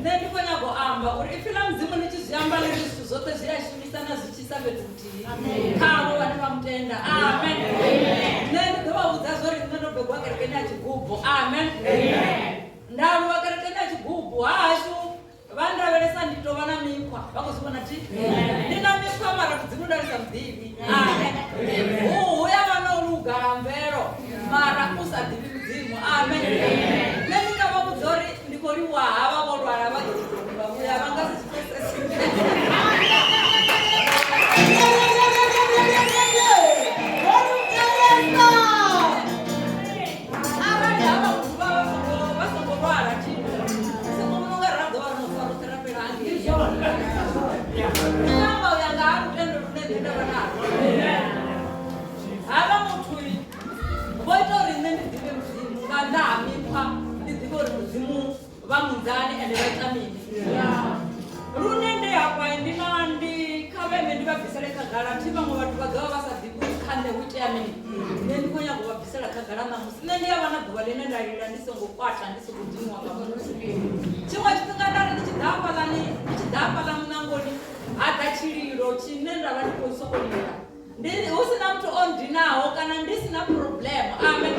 Nṋe ndi khou nyaga u amba uri ipfi ḽa Mudzimu ni tshi zwi amba ḽi ri zwithu zwoṱhe zwi a shumisana zwi tshi isa fhethu huthihi khavho vhane vha mutenda. Amen. Nṋe ndi ḓo vha vhudza zwori nṋe ndo begwa kerekeni ya Tshigubu. Amen. Nda aluwa kerekeni ya Tshigubu hahashu vha ndavhelesa ndi tou vha na mikhwa vha khou zwi vhona thi ndi na mikhwa mara Mudzimu nda ndi sa muḓivhi. Amen. Hu ya vha na u luga lwa mvelo mara u sa ḓivhi Mudzimu. Amen. Nṋe ndi nga vha vhudza uri ndi khou livhuwa havha vho lwala vha ḓo vha vhuya vha nga si zwi pfesese. Vha munzani ende vha ita mini? Lune ndi hafha ndi na ndi kha vheme ndi vha bvisele khagala thi vhaṅwe vhathu vha ḓovha vha sa ḓivhi uri kha nṋe hu itea mini. Nṋe ndi khou nyaga u vha bvisela khagala ṋamusi. Nṋe ndi a vha na ḓuvha ḽine nda lila ndi songo kwata ndi songo diniwa nga muthu. Tshiṅwe tshifhinga nda ri ndi tshi ḓa hafhaḽani ndi tshi ḓa hafhaḽa muṋangoni ha ḓa tshililo tshine nda vha ndi khou sokou lila. Ndi hu si na muthu o ndinaho kana ndi si na problem. Amen.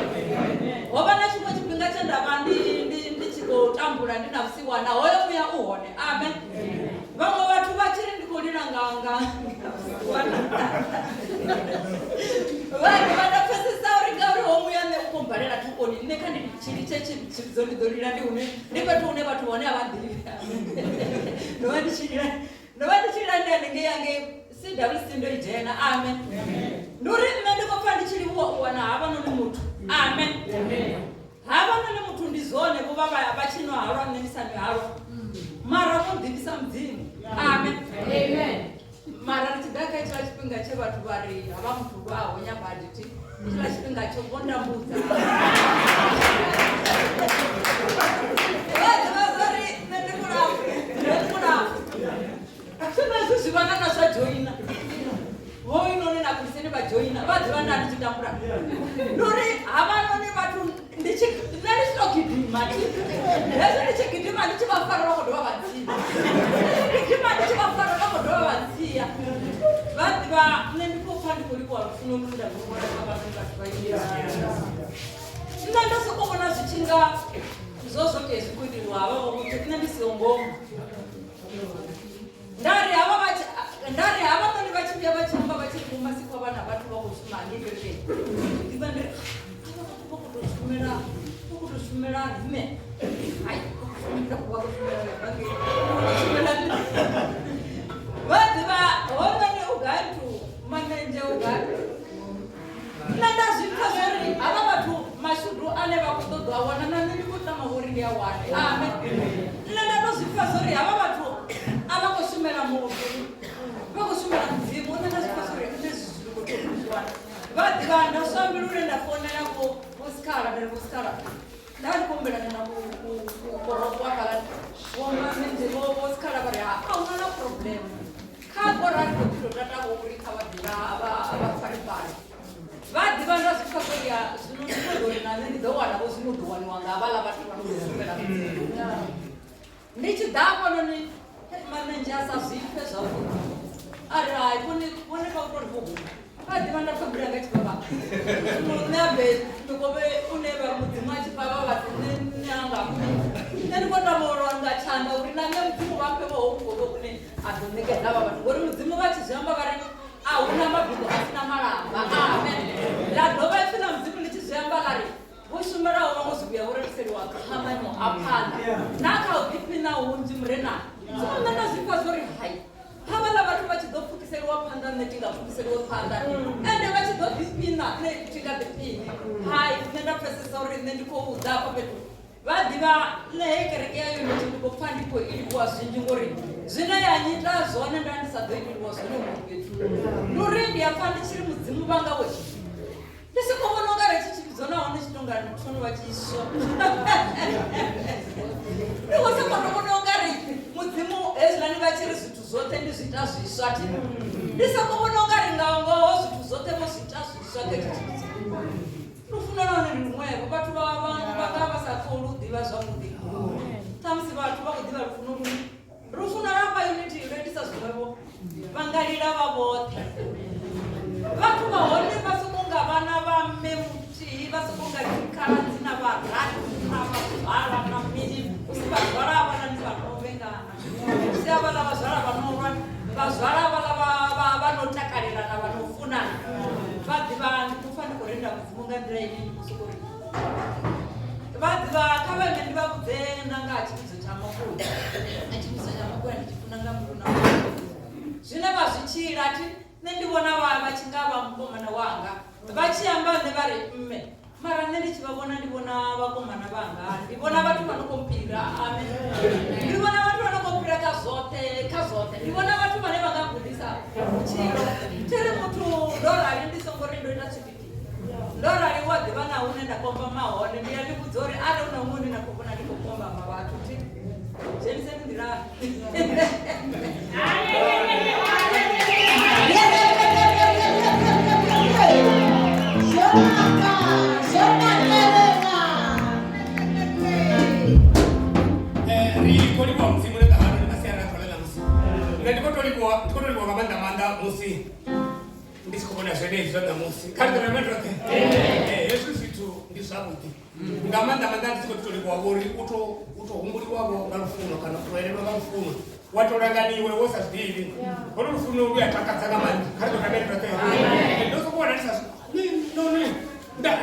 Ho vha na tshiṅwe tshifhinga tshe nda vha ndi ndi ndi tshi khou tambula ndi na vhusiwana hoyo muya u hone. Amen. Vhaṅwe vhathu vha tshi ri ndi khou lila nga nga nga vhusiwana. Vha vha nda pfesesa uri ngauri ho muya nṋe u khou mbalela thukoni nṋe kha ndi tshi litshe tshivhidzo ndi ḓo lila ndi hune ndi fhethu hune vhathu hone a vha nḓivhi. Ndo vha ndi tshi lila ndo vha ndi tshi lila ndi haningei hangei CWC ndo i dzhena. Amen. Ndi uri nṋe ndi khou pfa ndi tshi livhuwa u wana havhanoni muthu. Amen. Havhanoni muthu ndi zwone vho vha vha tshi nwa halwa nṋe ndi sa nwi halwa. Mara vho nḓivhisa Mudzimu. Amen. Mara ri tshi ḓa kha hetshiḽa tshifhinga tshe vhathu vha ri havha muthu vha honya badi thi hetshiḽa tshifhinga tsho vho ndambudza. Vha ḓivha zwa uri nṋe ndi mulapfu, nṋe ndi mulapfu. Zwino hezwi zwivhanana zwa dzhoina vhoinoni na kuliseni vha dzhoina vha ḓivha nda ndi tshi tambula ndi uri havhanoni vhathu ndi tshi nṋe ndi tshi to gidima thi hezwi ndi tshi gidima ndi tshi vha fara vha khou dovha vha ntsia ndi tshi gidima ndi tshi vha fara vha khou dovha vha ntsia vha ḓivha nṋe ndi khou pfa ndi khou livhuwa lufuno lune nda lu vhona kha vhanoni vhathu vha nṋe ndo sokou vhona zwi tshi nga zwo zwo tea zwi khou iteliwa havha vho muthu nṋe ndi siho ngomu. Nda ri havha vha tshi nda ri havhanoni vha tshi vhuya vha tshi amba vha tshi ri Vho Masikwa vha na vhathu vha khou shuma hangei kerekeni. Ndi ḓivha ndi ri avha vhathu vha khou tou shumela vha khou tou shumela nṋe. Hai vha khou shumela vha khou shumela vhangei vha khou shumela nṋe. Vha ḓivha hounoni u gai muthu Manenzhe u gai. Nṋe nda zwi pfa zwori havha vhathu mashudu ane vha khou ṱoḓa u a wana na nṋe ndi khou tama uri ndi a wane. Amen. Nṋe nda to zwi pfa zwori havha vhathu a vha khou shumela muthu, vha khou shumela Mudzimu. Nṋe nda zwi pfa zwori nṋe hezwi zwithu ndi khou tea u zwi wana. Vha ḓivha nda swa mbilu lwe nda founela vho Vho Sikhala nda ri Vho Sikhala nda ndi khou humbela na ku hafhaḽa Vho Manenzhe Vho Vho Sikhala vha ri ha a huna na problem. Kha korali khou ḓi tou tatavho uri kha vha ḓe vha vha vha fare fare. Vha ḓivha nda zwi pfa uri ya zwino ndi khou ḓo ri na nṋe ndi ḓo wana vho zwino ḓo waniwa nga havhaḽa vhathu vha no khou shumela Mudzimu. Ndi tshi ḓa hafhanoni Manenzhe a sa zwi pfe zwavhuḓi a ri hai vhone vhone vha khou tou ri vho huma. Vha ḓivha nda pfa mbilu yanga i tshi vhavha. Zwino nṋe a bve mikovhe une vha Mudzimu a tshi fha vha vhathu nṋe nṋe a nga mphi. Nṋe ndi khou tama u longa tshanḓa uri na nṋe Mudzimu vha mphe vho hohu mukovhe une a ḓo ṋekedza havha vhathu ngori Mudzimu vha tshi zwi amba vha ri a hu na mabiko a si na malamba. Amen. Ḽa dovha ipfi ḽa Mudzimu ḽi tshi zwi amba ḽa ri vho shumelaho vhaṅwe zwivhuya vho rengiseliwa kha maimo a phanḓa na kha u ḓiphiṋa hunzhi Murenani. Zwino nṋe nda zwi pfa zwo ri hai havhaḽa vhathu vha tshi ḓo pfukiseliwa phanḓa nṋe thi nga pfukiseliwe phanḓa ende vha tshi ḓo ḓiphiṋa nṋe thi nga ḓiphiṋi. Hai nṋe nda pfesesa uri nṋe ndi khou ḓa hafha fhethu vha ḓivha nṋe heyi kereke ya Unity ndi khou pfa ndi khou i livhuwa zwinzhi ngori zwine ya nyita zwone nda ndi sa ḓo i livhuwa zwone huṅwe fhethu. Ndi uri ndi a pfa ndi tshi ri Mudzimu vhanga we ndi sokou vhona unga ri tshi tshivhidzo nahone tshi tonga tsho no vha tshiswa. Ndi khou sokou tou vhona unga ri Mudzimu hezwiḽani vha tshi ri zwithu zwoṱhe ndi zwi ita zwiswa thi ndi sokou vhona unga ri nga ngoho zwithu zwoṱhe vho zwi ita zwiswa kha hetshi tshivhidzo. Lufuno nahone ndi luṅwevho vhathu vha vha vha nga vha sa koni u ḓivha zwavhuḓi ṱhamusi vhathu vha khou ḓivha lufuno lune lufuno lwa fha Unity lwo itisa zwiṅwevho vha nga lila vha vhoṱhe vhathu vha hone vha sokou nga vhana vha mme muthihi vha sokou nga dzikhaladzi na vharathu na vhazwala na mini hu si vhazwala havhaḽani vha no vhengana hu si havhaḽa vhazwala vha no lwa vhazwala havhaḽa vha no takalelana vha no funana vha ḓivha ndi khou pfa ndi khou renda Mudzimu nga nḓila ine ndi khou sokou ri vha ḓivha kha vha ime ndi vha vhudze na nga ha tshivhidzo tsha Makuya na tshivhidzo tsha Makuya ndi tshi funa nga mbilu na zwine vha zwi tshila thi nṋe ndi vhona vha vha tshi nga vha mukomana wanga vha tshi amba nṋe vha ri mme mara nṋe ndi tshi vha vhona ndi vhona vhakomana vhanga ndi vhona vhathu vha no khou mphira amen ndi vhona vhathu vha no khou mphira kha zwoṱhe kha zwoṱhe ndi vhona vhathu vhane vha nga gudisa vhutshilo thi ri muthu ndo rali ndi songo ri ndo ita tswipiti ndo rali wa ḓivha na hune nda kombama hone ndi a ni vhudza uri arali hu na huṅwe hune na khou vhona ndi khou kombama vhathu thi.
khou livhuwa mudzimu na nga hano ndi masiari a ḓuvha ḽa ṋamusi nṋe ndi khou tou livhuwa ndi khou tou livhuwa nga maanḓa maanḓa musi ndi tshi khou vhona zwenezwi zwa ṋamusi kha ri ḓo reme roṱhe. Hezwi zwithu ndi zwavhuḓi nga maanḓa maanḓa ndi tshi khou tou livhuwa uri u tou u tou humbuliwavho nga lufuno kana u tou elelwa nga lufuno wa tou langaniwe wo sa zwi ḓivhi holo lufuno lu a takadza nga maanḓa kha ri ḓo reme roṱhe. Ndo sokou wana ndi sa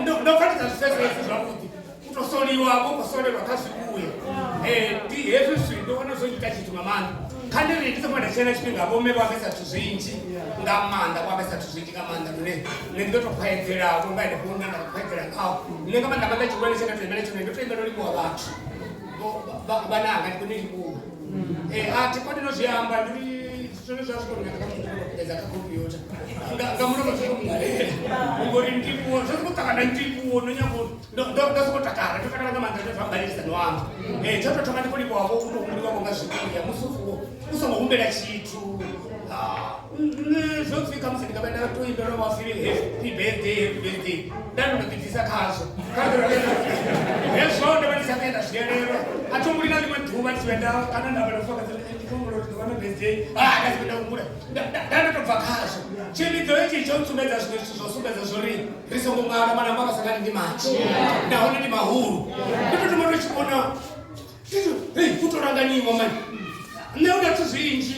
ndo pfa ndi sa zwi pfesesi zwavhuḓi u tou soliwa vho khou solelwa kha zwivhuya. Ndi hezwi zwithu ndo vhona zwo ita tshithu nga maanḓa kha ndi ri ndi songo nda tshena tshifhinga vho mme vho ambesa zwithu zwinzhi nga maanḓa vho ambesa zwithu zwinzhi nga maanḓa lune nṋe ndi ḓo tou khwaedzela vho nga henefho hune nda khwaedzela ngaho nṋe nga maanḓa maanḓa tshihulwane tshe nda tou imela tshone ndo tou imela u livhuwa vhathu vhananga ndi kone livhuwa. A thi koni no zwi amba ndi uri zwone zwa zwi kho nyaga kha kha computer nga mulomo zwi khou mbalela ngori ndivhuwo zwo sokou ṱangana ndivhuwo ndo nyago ndo ndo ndo sokou takala ndo takala nga maanḓa ndo zwa mbalelisa no amba. Tsho tou thoma ndi khou livhuwa vho u tou humbuliwa vho nga zwivhuya musi u songo humbela tshithu. Nṋe zwo pfhi khamusi ndi nga vha nda tou imbelwa vha pfhi happy birthday happy birthday nda ndo ḓi bvisa khazwo kha ḓo hezwo ndo vha ndi sa vhuya nda zwi elelwa a thi humbuli na ḽiṅwe ḓuvha ndi tshi vhuya nda kana nda vha ndo fa ndi khou humbula uri ḓo vha na birthday nda si vhuya nda humbula nda ndo tou bva khazwo. Tshivhidzo hetshi tsho ntsumbedza zwiṅwe zwithu zwo sumbedza zwori ri songo ṅala malamba vha sa ndi manzhi nahone ndi mahulu ndo tou thoma ndo tshi vhona hei u tou langaniwa mani nṋe hu na zwithu zwinzhi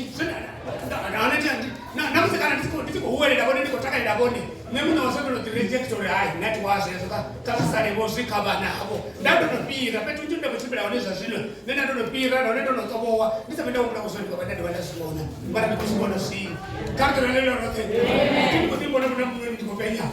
na musi kana ndi tshi khou huwelela vhone ndi khou takalela vhone nṋe muṋe wa zwo ndo ḓi reject uri hai nṋe thi wa zwezwo kha zwi sale vho zwi kha vhanavho nda ndo no fhira fhethu hunzhi nda khou tshimbila hone zwa zwino nṋe nda ndo no fhira nahone ndo no ṱovhowa ndi sa vhe nda humbula zwo ndi vha nda dovha nda zwi vhona mara ndi khou zwi vhona zwino kha ri ḓo lavhelela roṱhe ndi khou ḓi vhona vhona muṅwe ndi khou penya.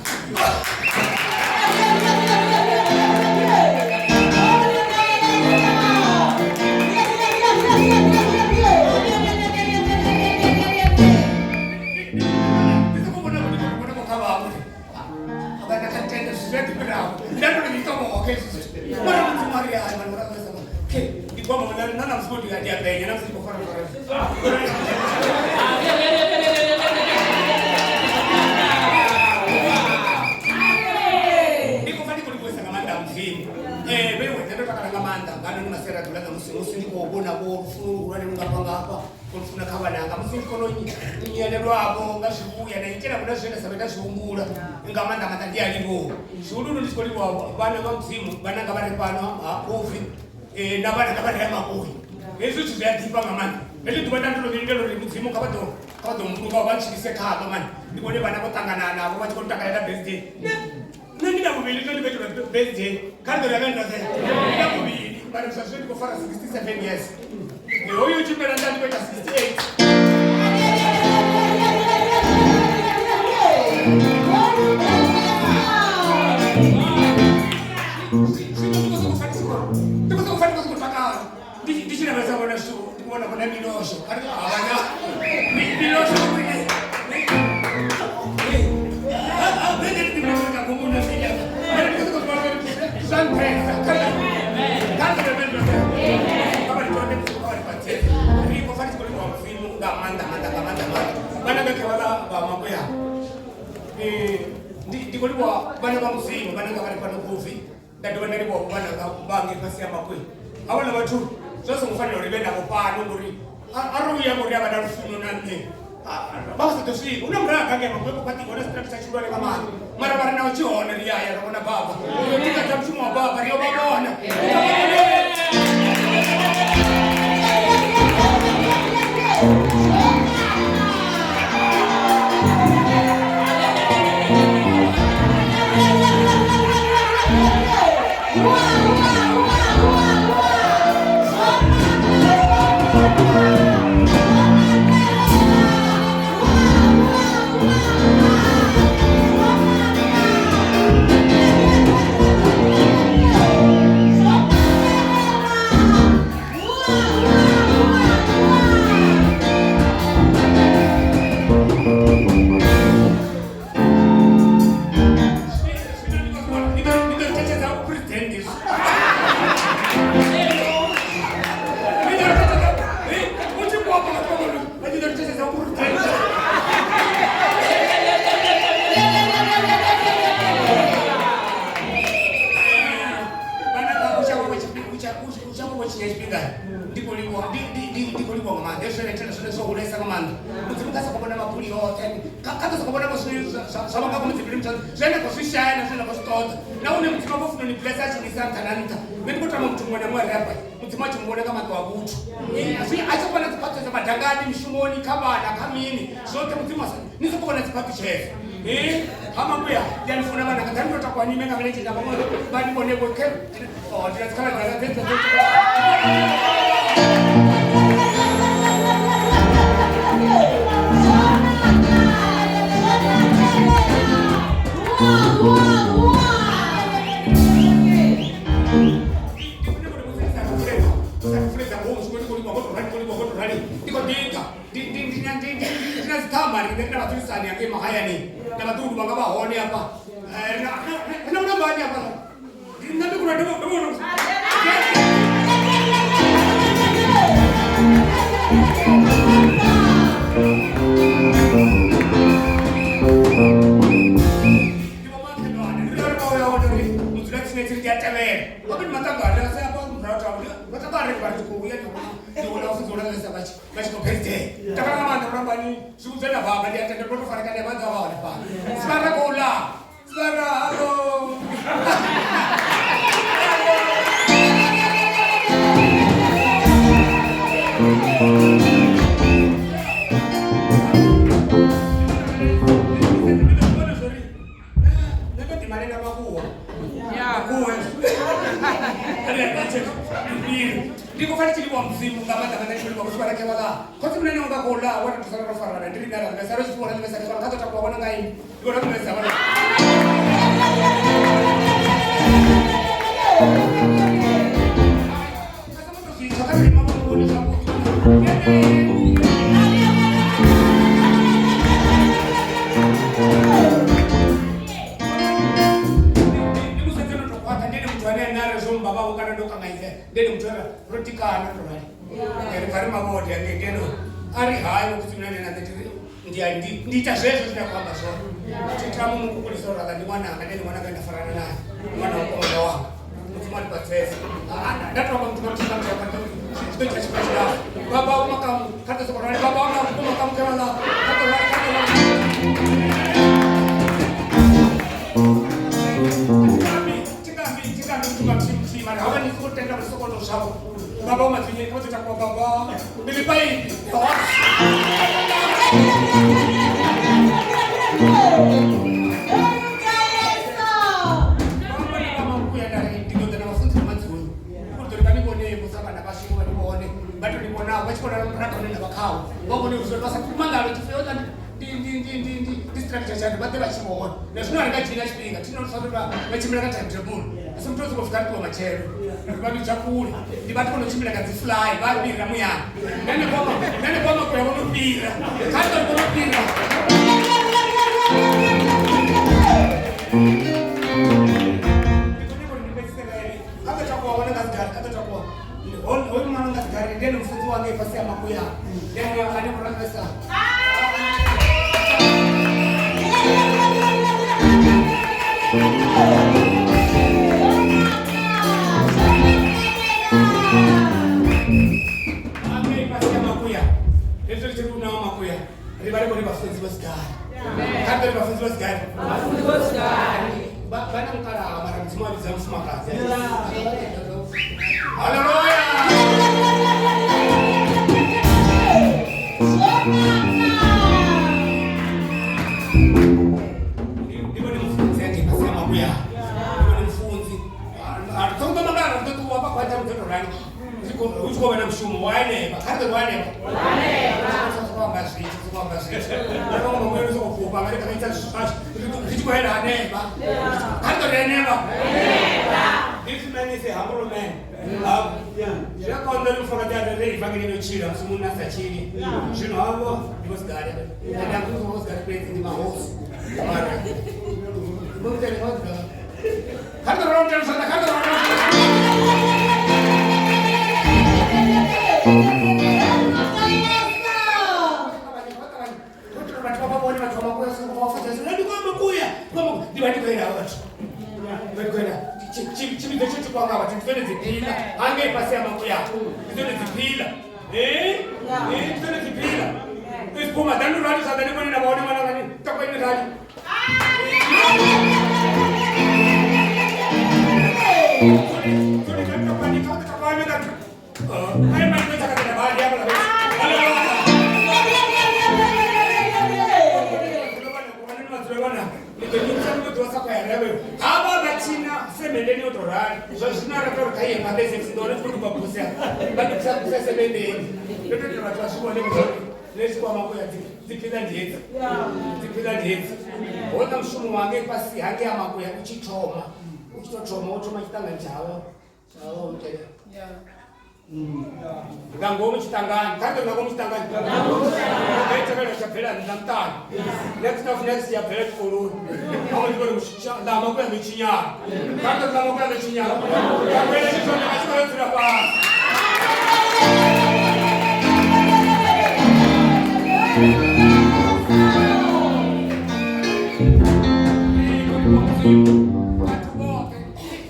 Funa kha vhananga musi ndi kona nyelelwavho nga zwivhuya na itela vhona zwine nda sa vhe nda zwi humbula nga maanḓa maanḓa ndi a livhuwa zwihuluhulu ndi tshi khou livhuwa vhana vha mudzimu vhananga vha re fhano ha Khovi na vhananga vha re ha Makoyi hezwi zwithu zwi a ḓifha nga maanḓa heḽi ḓuvha nda ndo tou lindela uri mudzimu kha vha ḓo mbulunga vha ntshilise khaḽo mani ndi vhone vhana vho ṱangana navho vha tshi khou takalela birthday nṋe ndi na vhuvhili ndo ndi khou itelwa birthday kha ri ḓo ranga ndoṱhe ndi na vhuvhili mara zwa zwino ndi khou fara 67 years hoyu u tshimbila nda ndi khou ita 68. Ndi khou sokou pfa ndi khou sokou takala ndi tshi lavhelesa vhona zwithu ndi vhona vhona milozwo a ri havhana milozwo ndi khou livhuwa vhana vha mudzimu vhananga vha re fhano Khovi nda dovha nda livhuwa vhananga vha ngei fhasi ya Makwei havhaḽa vhathu zwa songo fanela uri vhe navho fhano ngori arali uya ngori a vha na lufuno na nṋe vha sa ḓo swika hu na muraga ngei Makwei khou fhaṱiwa na structure tshihulwane nga maanḓa mara vha re naho tshi hone ri aya ra vhona baba ri yo tikedza mushumo wa baba ri yo vha vhona. Shango vho tshinya tshifhinga ndi khou livhuwa ndi khou livhuwa nga maanḓa hezwi zwine tenda zwone zwo hulesa nga maanḓa mudzimu kha soko vhona mabuli oṱhe kha ḓo soko vhona zwine zwa vha nga ngomu dzimbiluni dzanu zwine nda khou zwi shaya na zwine nda khou zwi ṱoḓa na hune mudzimu a khou funa ni blessa a tshi ni isa nṱha na nṱha nṋe ndi khou tama muthu muṅwe na muṅwe a re afha mudzimu a tshi muvhona nga maṱo a vhuthu a tshi vhona dziphaṱhutshedzo madangani mishumoni kha vhana kha mini zwoṱhe mudzimu ni soko vhona dziphaṱhutshedzo ha makuya ndi a ni funa vhana nga ḓani to takuwa ni ime nga milenzhe na vhaṅwe vha ni vhone vho khe ndi na dzikhala dzanga dze dza ndi na dziṱhama riṋe ri na vhadzulisani hangei mahayani na vhaḓuhulu vhanga vha hone hafha ri na vhulambani hafha nṋe ndi khou ndi vhona Ndiita zwezwo zwine khou amba zwone thi tama mukukulisa uri anga ndi ṅwananga ndi ṅwananga nda farana naye ṅwana wa komanda wanga mudzimu a ndifhaṱhesa nda to amba muthu nga muthu nga muthu zwi ḓo dzhia tshifhinga tshilapfu baba vho makamu kha ḓo sokou rali baba wanga vho makamu kha vhaḽa kha ḓo rali kha ḓo rali thingambi muthu nga muthihi muthihi mara havha ni sokou tenda uri sokou tou zwavho baba vho madzinye kha vha ḓo takuwa baba ndi ḽipaipi Ndi vhathu vho no tshimbila nga dzi fly vha fhira muyani nṋe kwama kuya vho no fhira kha ḓo vho no fhira kha ḓo takuwa vhone nga dzigari kha ḓo takuwa hoyu mwana nga dzigari ndi ene mufunzi wange fhasi ya makuya ndi ene ane khou rangesa vhathu ndi dzone dziphila hangei fhasi ha makuya ndi dzone dziphila ndi dzone dziphila isiphuma ḓani rali zwanḓa ni vhone na vhone ṅwana ngani takweni rali Hava vha tshina semendeni yo to rali zwa zwino ara tori kha iye phaṱese ndo wana tshi khou duba buse vha dubisa buse semendeni ndo to itela vhathu vha zwi vhone uri nṋe tshikwama kuya dziphila ndi hedzi dziphila ndi hedzi houḽa mushumo wange fhasi hangei ha makuya u tshi thoma u tshi to thoma wo thoma tshiṱangani tshavho tshavho mutele nga ngomu tshiṱangani kha ri nga ngomu tshiṱangani tevhela tsha bvela nnḓa muṱani next of next ya bvela tshikoloni aho ndi kone ḽa makuya ḽo tshinyala kha ri ḽa makuya ḽo tshinyala kakwela tshithome a tshi khou dzula fhasi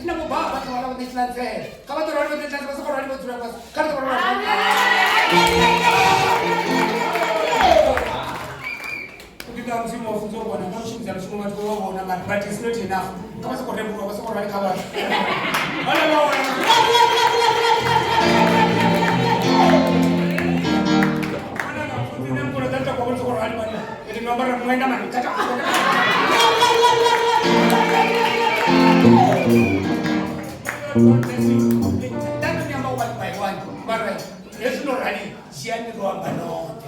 na vho baba kha vhala vho ḓetshela nzele kha vha ḓo rali vho ḓetshela vha soko rali vho dzula fhasi kha ri ḓo rali ndi nga mudzimu wa funza u vhona nga u shumisa mushumo vhathu vha vhona mara but it's not enough kha vha soko rembuluwa vha soko rali kha vhathu vhana vha vhona vhana nga funzi ne mbulo dza takwa vho soko rali bana ende no ambara mwenda mani tata hezwi no rali dzhiani ro amba noṱhe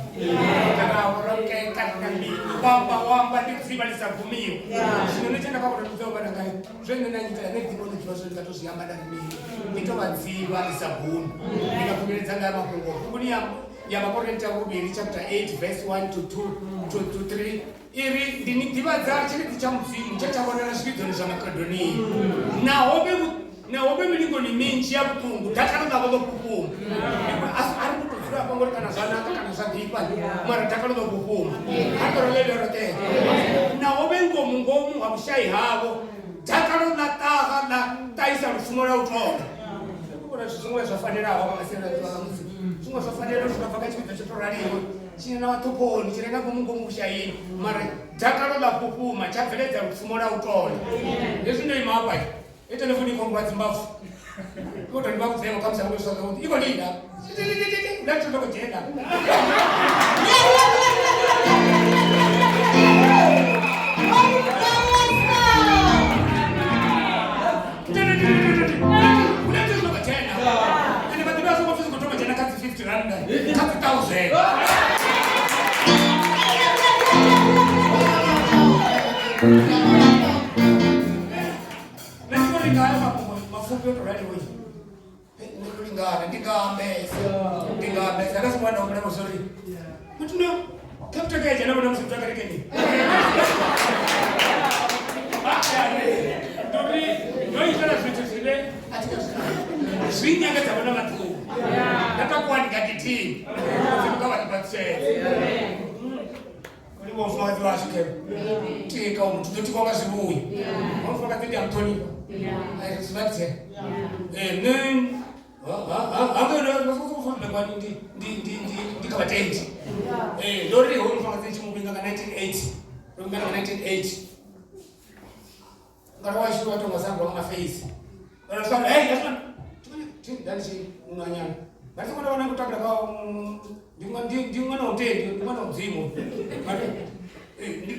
kana ro kana mini wamba wamba ndi dzivha ḽi sa gumiho zwino ni tenda kha uri vhudza vhana ngai zwe nṋe na nyitela nṋe ḓivha ndo ḓivha zwe ndi nga to zwi amba nda ri mini ndi to vha dzivha ḽi sa gumi ndi nga khunyeledza nga mafhungo buguni ya Vhakorinte vhuvhili chapter 8 verse 1 to 2 to 3 iri ndi ni ḓivhadza tshilidzi tsha Mudzimu tshe tsha vhonala zwivhidzoni zwa Makedonia naho vhe milingoni minzhi ya vhuṱungu dakalo ḽavho ḽo fhufhuma a ri to dzula hafha ngori kana zwa naka kana zwa ḓifha mara dakalo ḽo fhufhuma a ri to rali roṱhe naho vhe ngomu ngomu ha vhushai havho dakalo ḽa ṱaha ḽa ṱahisa lufuno lwa u tonda vhona zwithu zwiṅwe zwo fanelaho nga masia ḽa musi zwiṅwe zwo fanela zwi bva kha tshivhidzo tsho to raliho tshine na vhaṱhuphoni tshi re nga ngomu ngomu vhushayini mara dakalo ḽa fhufhuma tsha bveledza lupfumo lwa u tonda hezwi ndo ima hafha i telefoni i khou ngwa dzimbavu i khou tou ndi vha kha musi a ngo zwavhuḓi i khou lila nda tshi ndo khou dzhena ende vha ḓivha songo pfi zwi khou thoma dzhena kha dzi 50 rand kha dzi 1000 nṋe ndi khou lingana mafhungo mafumbi o to raliwe nṋe ndo lingana ndi nga ambesa nga si mwana humbula zori muthu no capital ka dzhena vhona musi muthu a kerekeni ndo ri ndo itela zwithu zwine a thi nga zwi nyangedza vhona maṱuku nda takuwa ndi nga gidima mudzimu kha vha ḓifhaṱutshedze uri mufumakadzi washu khe tika muthu ḓo tikwa nga zwivhuya wa mufumakadzi ndi a muṱhonifha I respect her nṋe ndi kha vhatendi ndo ri hoyu mufumakadzi ndi tshi mu vhinga nga 1980 ndo vhingana nga 1980 ngari washu wa tonga sangwa nga mafeisi nda ndi tshi ṅwanyana nga songo ndo vhona kutakala kwa ndi ṅwana wa mutendi ndi ṅwana wa mudzimu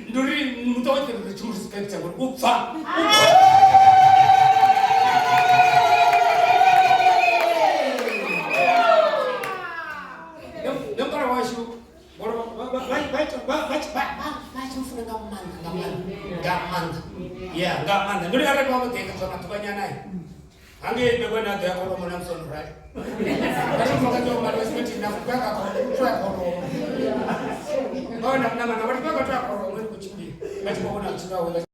ndo ri muṱa woṱhe ri tshi mu respect ngori u pfa ne mukala washu vha tshi mufuna nga maanḓa nga maanḓa nga maanḓa ya nga maanḓa ndo ri arali vha vho ḓenga zwa maḓuvhanyana hangei bekwena a ḓo ya kholomo na musi ono rali ngamufumakadzi wa mali wesibethini nafukweka toya kholomo ngaona namana vati kweka toya kholomo ndi khou tshimbila vha tshi khou vhona vhutshilo hawe